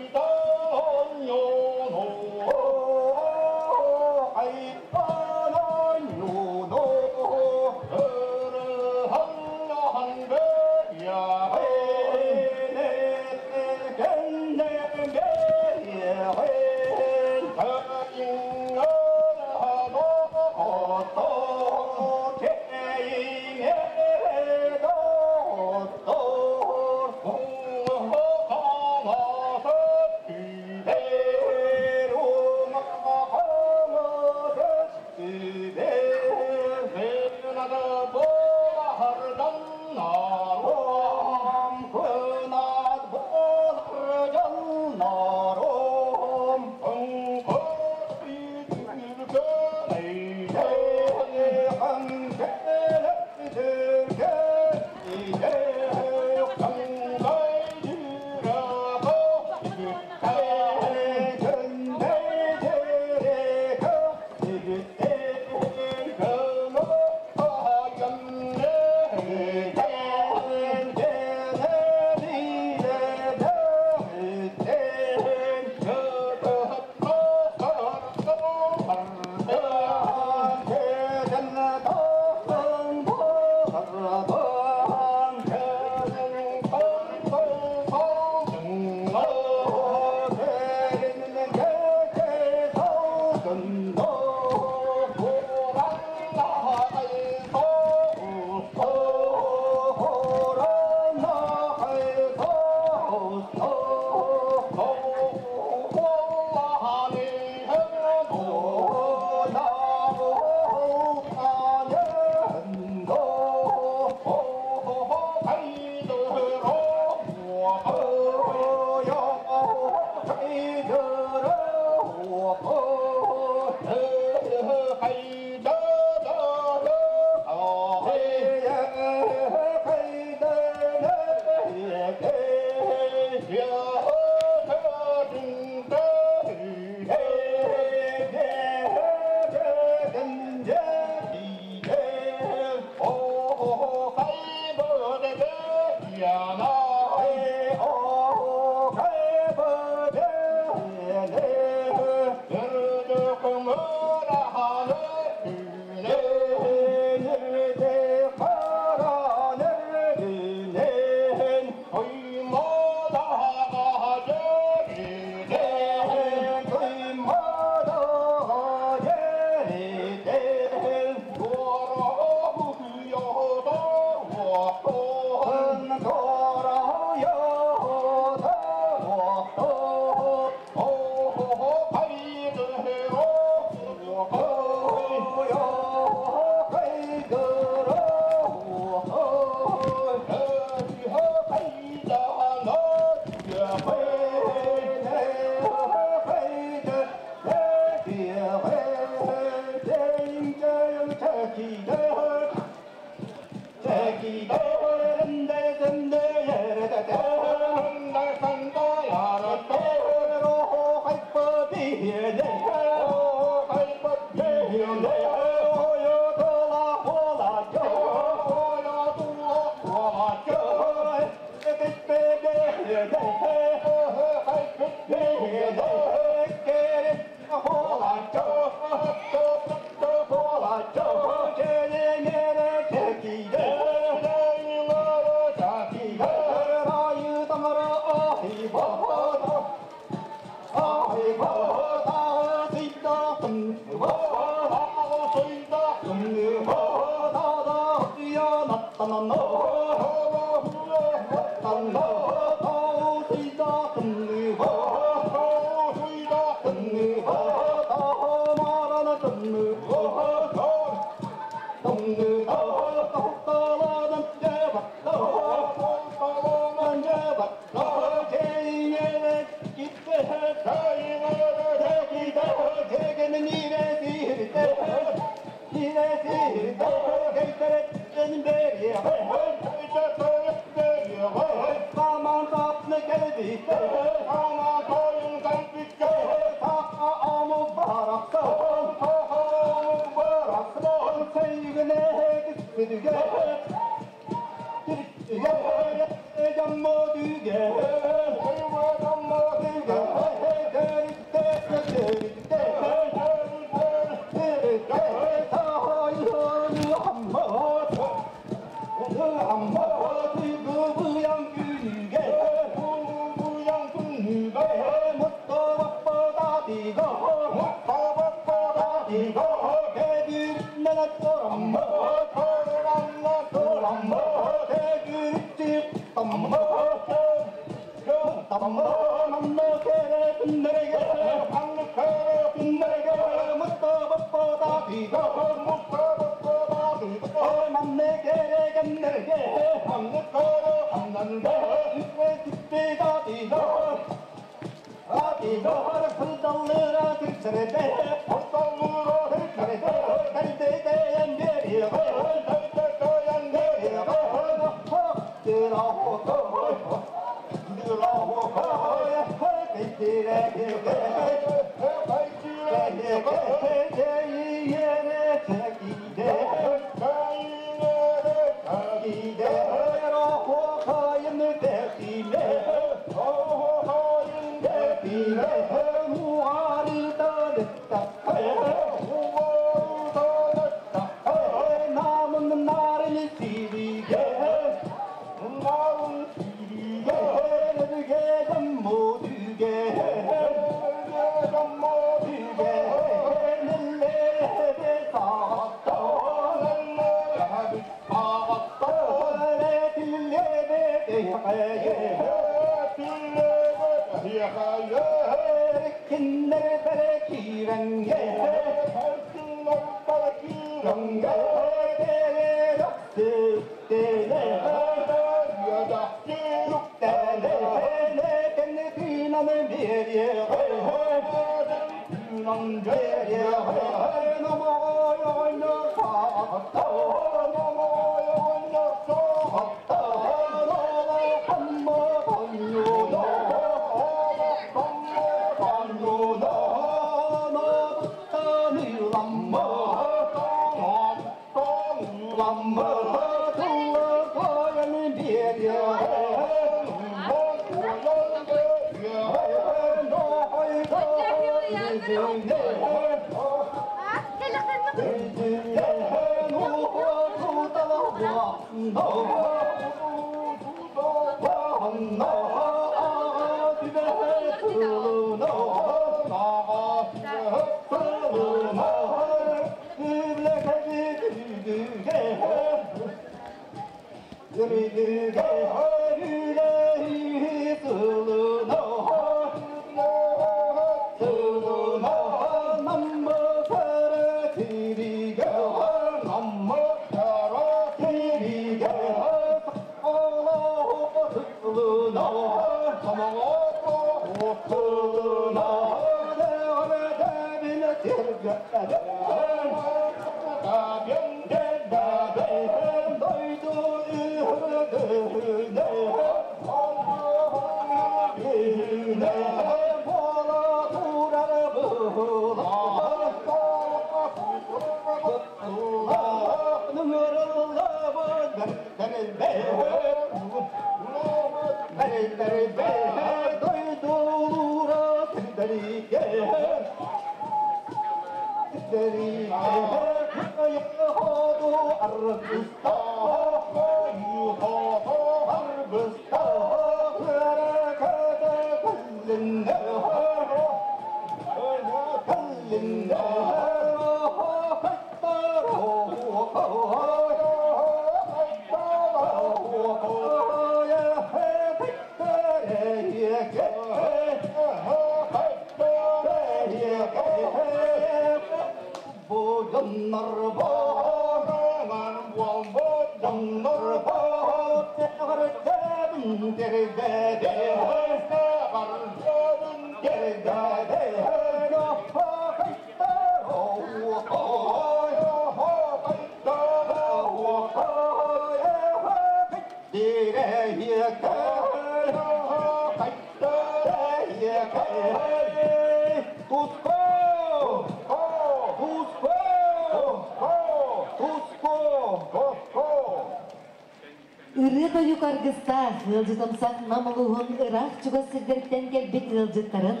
S3: Ырыа-тойук аргыстаах, ыалдьытымсах Нам улууһун ыраах чугас сирдэриттэн кэлбит ыалдьыттарын,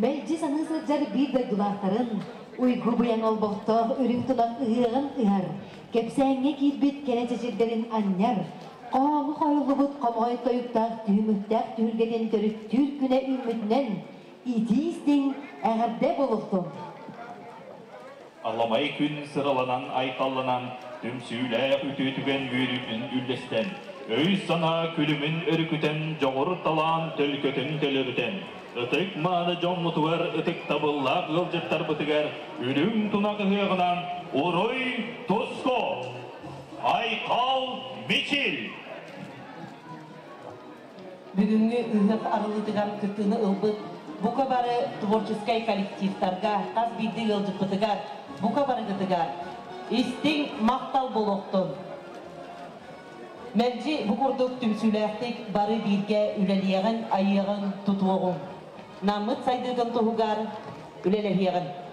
S3: мэлдьи саныы сылдьар биир дойдулаахтарын, уйгу быйаҥ олбохтоох үрүҥ тунах ыһыаҕын ыһар, кэпсээҥҥэ киирбит кэрэ чэчирдэрин анньар, хоһооҥҥо хоһуйуллубут хомоҕой тойуктаах түһүмүктээх түһүлгэтин төрүттүүр күнэ үүммүтүнэн итии-истиҥ эҕэрдэ буолуохтун!
S6: Аламай күн сыраланан айхалланан, түмсүүлээх үтүө түгэн үөрүүтүн үллэстэн, өй-санаа күлүмүн өрүкүтэн, дьоҕур талаан төлкөтүн төлөрүтэн, ытык-мааны дьоммутугар ытыктабыллаах ыалдьыттарбытыгар үрүҥ тунах ыһыаҕынан Уруй Туску! Айхал Мичил!
S2: Бүгүҥҥү ыһыах арыллыытыгар кыттыыны ылбыт бука бары творческай коллективтарга, хас биирдии ыалдьыппытыгар, бука барыгытыгар истиҥ махтал буолуохтун! Мэлдьи бу курдук түмсүүлээхтик бары бииргэ үлэлиэҕин, айыаҕын, тутуоҕуҥ. Наммыт сайдыытын туһугар үлэлэһиэҕин.